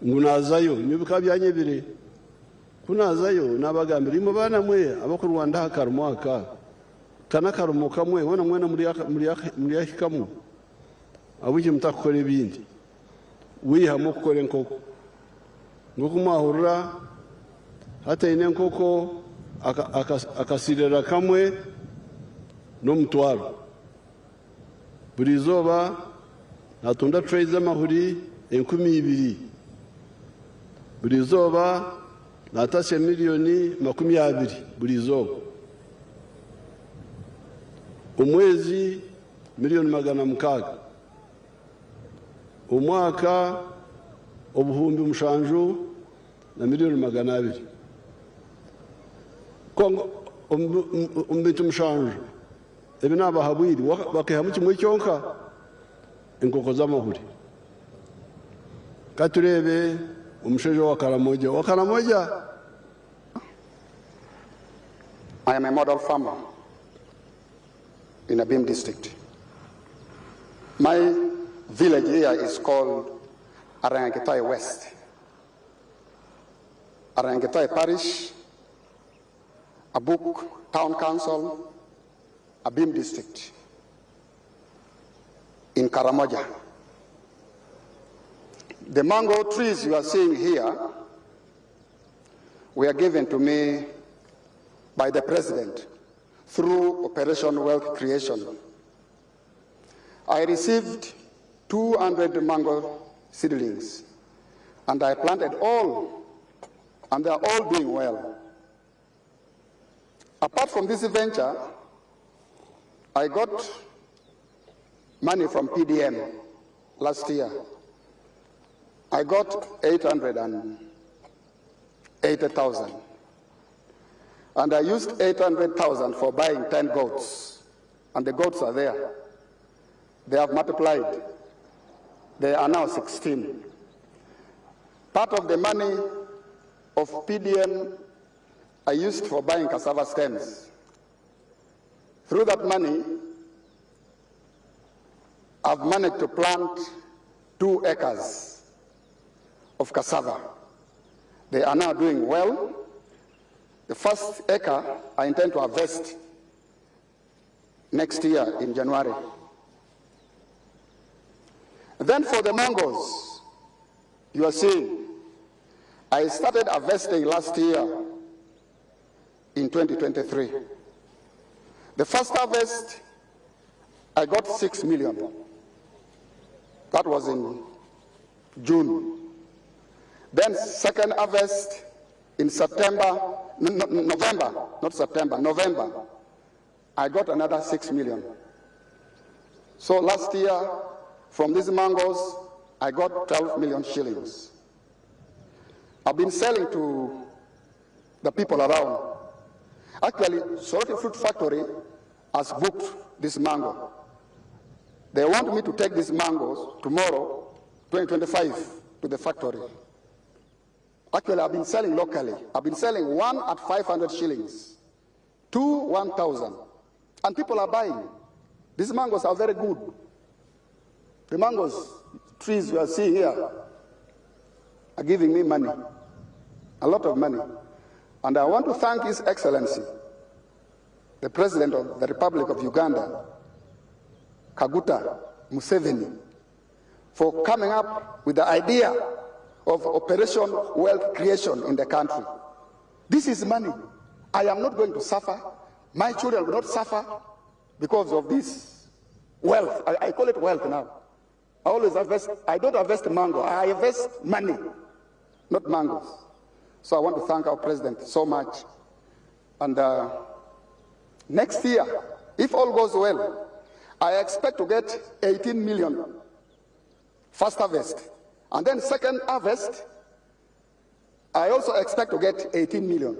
Ngu naazayo, nyowe bikaba byanyebire. Ku naazayo naabagambira, imwe baana mwe abakurwanira aha karimo aka, ka n'akarimo kamwe hoona mwena muryahikamu, ahabw'enki mutakukora ebindi? Wiihamu okukora enkoko. Nk'oku mwahurira, hati aine enkoko akasirira kamwe n'omutwaro. Buri izooba naatunda tureyi z'amahuri 2000. Buri izooba naatasya miliyoni 20 buri izooba. Omwezi miliyoni 600. Omwaka 7,000 na miliyoni 200. Kwonka omu bintu mushanju ebi naabahabwire, bakaihamu kimwe kyonka, enkoko z'amahuri. Ka tureebe omushaija owa Karamoja. Owa Karamoja. I am a model farmer in Abim district. My village here is called Arangitai West. Arangitai Parish, Abuk Town Council, Abim District, in Karamoja. The mango trees you are seeing here were given to me by the president through Operation Wealth Creation. I received 200 mango seedlings, and I planted all, and they are all doing well. Apart from this venture, I got money from PDM last year. I got 880,000. And I used 800,000 for buying 10 goats. And the goats are there. They have multiplied. They are now 16. Part of the money of PDM I used for buying cassava stems. Through that money, I've managed to plant 2 acres of cassava. They are now doing well. The first acre I intend to harvest next year in January. Then for the mangoes, you are seeing, I started harvesting last year in 2023. The first harvest, I got 6 million. That was in June. Then second harvest in September, no, no, November, not September, November, I got another 6 million. So last year, from these mangoes, I got 12 million shillings. I've been selling to the people around. Actually, Soroti Fruit Factory has booked this mango. They want me to take these mangoes tomorrow, 2025, to the factory. Actually, I've been selling locally. I've been selling one at 500 shillings, two 1,000. And people are buying. These mangoes are very good. The mangoes, trees you are seeing here, are giving me money, a lot of money. And I want to thank His Excellency, the President of the Republic of Uganda, Kaguta Museveni, for coming up with the idea of Operation Wealth Creation in the country. This is money. I am not going to suffer. My children will not suffer because of this wealth. I call it wealth now. I always harvest. I don't harvest mango. I harvest money, not mangoes. So I want to thank our president so much. And next year, if all goes well, I expect to get 18 million first harvest. And then second harvest, I also expect to get 18 million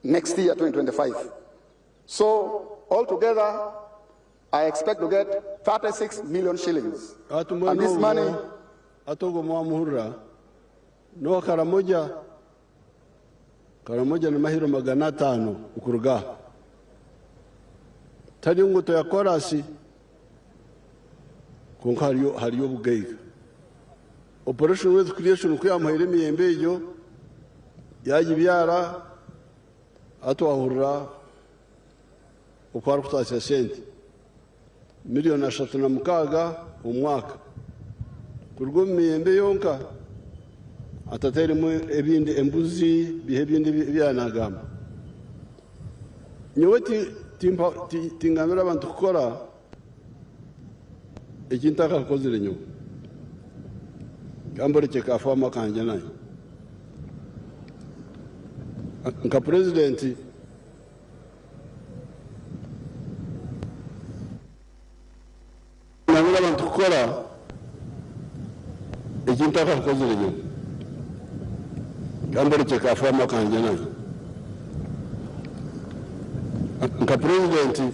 next year, 2025. So altogether, I expect to get 36 million shillings. And this money... Atogo mwamuhurra no Karamoja, Karamoja ni mahiro magana atano ukuruga tari nguto ya korasi konka hariyo bugeiga. Operation Wealth Creation kuyamuhaire emiyembe eyo yagibyara atwahurra uko arikutasya sente 36 million omwaka kuruga omu miyembe yonka atateremu ebindi embuzi bihe ebindi ebyanagamba. Nyowe tingambira abantu kukora ekintu akakozire nyowe kamboreke kafama kanje nayo nka president. Ngambira abantu kukora ekintu akakozire nyowe kamboreke kafama kanje nayo nka president.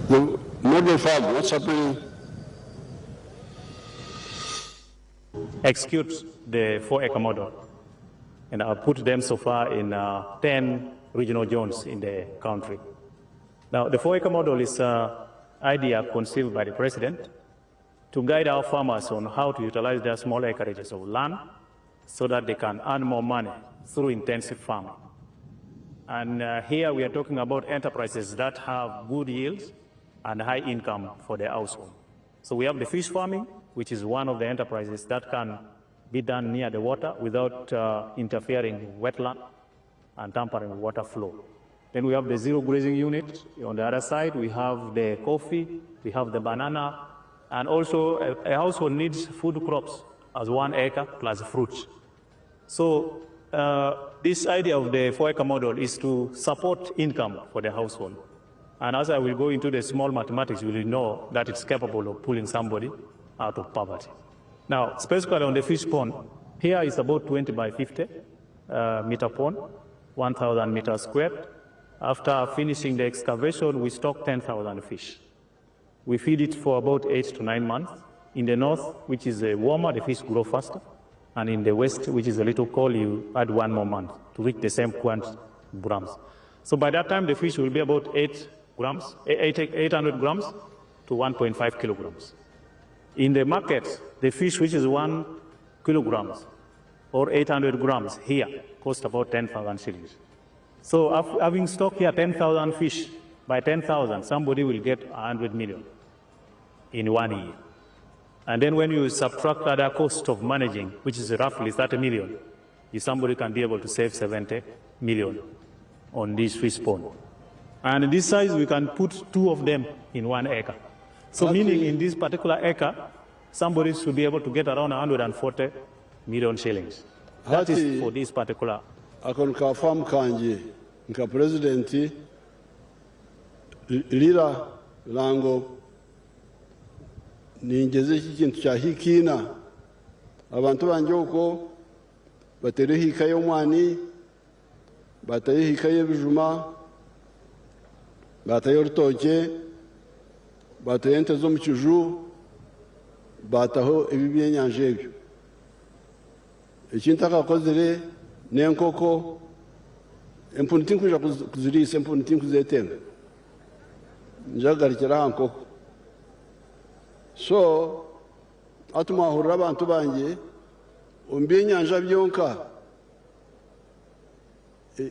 The model farm, what's happening? Execute the 4-acre model. And I've put them so far in 10 regional zones in the country. Now, the 4-acre model is an idea conceived by the president to guide our farmers on how to utilize their small acreages of land so that they can earn more money through intensive farming. And here we are talking about enterprises that have good yields and high income for their household. So we have the fish farming, which is one of the enterprises that can be done near the water without interfering with wetland and tampering with water flow. Then we have the zero grazing unit. On the other side, we have the coffee, we have the banana, and also a household needs food crops as 1 acre plus fruits. So This idea of the 4-acre model is to support income for the household. And as I will go into the small mathematics, you will know that it's capable of pulling somebody out of poverty. Now, specifically on the fish pond, here is about 20 by 50 meter pond, 1,000 meters squared. After finishing the excavation, we stock 10,000 fish. We feed it for about 8 to 9 months. In the north, which is warmer, the fish grow faster. And in the west, which is a little cold, you add one more month to reach the same quantity grams. So by that time, the fish will be about 8 grams, 800 grams to 1.5 kilograms. In the market, the fish which is 1 kilograms or 800 grams here cost about 10,000 shillings. So having stock here 10,000 fish by 10,000, somebody will get 100 million in one year. And then when you subtract other cost of managing, which is roughly 30 million, you somebody can be able to save 70 million on this fish pond. And this size, we can put two of them in 1 acre. So meaning in this particular acre, somebody should be able to get around 140 million shillings. That is Hati- for this particular. Ako ka farm kangye nka purezidenti Lira Lango ningeze iki kintu kya hikiina abantu bangye okwo batere hiika y'omwani, batayo hiika y'ebijuma, batayo orutookye, batayo ente z'omu kiju, bataho ebi byenyanja ebyo. Ekintu akakozire n'enkoko, empunu tinkwija kuziriisa, empunu tinkuzetenga, njagarukira aha nkoko. So ati mwahurira abantu bangye omu byenyanja byonka,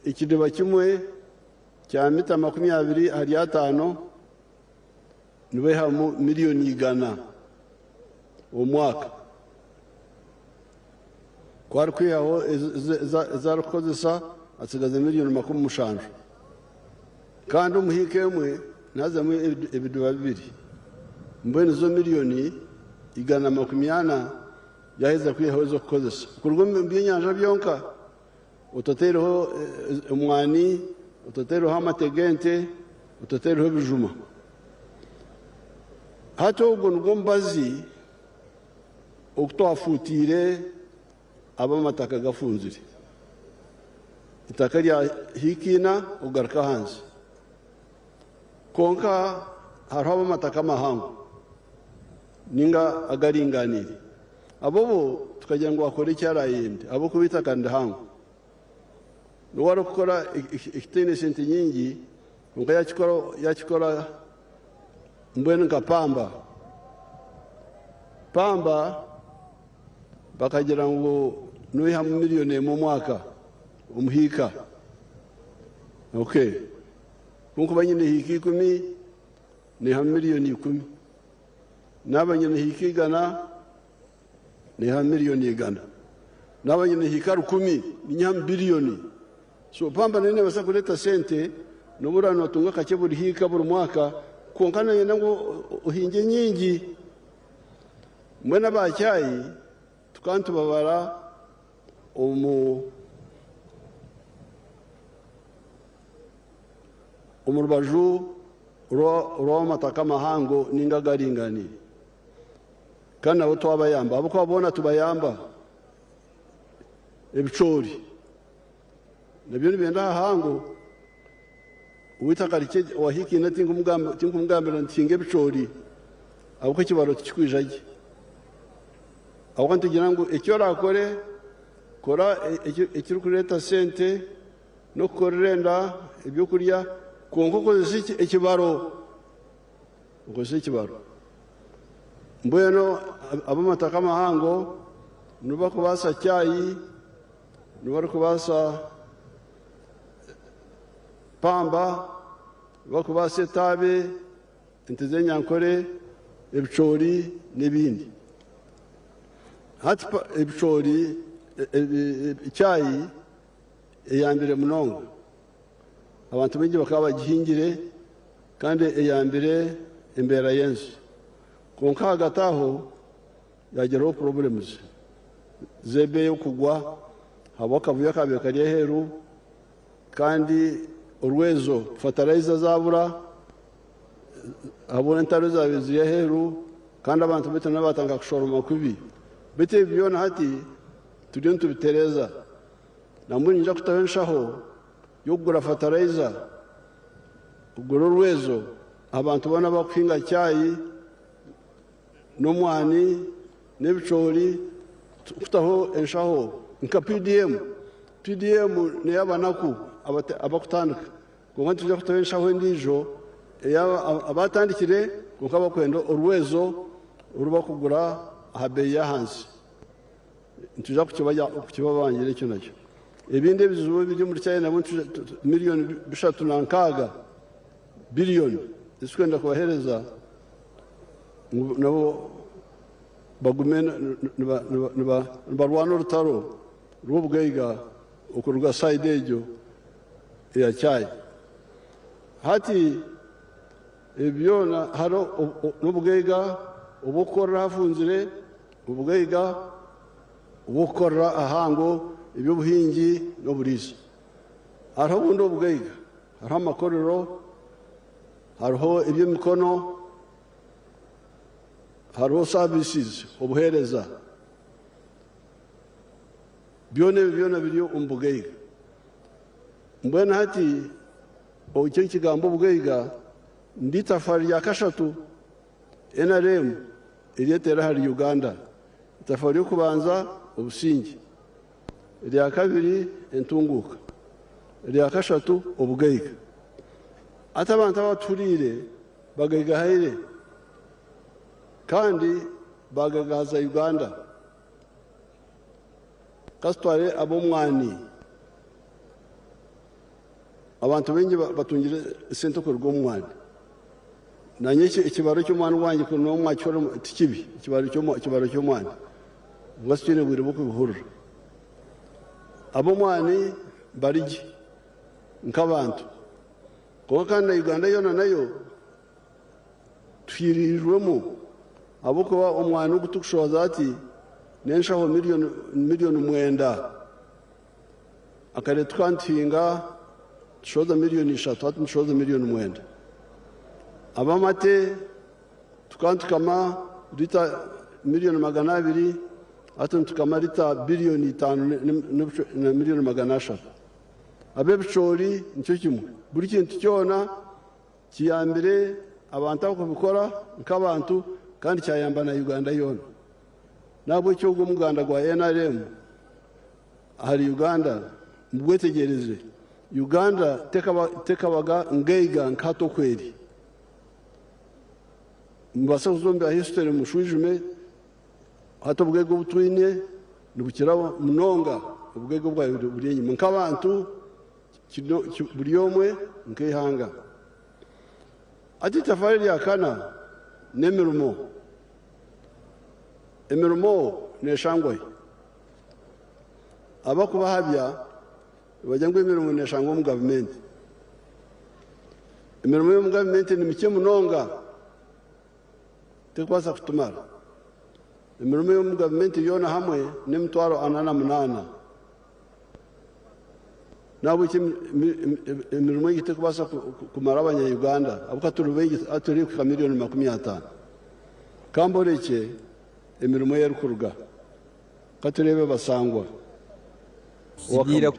ekidiba kimwe kya mita 20 ahari 50 nibehamu miliyoni 100 omwaka kwari kwihaho ezarikukozesa asigaza miliyoni 70, kandi omuhiika emwe nazamu ebidiba bibiri. Mbwenu zo miliyoni 140 yaheza kwihaho ezokukozesa kuruga omu byenyanja byonka, otateireho omwani, otateireho amate g'ente, otateireho ebijuma. Hati ogwo nigwo mubazi okutwafutiire ab'amataka gafunzire, itaka rya hikiina ogaruka ahansi. Konka hariho ab'amataka amahango ninga agaringaniire, abo bo tukagira ngu bakore ekyarayende ahabwokuba itaka nirihango, niwe arikukora ekitaine sente nyingi, konka yakikora yakikora. Mbwenu nka pamba, pamba bakagira ngu noihamu miliyoni 1 omwaka omuhiika. Okay, kunkuba nyine hiika 10 nihamu miliyoni 10, naba nyine hiika 100 nihamu miliyoni 100, naba nyine hiika 1000 ninyihamu biliyoni. So pamba nayo nebaasa kureeta sente nobura notunga kakye buri hiika, buri mwaka, konka noyenda ngu ohinge nyingi. Mbwenu abakyayi tukaba nitubabara omu rubaju rw'amataka amahango ninga agaringaniire, kandi nabo twabayamba ahabwokuba boona tubayamba. Ebicoori nabyo nibenda ahahango. Ow'itaka rikye owahikiine tinkumugambira nti hinga ebicoori ahabwokuba ekibaro tikikwija gye, ahabwokuba nitugira ngu eki orakore, kora ekirikureeta sente n'okukorera enda ebyokurya, konka okozese ekibaro, okozese ekibaro. Mbwenu ab'amataka amahango nibo bakubaasa kyayi, nibo barikubaasa pamba, bakubaasa etaabe, ente z'enyankore, ebicoori n'ebindi. Hati ebicoori, kyayi eyambire munonga, abantu baingi bakaba bagihingire kandi eyambire embeera y'ensi. Konka hagati aho yageraho problems z'ebeeyi okugwa. Ahabw'akavuyo akaabaire kari aheeru kandi orwezo fatarayiza zaabura ahabw'entaro ezaabaire ziri aheeru kandi abantu baitu nabo baatandika kushoroma kubi. Beitu ebi byona hati turiyo nitubitereeza. Nambwenu niinyija kutaho enshaho y'okugura fatarayiza, kugura orwezo abantu boona abarikuhinga chai n'omwani n'ebicoori kutaho enshaho nka PDM. PDM n'ey'abanaku abakutandika kwonka nitwija kutaho enshaho endiijo ey'abatandikire kwonka bakwenda orwezo oru bakugura aha beeyi y'ahansi. Nitwija kukibabangira ekyo nakyo. Ebindi ebizibu ebiri omuri China nabwo miriyoni 360 biliyoni ezirikwenda kubaheereza ngu nabo bagume nibarwana orutaro rw'obugaiga okuruga sayidi egyo eya China. Hati ebi byona hariho n'obugaiga obw'okukorera ahafunzire, obugaiga obw'okukorera ahango eby'obuhingi n'oburiisa. Hariho obundi obugaiga, hariho amakorero, hariho eby'emikono, hariho services, obuheereza. Byona ebi byona biri omu bugaiga. Mbwenu hati ekyo ekigambo obugaiga ndi itafaari rya kashatu NRM eryeteera ahari Uganda. Itafaari ry'okubanza obusingye, erya kabiri entunguuka, erya kashatu obugaiga. Hati abantu abatuhuriire bagaigahaire kandi bagaigahaza Uganda. Ka tutware ab'omwani. Abantu baingi batungire esente kuruga omu mwani. Nanye ekibaro ky'omwani gwangye kuri n'obu mwakihurira ti kibi, ekibaro ky'omwani. Kwonka titwine bwire bw'okubihurira. Ab'omwani bari gye nk'abantu. Kwonka kandi na Uganda yoona nayo tuhiiriirwemu ahabw'okuba omwani ogu turikushohoza hati n'enshaho miriyoni 9. Akare tukaba nituhinga tushohoza 3 million, hati nitushohoza 9 million. Ab'amate tukaba nitukama lita 200 million, hati nitukama lita 5 billion na 300 million. Ab'ebicoori nikyo kimwe. Buri kintu kyona kiyambire abantu abakubikora nk'abantu kandi kyayamba na Uganda yoona. Nahabwekyo ogwo omuganda gwa NRM ahari Uganda mugwetegyereze. Uganda tekabaga ngaiga nka hati oku eri. Nimubaasa kuza omu bya history mushwijume, hati obugaiga obu twine nibukira munonga obugaiga obwabaire buri enyima nk'abantu buri omwe nk'eihanga. Hati itafaari rya kana n'emirimo. Emirimo neeshangwa hi? Abakubahabya nibagira ngu emirimo neeshangwa omu gavumenti. Emirimo y'omu gavumenti ni mikye munonga, terikubaasa kutumara. Emirimo y'omu gavumenti yoona hamwe n'48,000. Nahabwekyo emirimo egi terikubaasa kumara abanya-Uganda ahabw'okuba turi baingi, hati turi kuhika 50 million. Ka mborekye emirimo ei erikuruga. Ka tureebe Basangwa. Ngiire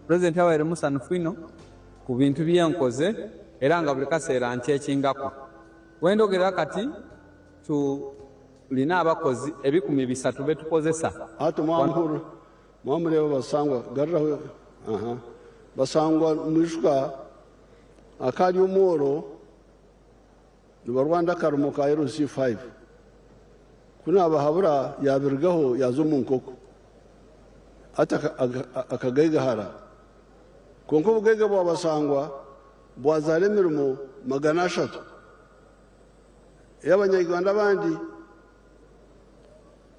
Purezidenti abaire musanhufu inho ku bintu bye nkoze era nga buli kaseera ankyekingaku. Wendogerera kati tulina abakozi 300 be tukozesa. Hati mwamuhurira, mwamureeba Basangwa, garuraho, aha. Basangwa mwijuka akaba ari omworo nibarwanda akarimo ka LC5. Ku naabahabura yaabirugaho yaaza omu nkoko. Hati akagaigahara. Kwonka obugaiga bwa Basangwa bwazaara emirimo 300 ey'abanyarwanda abandi.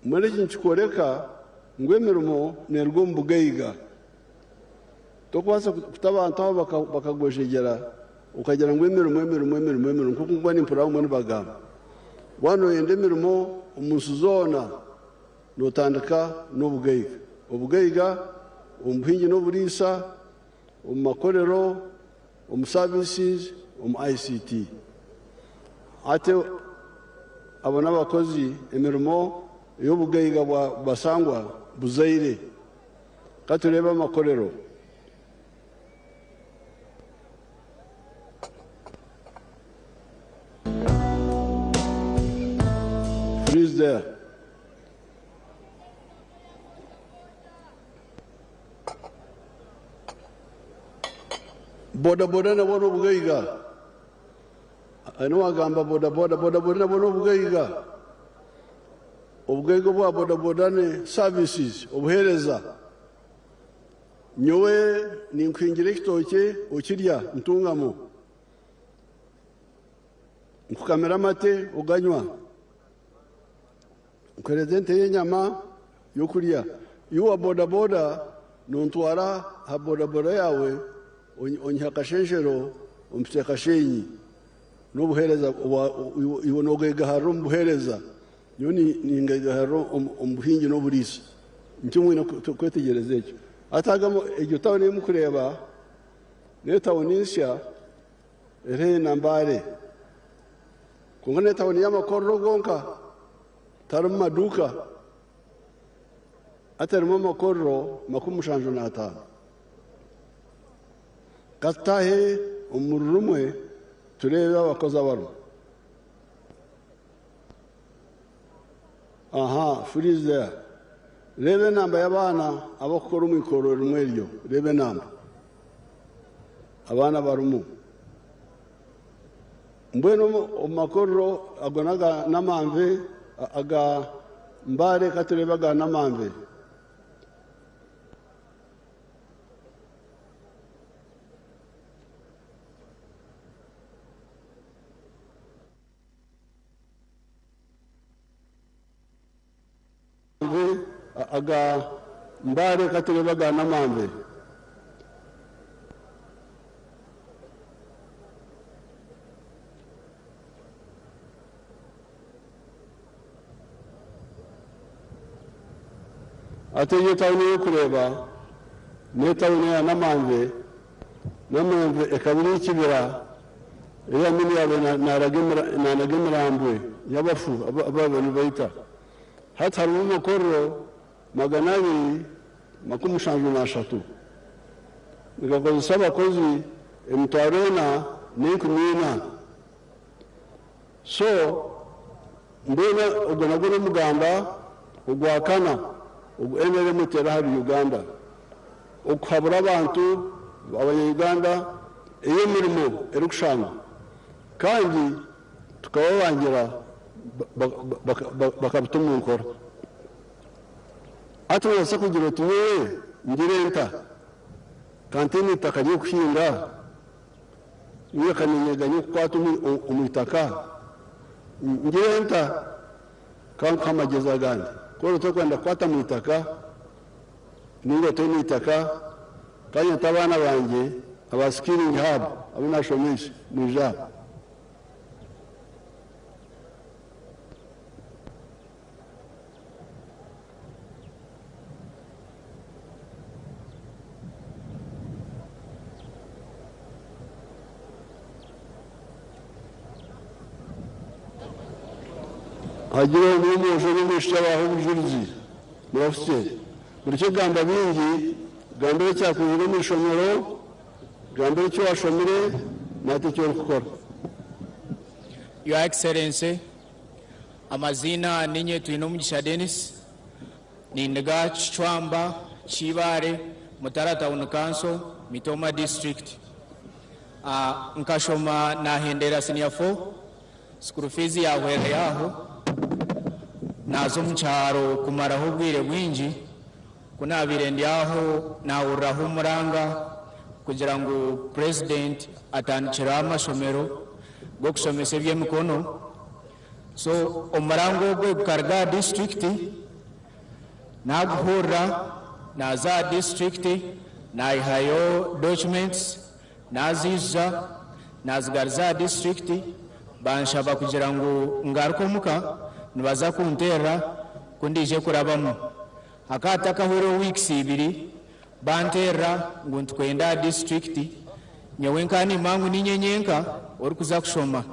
Mbwenu eki nikikworeka ngu emirimo neeruga omu bugaiga. Tokubaasa kuta abantu aho bakagwejegyera okagira ngu emirimo, emirimo, emirimo, emirimo nk'oku nkuba nimpurira abamwe nibagamba. Waaba nooyenda emirimo omu nsi zoona nootandika n'obugaiga. Obugaiga omu buhingi n'oburiisa, omu makorero, omu services, omu ICT. Hati abo n'abakozi emirimo ey'obugaiga bwa Basangwa buzaire. Ka tureebe amakorero. Freeze there. Bodaboda nabwo n'obugaiga. Hariho owagamba bodaboda, bodaboda nabwo n'obugaiga. Obugaiga obwa bodaboda ni services, obuheereza. Nyowe ninkuhingira ekitookye okirya ntungamu. Nkukamira amate oganywa. Nkuheereza ente y'enyama y'okurya. Iwe owa bodaboda nontwara aha bodaboda yaawe onyiha Kashenshero ompitsya Kashenyi. N'obuheereza iwe noogaigaharira omu buheereza, nyowe ningaigaharira omu buhingi n'oburiisa. Nikyo mwine kwetegyereza ekyo. Hati egyo tawuni ei murikureeba n'etawuni nsya eri haihi na Mbale. Kwonka n'etawuni y'amakorero gonka, tiharimu maduuka. Hati harimu amakorero 75. Ka tutaahe omuri rumwe tureebe abakozi abarimu. Aha, freeze there. Reeba enamba y'abaana abarikukora omu ikorero rimwe eryo. Reeba enamba. Abaana barimu. Mbwenu omu makorero ago n'aga Namanve, aga Mbale, ka tureebe aga Namanve. Aga Mbale ka tureebe aga Namanve. Hati egi etawuni ei orikureeba n'etawuni eya Namanve. Namanve ekaba eri ekibira ei Amini yaabaire naanaga emirambwe y'abafu abu baabaire nibaita. Hati harimu amakorero 273. Nigakozesa abakozi 4,400. So mbwenu ogwo nagwo n'omuganda ogwa kana ogu nrm eteera ahari Uganda, okuhabura abantu abanya Uganda ei emirimo erikushangwa kandi tukababangira bakabita omu nkora. Hati nobaasa kugira oti nyowe ngire nta? Ka ntaine itaka ry'okuhinga? Nyowe ka niinyeganya okukwata omu itaka? Ngire nta? Ka nkuhe amagyezi agandi. Ku orikuba otakwenda kukwata mu itaka nainga otaine itaka, ka nyete abaana bangye aba Skilling Hub abu naashomeise, mwije aha. Hagire omwe omwojo n'omwishiki abaaha obujurizi. Murahusye. Murekye kugamba bingi, gambira ekyakwizire omu ishomero, gambira eki waashomire nahati eki orikukora. Your Excellency, Amaziina ninye Twinomugisha Denis, nindiga Kicwamba, Kibaare, Mutara Town Council, Mitooma District. Nkashoma nahendera senior 4, school fees yahwerayo aho, naaza omu kyaro kumaraho obwire bwingi, ku nabaire ndi aho nahuriraho omuranga kugira ngu President atandikireho amashomero g'okushomesa eby'emikono. So omuranga ogwe gukaruga aha disiturikiti, naaguhurira naaza aha disiturikiti naihayo documents naaziijuza naazigaruza aha disiturikiti banshaba kugira ngu ngaruke omuka nibaza kunteerera ku ndaije kurabamu. Hakaba hatakahweireho weeks ibiri Banteerera ngu nitukwenda aha disiturikiti, nyowe nkaba nimmanya ngu niinye nyenka orikuza kushoma.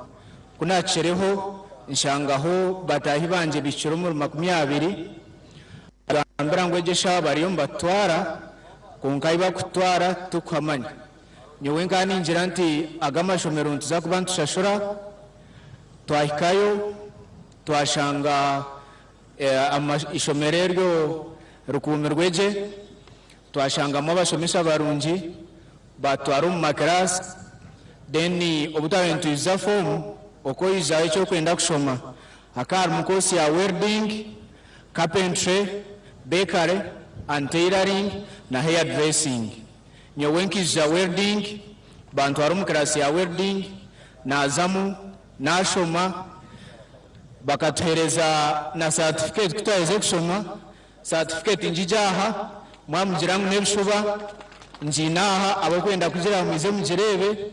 Ku naahikireho nshangaho bataahi bangye bahikire omuri 20, Bagambira ngu egyo eshaaha bariyo nibatutwara, kwonka ahi barikututwara titukuhamanya. Nyowe nkaba ningira nti aga amashomero nituza kuba nitushashura, twahikayo twashanga eishomero eryo rikuumirwe gye, twashangamu abashomesa barungi, baatutwara omu makiraasi, then obu twabaire nitwijuza foomu, oku oijuzaho eki orikwenda kushoma, hakaba harimu koosi ya welding, carpentry, bakery and tailoring na hair dressing. Nyowe nkaijuza welding, bantwara omu kiraasi ya welding, naazamu, naashoma, bakatuheereza na saatifiketi ku twaherize kushoma, saatifiketi ngigi aha, mwamugira ngu n'ebishuba, ngiine aha, abarikwenda kugireeba mwije mugireebe.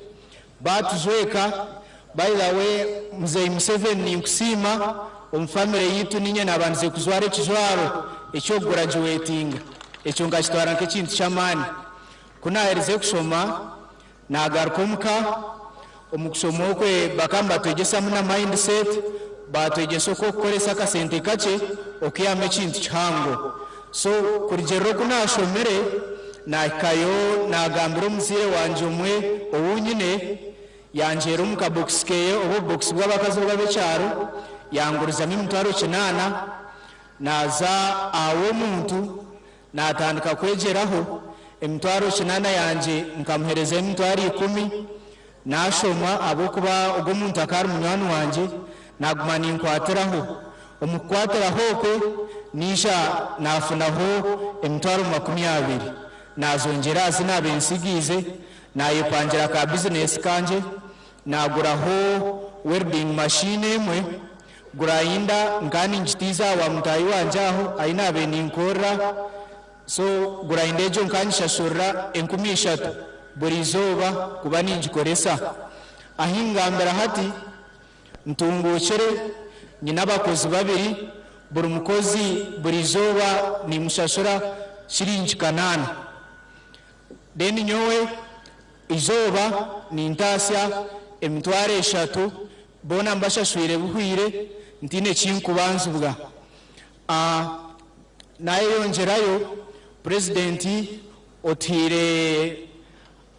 Baatujweka, by the way Muzeeyi Museveni ninkusiima, omu famire yaitu niinye naabandize kujwara ekijwaro eky'okugurajuwetinga, ekyo nkakitwara nk'ekintu ky'amaani. Ku naaherize kushoma, naagaruka omuka, omu kushoma okwe bakaba nibatwegyesamu na mind set, baatwegyesa oku orikukoresa akasente kakye okwihamu ekintu kihango. So kurugiirira oku naashomire, naahikayo naagambira omuzaire wangye omwe ou nyine, yangyeera omu kabokisi keeye oba obubokisi bw'abakazi obu ab'ekyaro, yangurizamu emitwaro kinaana, naaza aha w'omuntu naatandika kwegyeraho, emitwaro kinaana yangye nkamuheerezayo emitwaro ikumi, Naashoma ahabw'okuba ogwo muntu akaba ari munywani wangye, naaguma ninkwatiraho. Omu kukwatiraho okwe, naija naafunaho emitwaro 20. Naazongyera aha zi naabaire ntsigiize, naayepangira ka bizinesi kangye, naaguraho welding machine emwe, gurayinda nkaba ningitiiza aha wa mutaahi wangye aho ahi naabaire ninkorera. So gurayinda egyo nkangishashurira 3000 buri izooba kuba ningikoresa. Ahi ngambira hati ntunguukire, nyine abakozi babiri, buri mukozi buri izooba nimushashura shiringi kanaana. Then nyowe izooba nintaasya 3000 boona mbashashwire buhwire ntiine kinkubanzibwa. A Nayeyongyerayo, Purezidenti otuhaire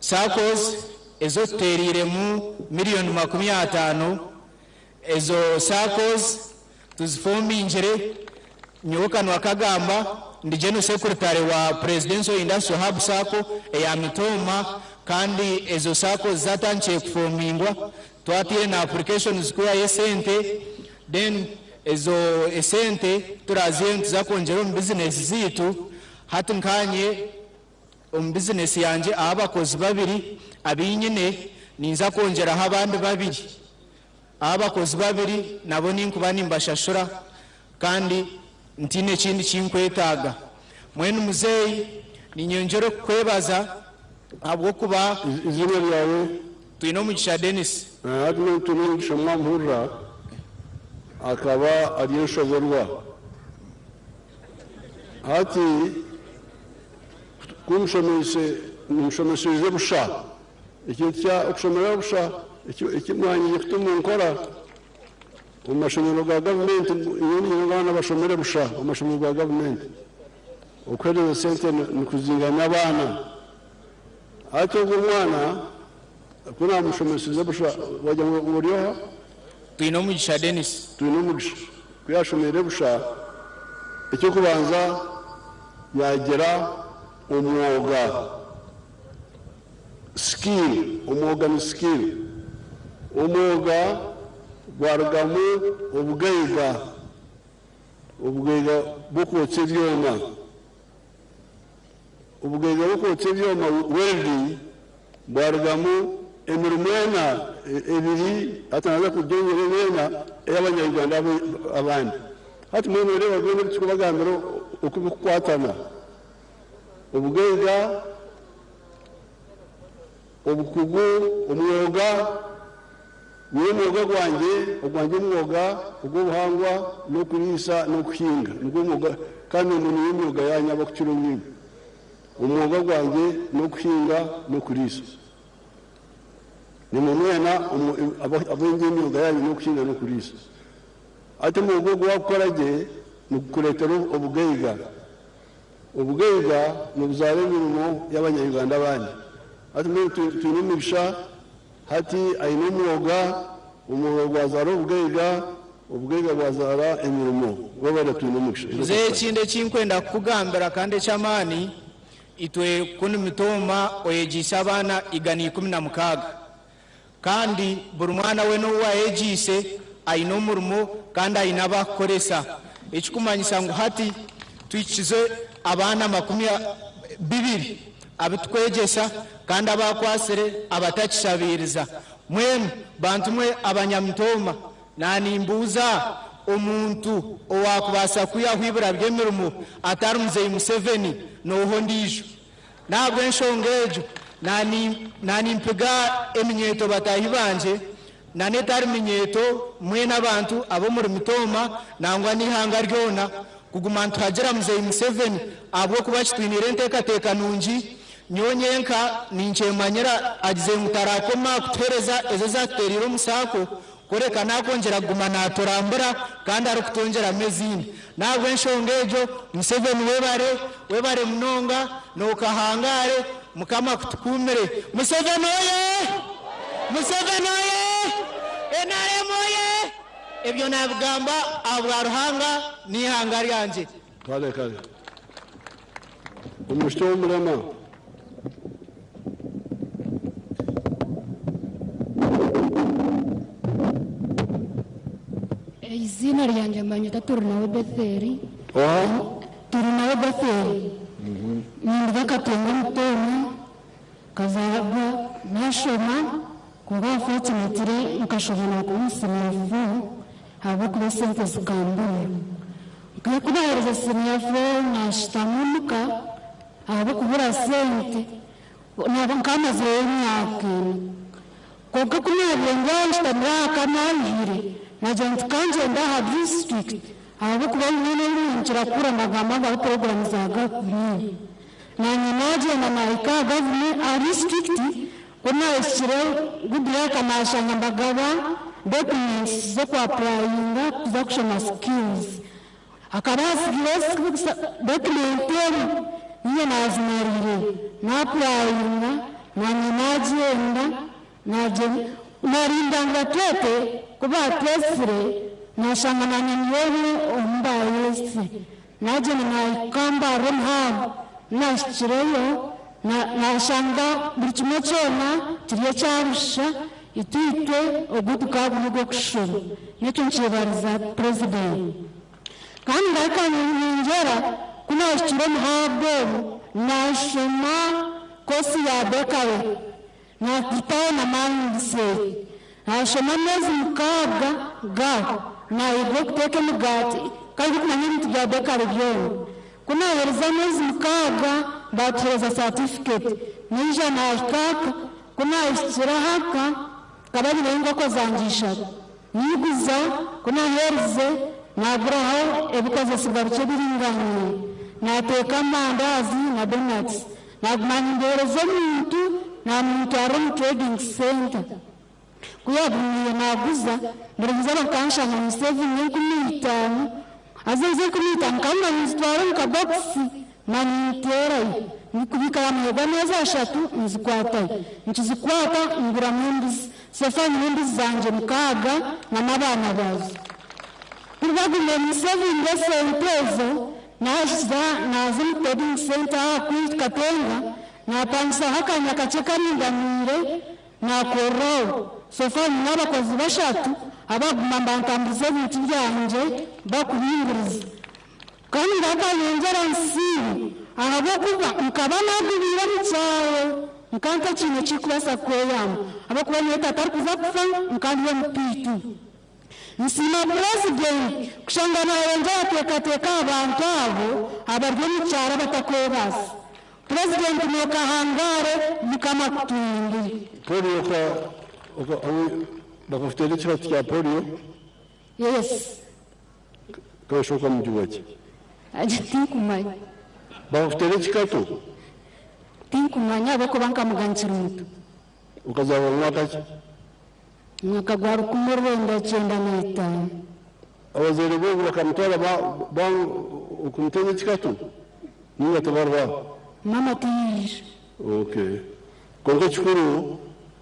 SACCOs ezi otuteereiremu miriyoni 50, ezo SACCOs tuzifomingire, nyowe kanwa kagamba ndi General Secretary wa Presidential Industrial Hub SACCO eya Mitooma kandi ezo SACCOs zatandikire kufomingwa, twataire na applications kwihayo esente then Ezo esente turazihe nituza kwongyera omu bizinesi zaitu. Hati nkanye omu bizinesi yangye aho abakozi babiri abu nyine, ninza kwongyeraho abandi babiri. Aho abakozi babiri nabo ninkuba nimbashashura kandi ntiine kindi kinkwetaaga. Mbwenu muzeeyi niinyongyera okukwebaza ahabw'okuba. Eiziina ryawe? Twinomugisha Denis. Hati mbwenu Twinomugisha mwamuhurira akaba ari enshoberwa. Hati ku mushomeise nimushomeserize busha ekintu kya okushomera busha eki mwanyine kuta omu nkora omu mashomero ga gavumenti nyowe niinyenda ngu abaana bashomere busha omu mashomero ga gavumenti. Okuheereza sente nikuzingana abaana. Hati ogwo omwana ku naamushomesize busha wagira ngu ori oha? Twinomugisha Denis. Twinomugisha ku yaashomeire busha, eky'okubanza yaagira omwoga, skill, omwoga ni skill. Omwoga gwarugamu obugaiga, obugaiga bw'okwotsya ebyoma. Obugaiga bw'okwotsya ebyoma, welding, bwarugamu emirimo ena, ebiri hati naaza kugyongyera ebe ena ey'abanya-Uganda abandi. Hati mbwenu noreeba byona ebi turikubagambira oku birikukwatana. Obugaiga, obukugu, omwoga, nyowe omwoga gwangye, ogwangye omwoga ogw'obuhangwa n'okuriisa n'okuhinga nigwo mwoga kandi ogwo niyo myooga yaanyu abakukira obwingi. Omwoga gwangye n'okuhinga n'okuriisa. Nimwe mwena abaingi emyoga yaanyu n'okuhinga n'okuriisa. Hati omwoga ogu waakukora gye nigukureetera obugaiga. Obugaiga nibuzaara emirimo y'Abanya-Uganda abandi. Hati mbwenu twine emigisha, hati aine omwoga, omwoga gwazaara obugaiga, obugaiga bwazaara emirimo. Webare twine omugisha. Muzeeyi ekindi eki nkwenda kukugambira kandi eky'amaani, itwe kunu Mitooma oyegyeise abaana 116 kandi buri mwana weena ou wayegyeise aine omurimo kandi aine abu akukoresa ekikumanyisa ngu hati tuhikize abaana 200 abu tukwegyesa kandi abakwatsire abatakishabiiriza. Mbwenu bantu mwe abanyamitooma Naanimbuuza, omuntu owaakubaasa kwihaho eibura ry'emirimo atari Muzeeyi Museveni n'oha ondiijo? N'ahabw'enshonga egyo, naanimpiga eminyeeto bataahi bangye na n'etari minyeeto mwena abantu ab'omuri Mitooma nangwa n'eihanga ryona kuguma nituhagira Muzeeyi Museveni ahabw'okuba kitwiniire enteekateeka nungi. Nyowe nyenka ninkyemanyira agize ngu taraakoma kutuheereza ezo ezatuteereire omu saako Kureka naakwongyera kuguma naaturambura kandi arikutwongyeramu ezindi. N'ahabw'enshonga egyo, Museveni webare, webare munonga, nookahangaare, Mukama akutukuumire. Museveni oye! Museveni oye! Nrm oye! Ebyo naabigamba ahabwa Ruhanga n'eihanga ryangye. Kare kare. Omushito w'omurema. Eiziina ryangye mbanyeta Turinawe Betheri. Oha? Turinawe Betheri. Ninduga Katonga Mitooma, nkazaarwa nashoma kwonka unfortunately nkashoma nakuba omu senior four ahabw'okuba esente zikambura. Ku naaherize senior four naashutama omuka ahabw'okubura sente, naaba nk'amazireyo emyaka ena. Kwonka ku naabaire ndi aho nshutamire aha ka naaruhire, naagira nti ka ngyende aha disiturikiti ahabw'okuba mbwenu obumwe nkira kuhurira nibagamba ngu hariho puroguraamu za gavumenti. Naanye naagyenda naahika aha gavumenti aha disiturikiti, ku naahikireyo Goodluck naashanga nibagaba dokumenti z'okwapurayinga kuza kushoma skills. Hakaba hatsigireho dokumenti emwe, niinye naazimariire. Naapurayinga, naanye naagyenda, naarinda ngu batwete, ku baatwetsire naashanga naanye ndi omwe omu baayetsire. Naagyenda naahika Mbarara omuhanda, ku naahikireyo naashanga buri kimwe kyona kiri ekya busha, itwe itwe ogu gukaba guri ogw'okushoma. N'ekyo nikyebariza Purezidenti. Kandi ngaruka niinyongyera, ku naahikire omuhanda ogu, naashoma koosi ya bekare. Naagitaho na mindset. Naashoma ameezi mukaaga ga naayiga okuteeka emigaati kandi ndikumanya ebintu bya bakery byona. Ku naaherize ameezi mukaaga baatuheereza certificate. Naija naahika aka, ku naahikire aha aka nkaba nyineyo enkoko zangye ishatu. Naiguza, ku naaherize naaguraho ebikozesibwa bikye ebiringaniire. Naateeka amandaazi na donuts. Naaguma nimbohereza omuntu naamutwara omu trading centre. Ku yaagumiire naaguza, buri izooba nkanshanga ninsevinga 5000. Haza ezo 5000 nkaba mba ninzitwara omu kabokisi mba ninteerayo. Ndikubiika aha muheru gw'ameezi ashatu nzikwatayo. Nkizikwata nguramu embuzi. So far nyine embuzi zangye mukaaga na n'abaana baazo. Ku bagumire ninsevinga esente ezo, Naaza naaza omu Trading Centre aha Quint Katenga, naapangisaho akanya kakye karinganiire naakoreraho. So far nyine abakozi bashatu abakuguma nibantambuza ebintu byangye bakubinguriza. Kandi ngaruka nyongyera nsiime ahabw'okuba nkaba naagubiire omu kyaro nka ntakiine ekirikubaasa kweyamba ahabw'okuba nyowe tata arikuza kufa nka ndi omu P2. Nsiima Purezidenti kushanga nayongyera ateekateeka aha bantu abo abari omu kyaro abatakwebaasa. Purezidenti nokahangaare Mukama akutuhindure. Polio oka oka bakakuteera ekibatu kya polio? Yes. Kashoka mujubaki? Tinkumanya. Bakakuteera ekikatu? Tinkumanya ahabw'okuba nkamuga nkiri muto. Okazaarwa mu mwaka ki? Omu mwaka gwa 1995. Abazaire boobu bakamutwara okumuteeza ekikatu ninga tibariho aho? Maama tiyaija. Okay. Kwonka ekikuru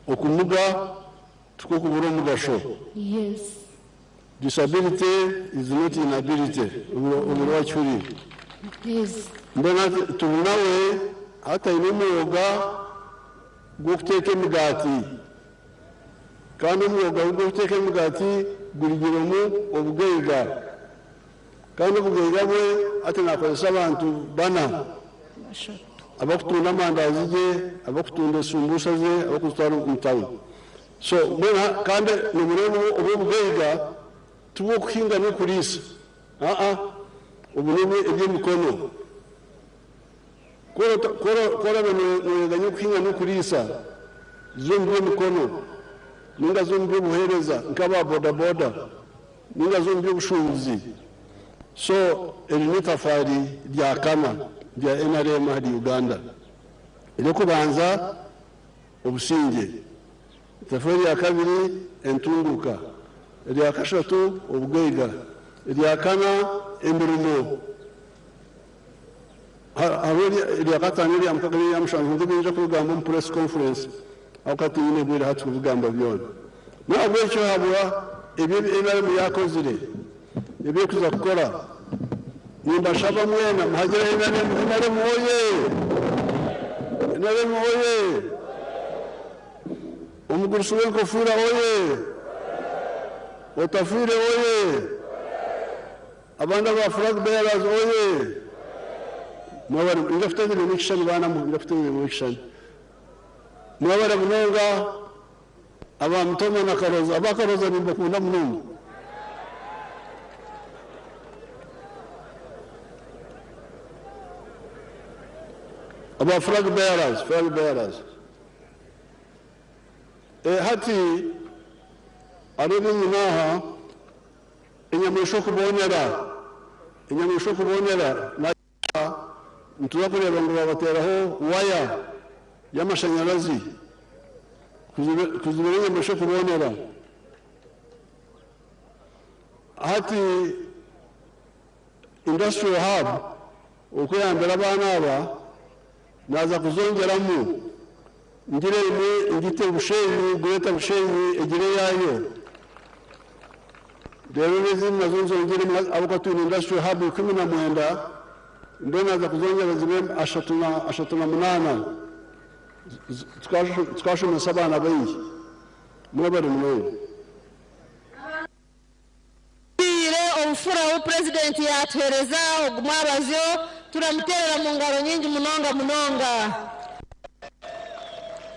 okumuga tikwo kubura omugasho. Yes. Disability is not inability. Obiro wakihuriire? Yes. Mbwenu hati turi nawe hati aine omwoga gw'okuteeka emigaati kandi omwoga gw'okuteeka emigaati gurugiremu obugaiga kandi obugaiga bwe hati nakozesa abantu bana abakutunda amandaazi ge, abakutunda esumbusa ze, abakuzitwara omu tawuni. So mbwenu kandi nomureeba obu obugaiga tibw'okuhinga n'okuriisa aa obu n'eby'emikono. Ku oraabe nooyega n'okuhinga n'okuriisa, za omu by'emikono nainga za omu by'obuheereza nk'aba bodaboda nainga za omu by'obushuubuzi. So eri n'eitafaari rya kana rya nrm ahari Uganda. Ery'okubanza obusingye, eitafaari erya kabiri entunguuka, erya kashatu obugaiga, erya kana emirimo. Hariho erya kataano, erya mukaga n'erya mushanju kwonka ebyo niinyija kubigamba omu press conference ahabw'okuba tinyine bwire hati kubigamba byona. N'ahabw'ekyo ahabwa ebyo ebi nrm yaakozire, ebi erikuza kukora, nimbashaba mwena muhagire nrm. NRM oye! NRM oye! Omugurusi w'enkofiira oye! Otafiire oye! Abandi aba flag bearers oye! Mwebare ninza kuteerera imwe ekishushani baana mwe, ninza kuteerera imwe ekishushani. Mwebare munonga aba Mutoma na Karoza, aba Karoza nimbakunda munonga. Aba flag bearers, flag bearers. Eh, hati hariho ebi nyine aha. Enyamaishwa okubonera, enyamaishwa okubonera naagira nituza kureeba ngu baabateeraho waya y'amashanyarazi kuzibira enyamaishwa okubonera. Hati industrial hub okweyambira abaana aba naaza kuzongyeramu ngire emwe ngite Bushenyi, Greater Bushenyi egire eyaayo. Reero n'ezindi nazo nzongyeremu ahabw'okuba twine industrial hub 19, mbwenu naaza kuzongyera zibe 38 tukashomesa abaana baingi. Mwebare munonga. Tuhaire obufura obu Purezidenti yaatuheereza ogu mwabazyo, turamuteerera mu ngaro nyingi munonga munonga.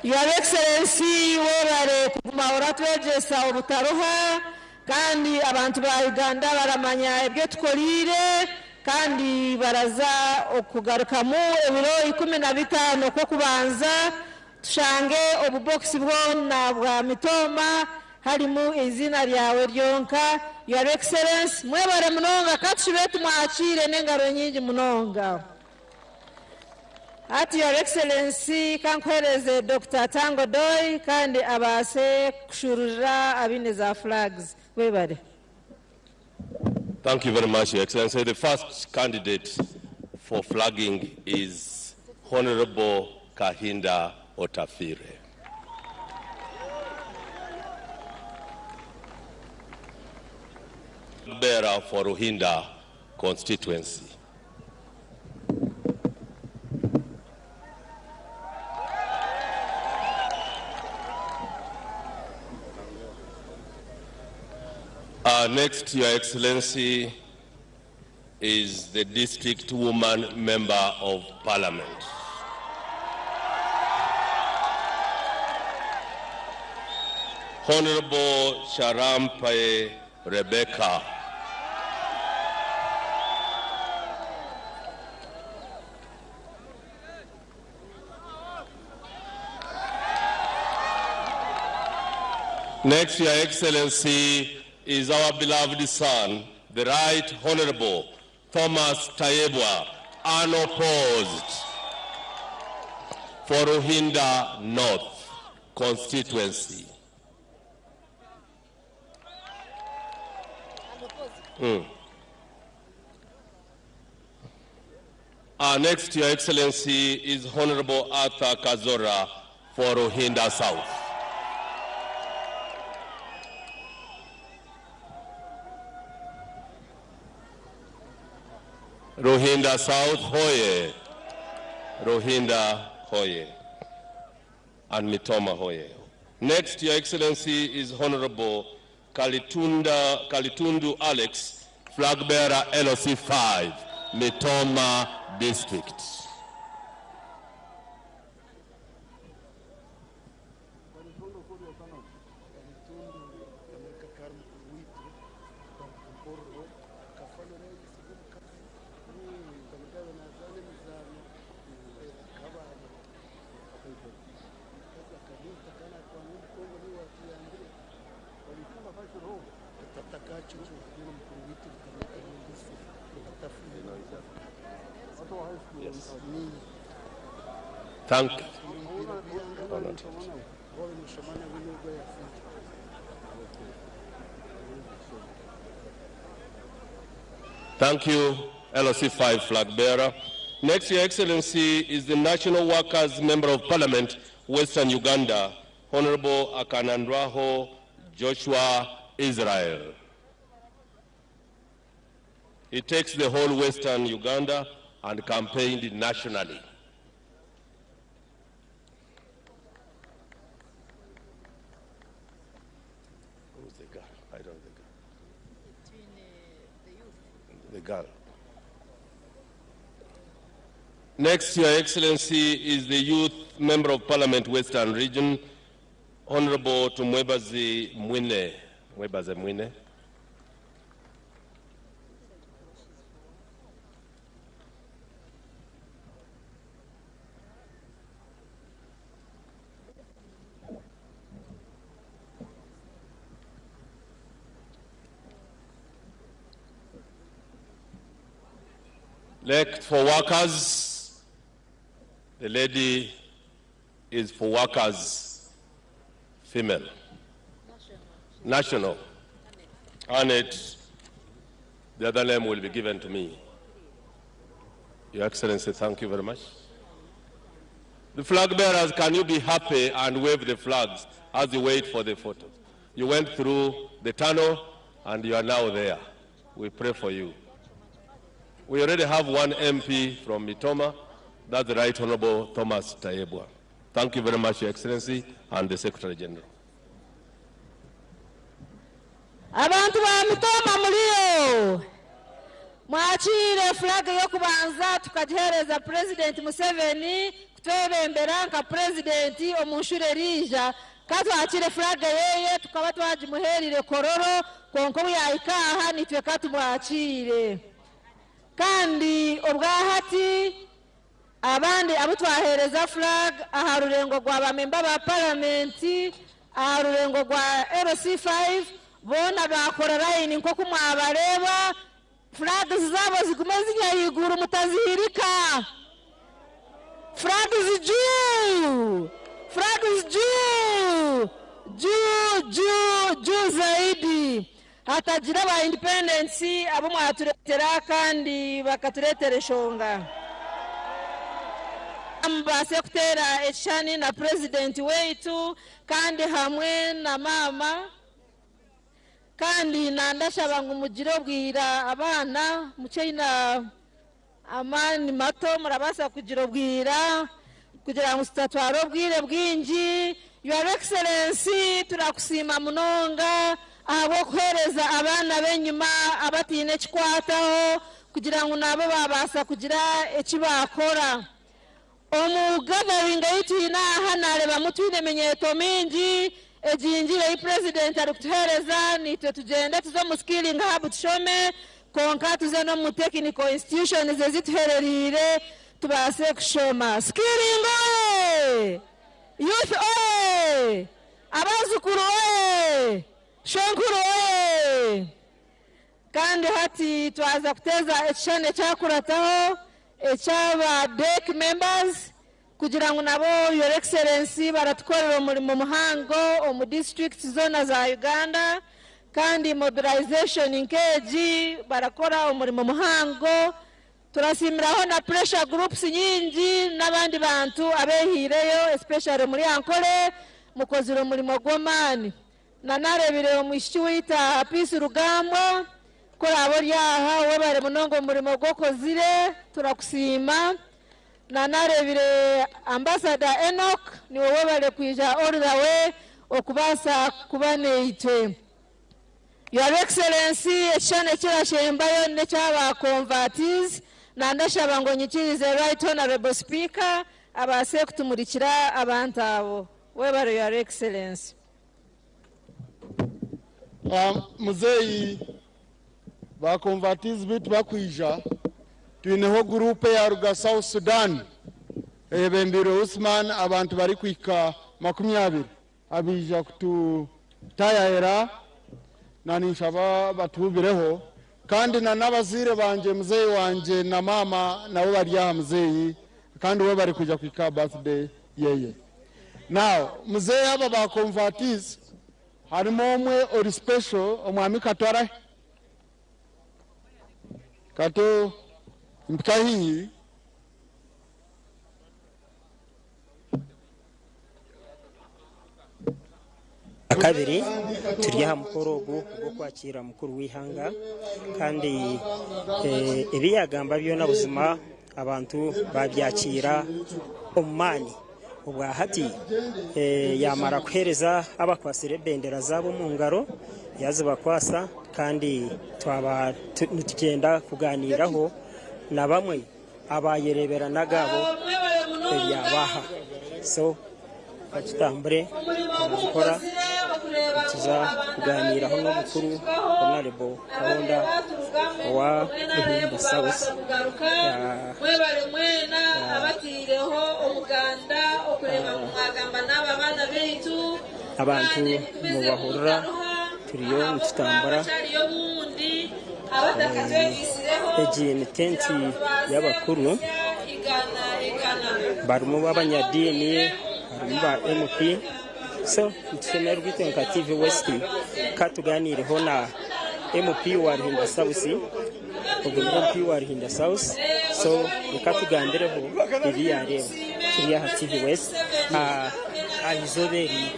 Your Excellency webare kuguma oratwegyesa obutaruha kandi abantu ba Uganda baramanya ebi otukoriire kandi baraza okugarukamu ebiro 15 Okwokubanza Tushange obubokisi bwona bwa mitooma harimu eiziina ryawe ryonka Your Excellency. Mwebare munonga katushube tumwakiire n'engaro nyingi munonga. Hati Your Excellency kankuhereze Dokita Tanga Odoi kandi abaase kushururira abaine za flags. Webare. Thank you very much, Your Excellency. The first candidate for flagging is Honorable Kahinda Otafiire. Bearer for Ruhinda constituency. Next, Your Excellency, is the District Woman Member of Parliament. Honorable Kyarampe Rebecca. Next, Your Excellency, is our beloved son, the Right Honorable Thomas Tayebwa, unopposed. for Ruhinda North constituency. Next, Your Excellency, is Honorable Arthur Kazora for Ruhinda South. Ruhinda South, Hoye. Ruhinda, Hoye. And Mitooma, Hoye. Next, Your Excellency, is Honorable Kalitundu Alex, flag bearer LOC 5, Mitooma District. Yes. Thank you. Oh, not yet. Thank you, LOC 5 flag bearer. Next, Your Excellency, is the National Workers Member of Parliament, Western Uganda, Honorable Akanandraho Joshua Israel. He takes the whole Western Uganda and campaigned nationally. Who's the girl? I don't know the girl. The girl. Next, Your Excellency, is the Youth Member of Parliament, Western Region, Honorable Tumwebaze Mwine. Mwebaze Mwine. Elect for workers. The lady is for workers, female. National. Annette, the other name will be given to me. Your Excellency, thank you very much. The flag bearers, can you be happy and wave the flags as you wait for the photos? You went through the tunnel and you are now there. We pray for you. We already have one MP from Mitooma, that's the Right Honorable Thomas Tayebwa. Thank you very much, Your Excellency, and the Secretary General. Abantu ba Mitooma muriyo mwakire flag y'okubanza tukagihereza President Museveni kutwebembera nka President omu nshuro eriija. Ka twakire flag yeye tukaba twagimuherire Kololo, kwonka obu yahika aha nitwe ka tumwakire. Kandi obwahati abandi abo twahereza flag aha rurengo rwa bamemba ba paramenti, aha rurengo rwa LC5, boona bakora line nk'oku mwabareeba. Flags zabo zigume zinyayiguru mutazihirika. Flags juu, flags juu, juu, juu, juu zaidi. Hatagira ba independence abo mwaturetera kandi bakaturetera eshonga. Mbase kutera ekishani na president weitu kandi hamwe na mama. Kandi nandashaba ngu mugire obwira abaana muchaina amani mato, murabasa kugira obwira kugira ngu tutatwara obwire bwingi. Your Excellency, turakusiima munonga ahabw'okuheereza abaana b'enyima abatiine ekikwataho kugira ngu nabo babaasa kugira eki baakora. Omu gathering ei twine aha nareebamu twine eminyeeto mingi egingire ei president arikutuheereza, nitwe tugyende tuze omu skilling hub tushome, konka tuze n'omu technical institutions ezituhereriire tubaase kushoma. Skilling oye! Youth oye! Abazukuru oye! Shonkuru oye! Kandi hati twaza kuteeza ekishushani ekyakurataho ekyaba DEC members. kugira ngu nabo Your Excellency baratukorera omurimo muhango omu districts zoona za Uganda kandi mobilization nk'egi barakora omurimo muhango. Turasiimiraho na pressure groups nyingi n'abandi bantu abehiireyo especially omuri Ankole mukozire omurimo gw'amaani. Na nareebire omwishiki waitu aha Peace Rugambwa ku oraabe ori aha webare munonga omurimo ogu okozire turakusiima. Na nareebire Ambassador Enock niiwe webare kwija all the way okubaasa kuba naitwe. Your Excellency ekishushani ekirashembayo n'ekya ba convertees na ndashaba ngu onyikirize Right Honourable Speaker abaase kutumurikira abantu abo. Webare Your Excellency. Muzeeyi ba convertees beitu bakwija, twineho guruupu eyaruga South Sudan eyebembeirwe Usman abantu barikuhika 20 abaija kututayayira na ninshaba batuhubireho kandi na n'abazaire bangye muzeeyi wangye na maama nabo bari aha muzeeyi kandi we barikwija kuhika aha birthday yeye. Now muzeeyi aba ba convertees harimu omwe ori special omwami Kato arahi? Kato mpika haihi. Akabiri turi aha mukoro ogu ogw'okwakiira mukuru w'eihanga kandi ebi yaagamba byona buzima abantu baabyakiira omu maani. Obwahati yaamara kuheereza abakwatsire ebendera zaabo omu ngaro yaazibakwatsa kandi twaba nitugyenda kugaaniiraho na bamwe abayereebera n'agaabo ebyabaha. So katutambure mpora nituza kugaaniiraho n'omukuru Honarebo Karonda owa Ruhimba South. Abantu mubahurira turiyo nitutambura. Egi ni tenti y'abakuru barimu abanyadiini harimu ba MP so nitushemererwa itwe nka TV West ka tuganiireho na MP wa Ruhinda South ogu ni MP wa Ruhinda South so reka tugambireho ebi yareeba turi aha TV West aha izooba eri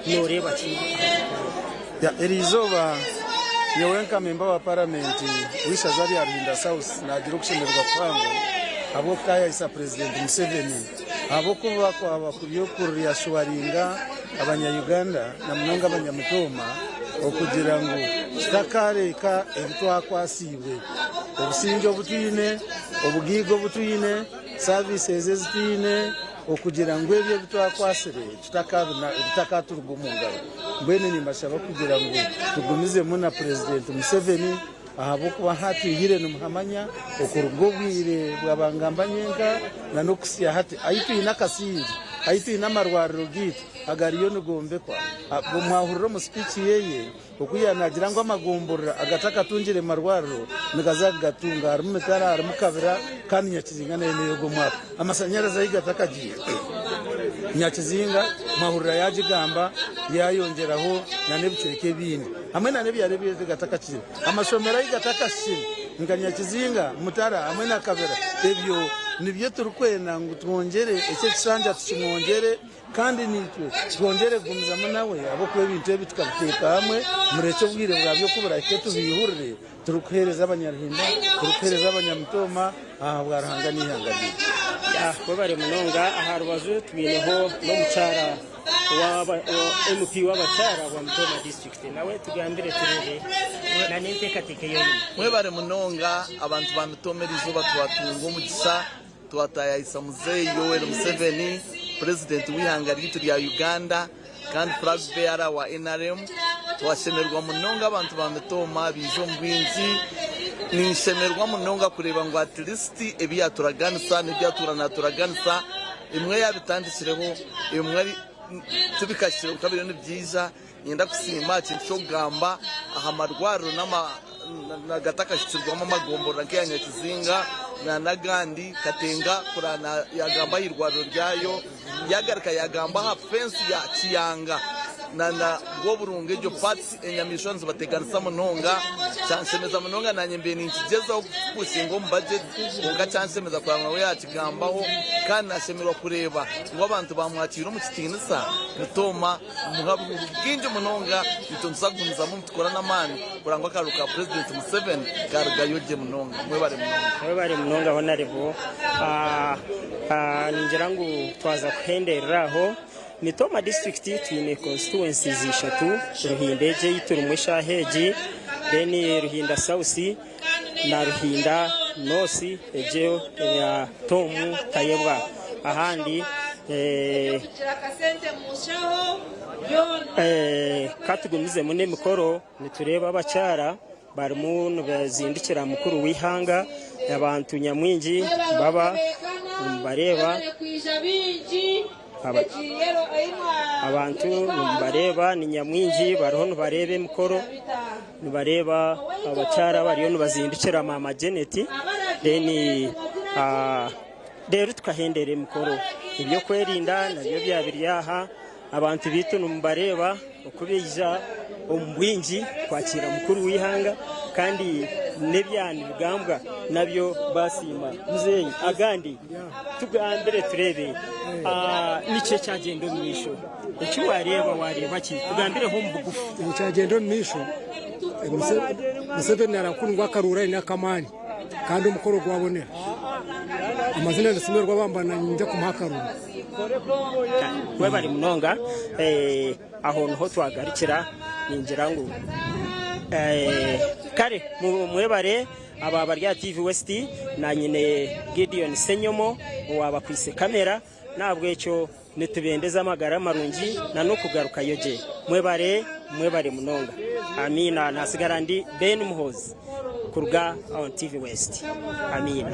noreeba ki aha mukoro? Eri izooba, nyowe nka memba wa Paramenti w'eishaza rya Ruhinda South naagira okushemererwa kuhango ahabw'okutaayayisa Purezidenti Museveni ahabw'okuba kwaba kuri okuriyashuwaringa abanya-Uganda na munonga abanyamitooma okugira ngu tutakaareka ebi twakwasiibwe, obusingye obu twine, obugaiga obu twine, services ezi twine okugira ngu ebyo ebi twakwatsire bitakaturuga omu ngaro. Mbwenu nimbashaba kugira ngu tugumizemu na Purezidenti Museveni ahabw'okuba hati twihire nimuhamanya okuruga obwire bwa bangamba nyenka na n'okuhitsya hati ahi twine akasingye, ahi twine amarwariro gaitu agariyo nigombekwa. Mwahurira omu sipiiki yeye oku yaaba naagira ngu amagomborora agatakatungire marwariro nigaza kugatunga harimu Mitara, harimu Kabira kandi Nyakizinga nayo neyo omwaka. Amashanyarazi ahi gatakagiire Nyakizinga mwahurira yaagigamba yaayongyeraho n'ebicweka ebindi hamwe n'ebyaro ebindi gatakakizire. Amashomero ahi gatakahikire nka Nyakizinga, Mutara hamwe na Kabira ebyo nibyo turikwenda ngu twongyere eki ekishanja tukimwongyere. Kandi naitwe twongyere kugumizamu nawe, ahabw'okuba ebintu ebi tukabiteeka hamwe, murekye obwire bwabyo ku burahike tubiihurire, turikuheereza Abanyaruhinda, turikuheereza Abanyamitooma ahabwa Ruhanga n'eihanga ryaitu. Webare munonga. Aha rubaju twineho n'omukyara wa MP w'abakyara wa Mitooma district nawe tugambire tureebe na n'enteekateeka ei oine. Mwebare munonga abantu ba Mitooma eriizooba twatunga omugisha Twatayayisa Muzeeyi Yoweri Museveni, Purezidenti w'eihanga ryaitu rya Uganda kandi Flag Bearer wa nrm. Twashemererwa munonga abantu ba Mitooma baija omu bwingi. Ninshemererwa munonga kureeba ngu at least ebi yaaturaganisa n'ebi atuura naaturaganisa ebimwe yaabitandikireho ebimwe tibikahikire kwonka biriyo nibyija. Niinyenda kusiima aha kintu ky'okugamba aha marwariro n'agatakahikirwamu amagomborora nk'eya Nyakizinga. Na n'agandi Katenga kurana yagamba aha irwariro ryayo, yagaruka yagamba aha fensi ya Kiyanga na na Rwoburunga egyo parts enyamaishwa nizibateganisa munonga kyanshemeza munonga nanye mbaire ninkigyezaho kukipushinga omu budget kwonka kyanshemeza kureba ngu nawe yakigambaho kandi nashemererwa kureeba ngu abantu bamwakiire omu kitiinisa Mitooma Muha obuhuuku bwingi munonga, itwe nituza kugumizamu nitukora n'amaani kureba ngu akaruru ka Purezidenti Museveni karugayo gye munonga. Mwebare munonga. Mwebare munonga Honarebo. Ningira ngu twaza kuhenderera aho. Mitooma disiturikiti twine constituencies ishatu, Ruhinda egi ei turimu eshaaha egi, then Ruhinda South na Ruhinda North egyo eya Tom Tayebwa. Ahandi ka tugumizemu n'emikoro nitureeba abakyara barimu nibazindikira mukuru w'eihanga abantu nyamwingi baba nimubareeba. Abantu nimubareeba ni nyamwingi bariho nibareeba emikoro, nibareeba abakyara bariyo nibazindukira maama Janet then reero tukahendera emikoro. Eby'okwerinda nabyo byaba biri aha, abantu baitu nimubareeba oku baija omu bwingi kwakiira mukuru w'eihanga kandi n'ebyaba nibigambwa nabyo basiima. Muzeeyi agandi tugambire tureebe niki ekyagyenda omu maisho eki wareeba wareeba ki tugambireho omu bugufu. Ekyagyenda omu maisho Museveni narakundwa akaruuru aine akamaani kandi omukoro gwabonera. Amazina nitusemererwa bamba nanyija kumuha akaruuru. Webare munonga aho niho twagarukira ningira ngu kare mwebare aba bari aha TV West nanyine Gideon Ssenyomo owabakwise kamera nahabwekyo nitubendeza amagara marungi na nokugarukayo gye mwebare mwebare munonga Amiina nasigara ndi Ben Muhoozi kuruga on TV West Amiina.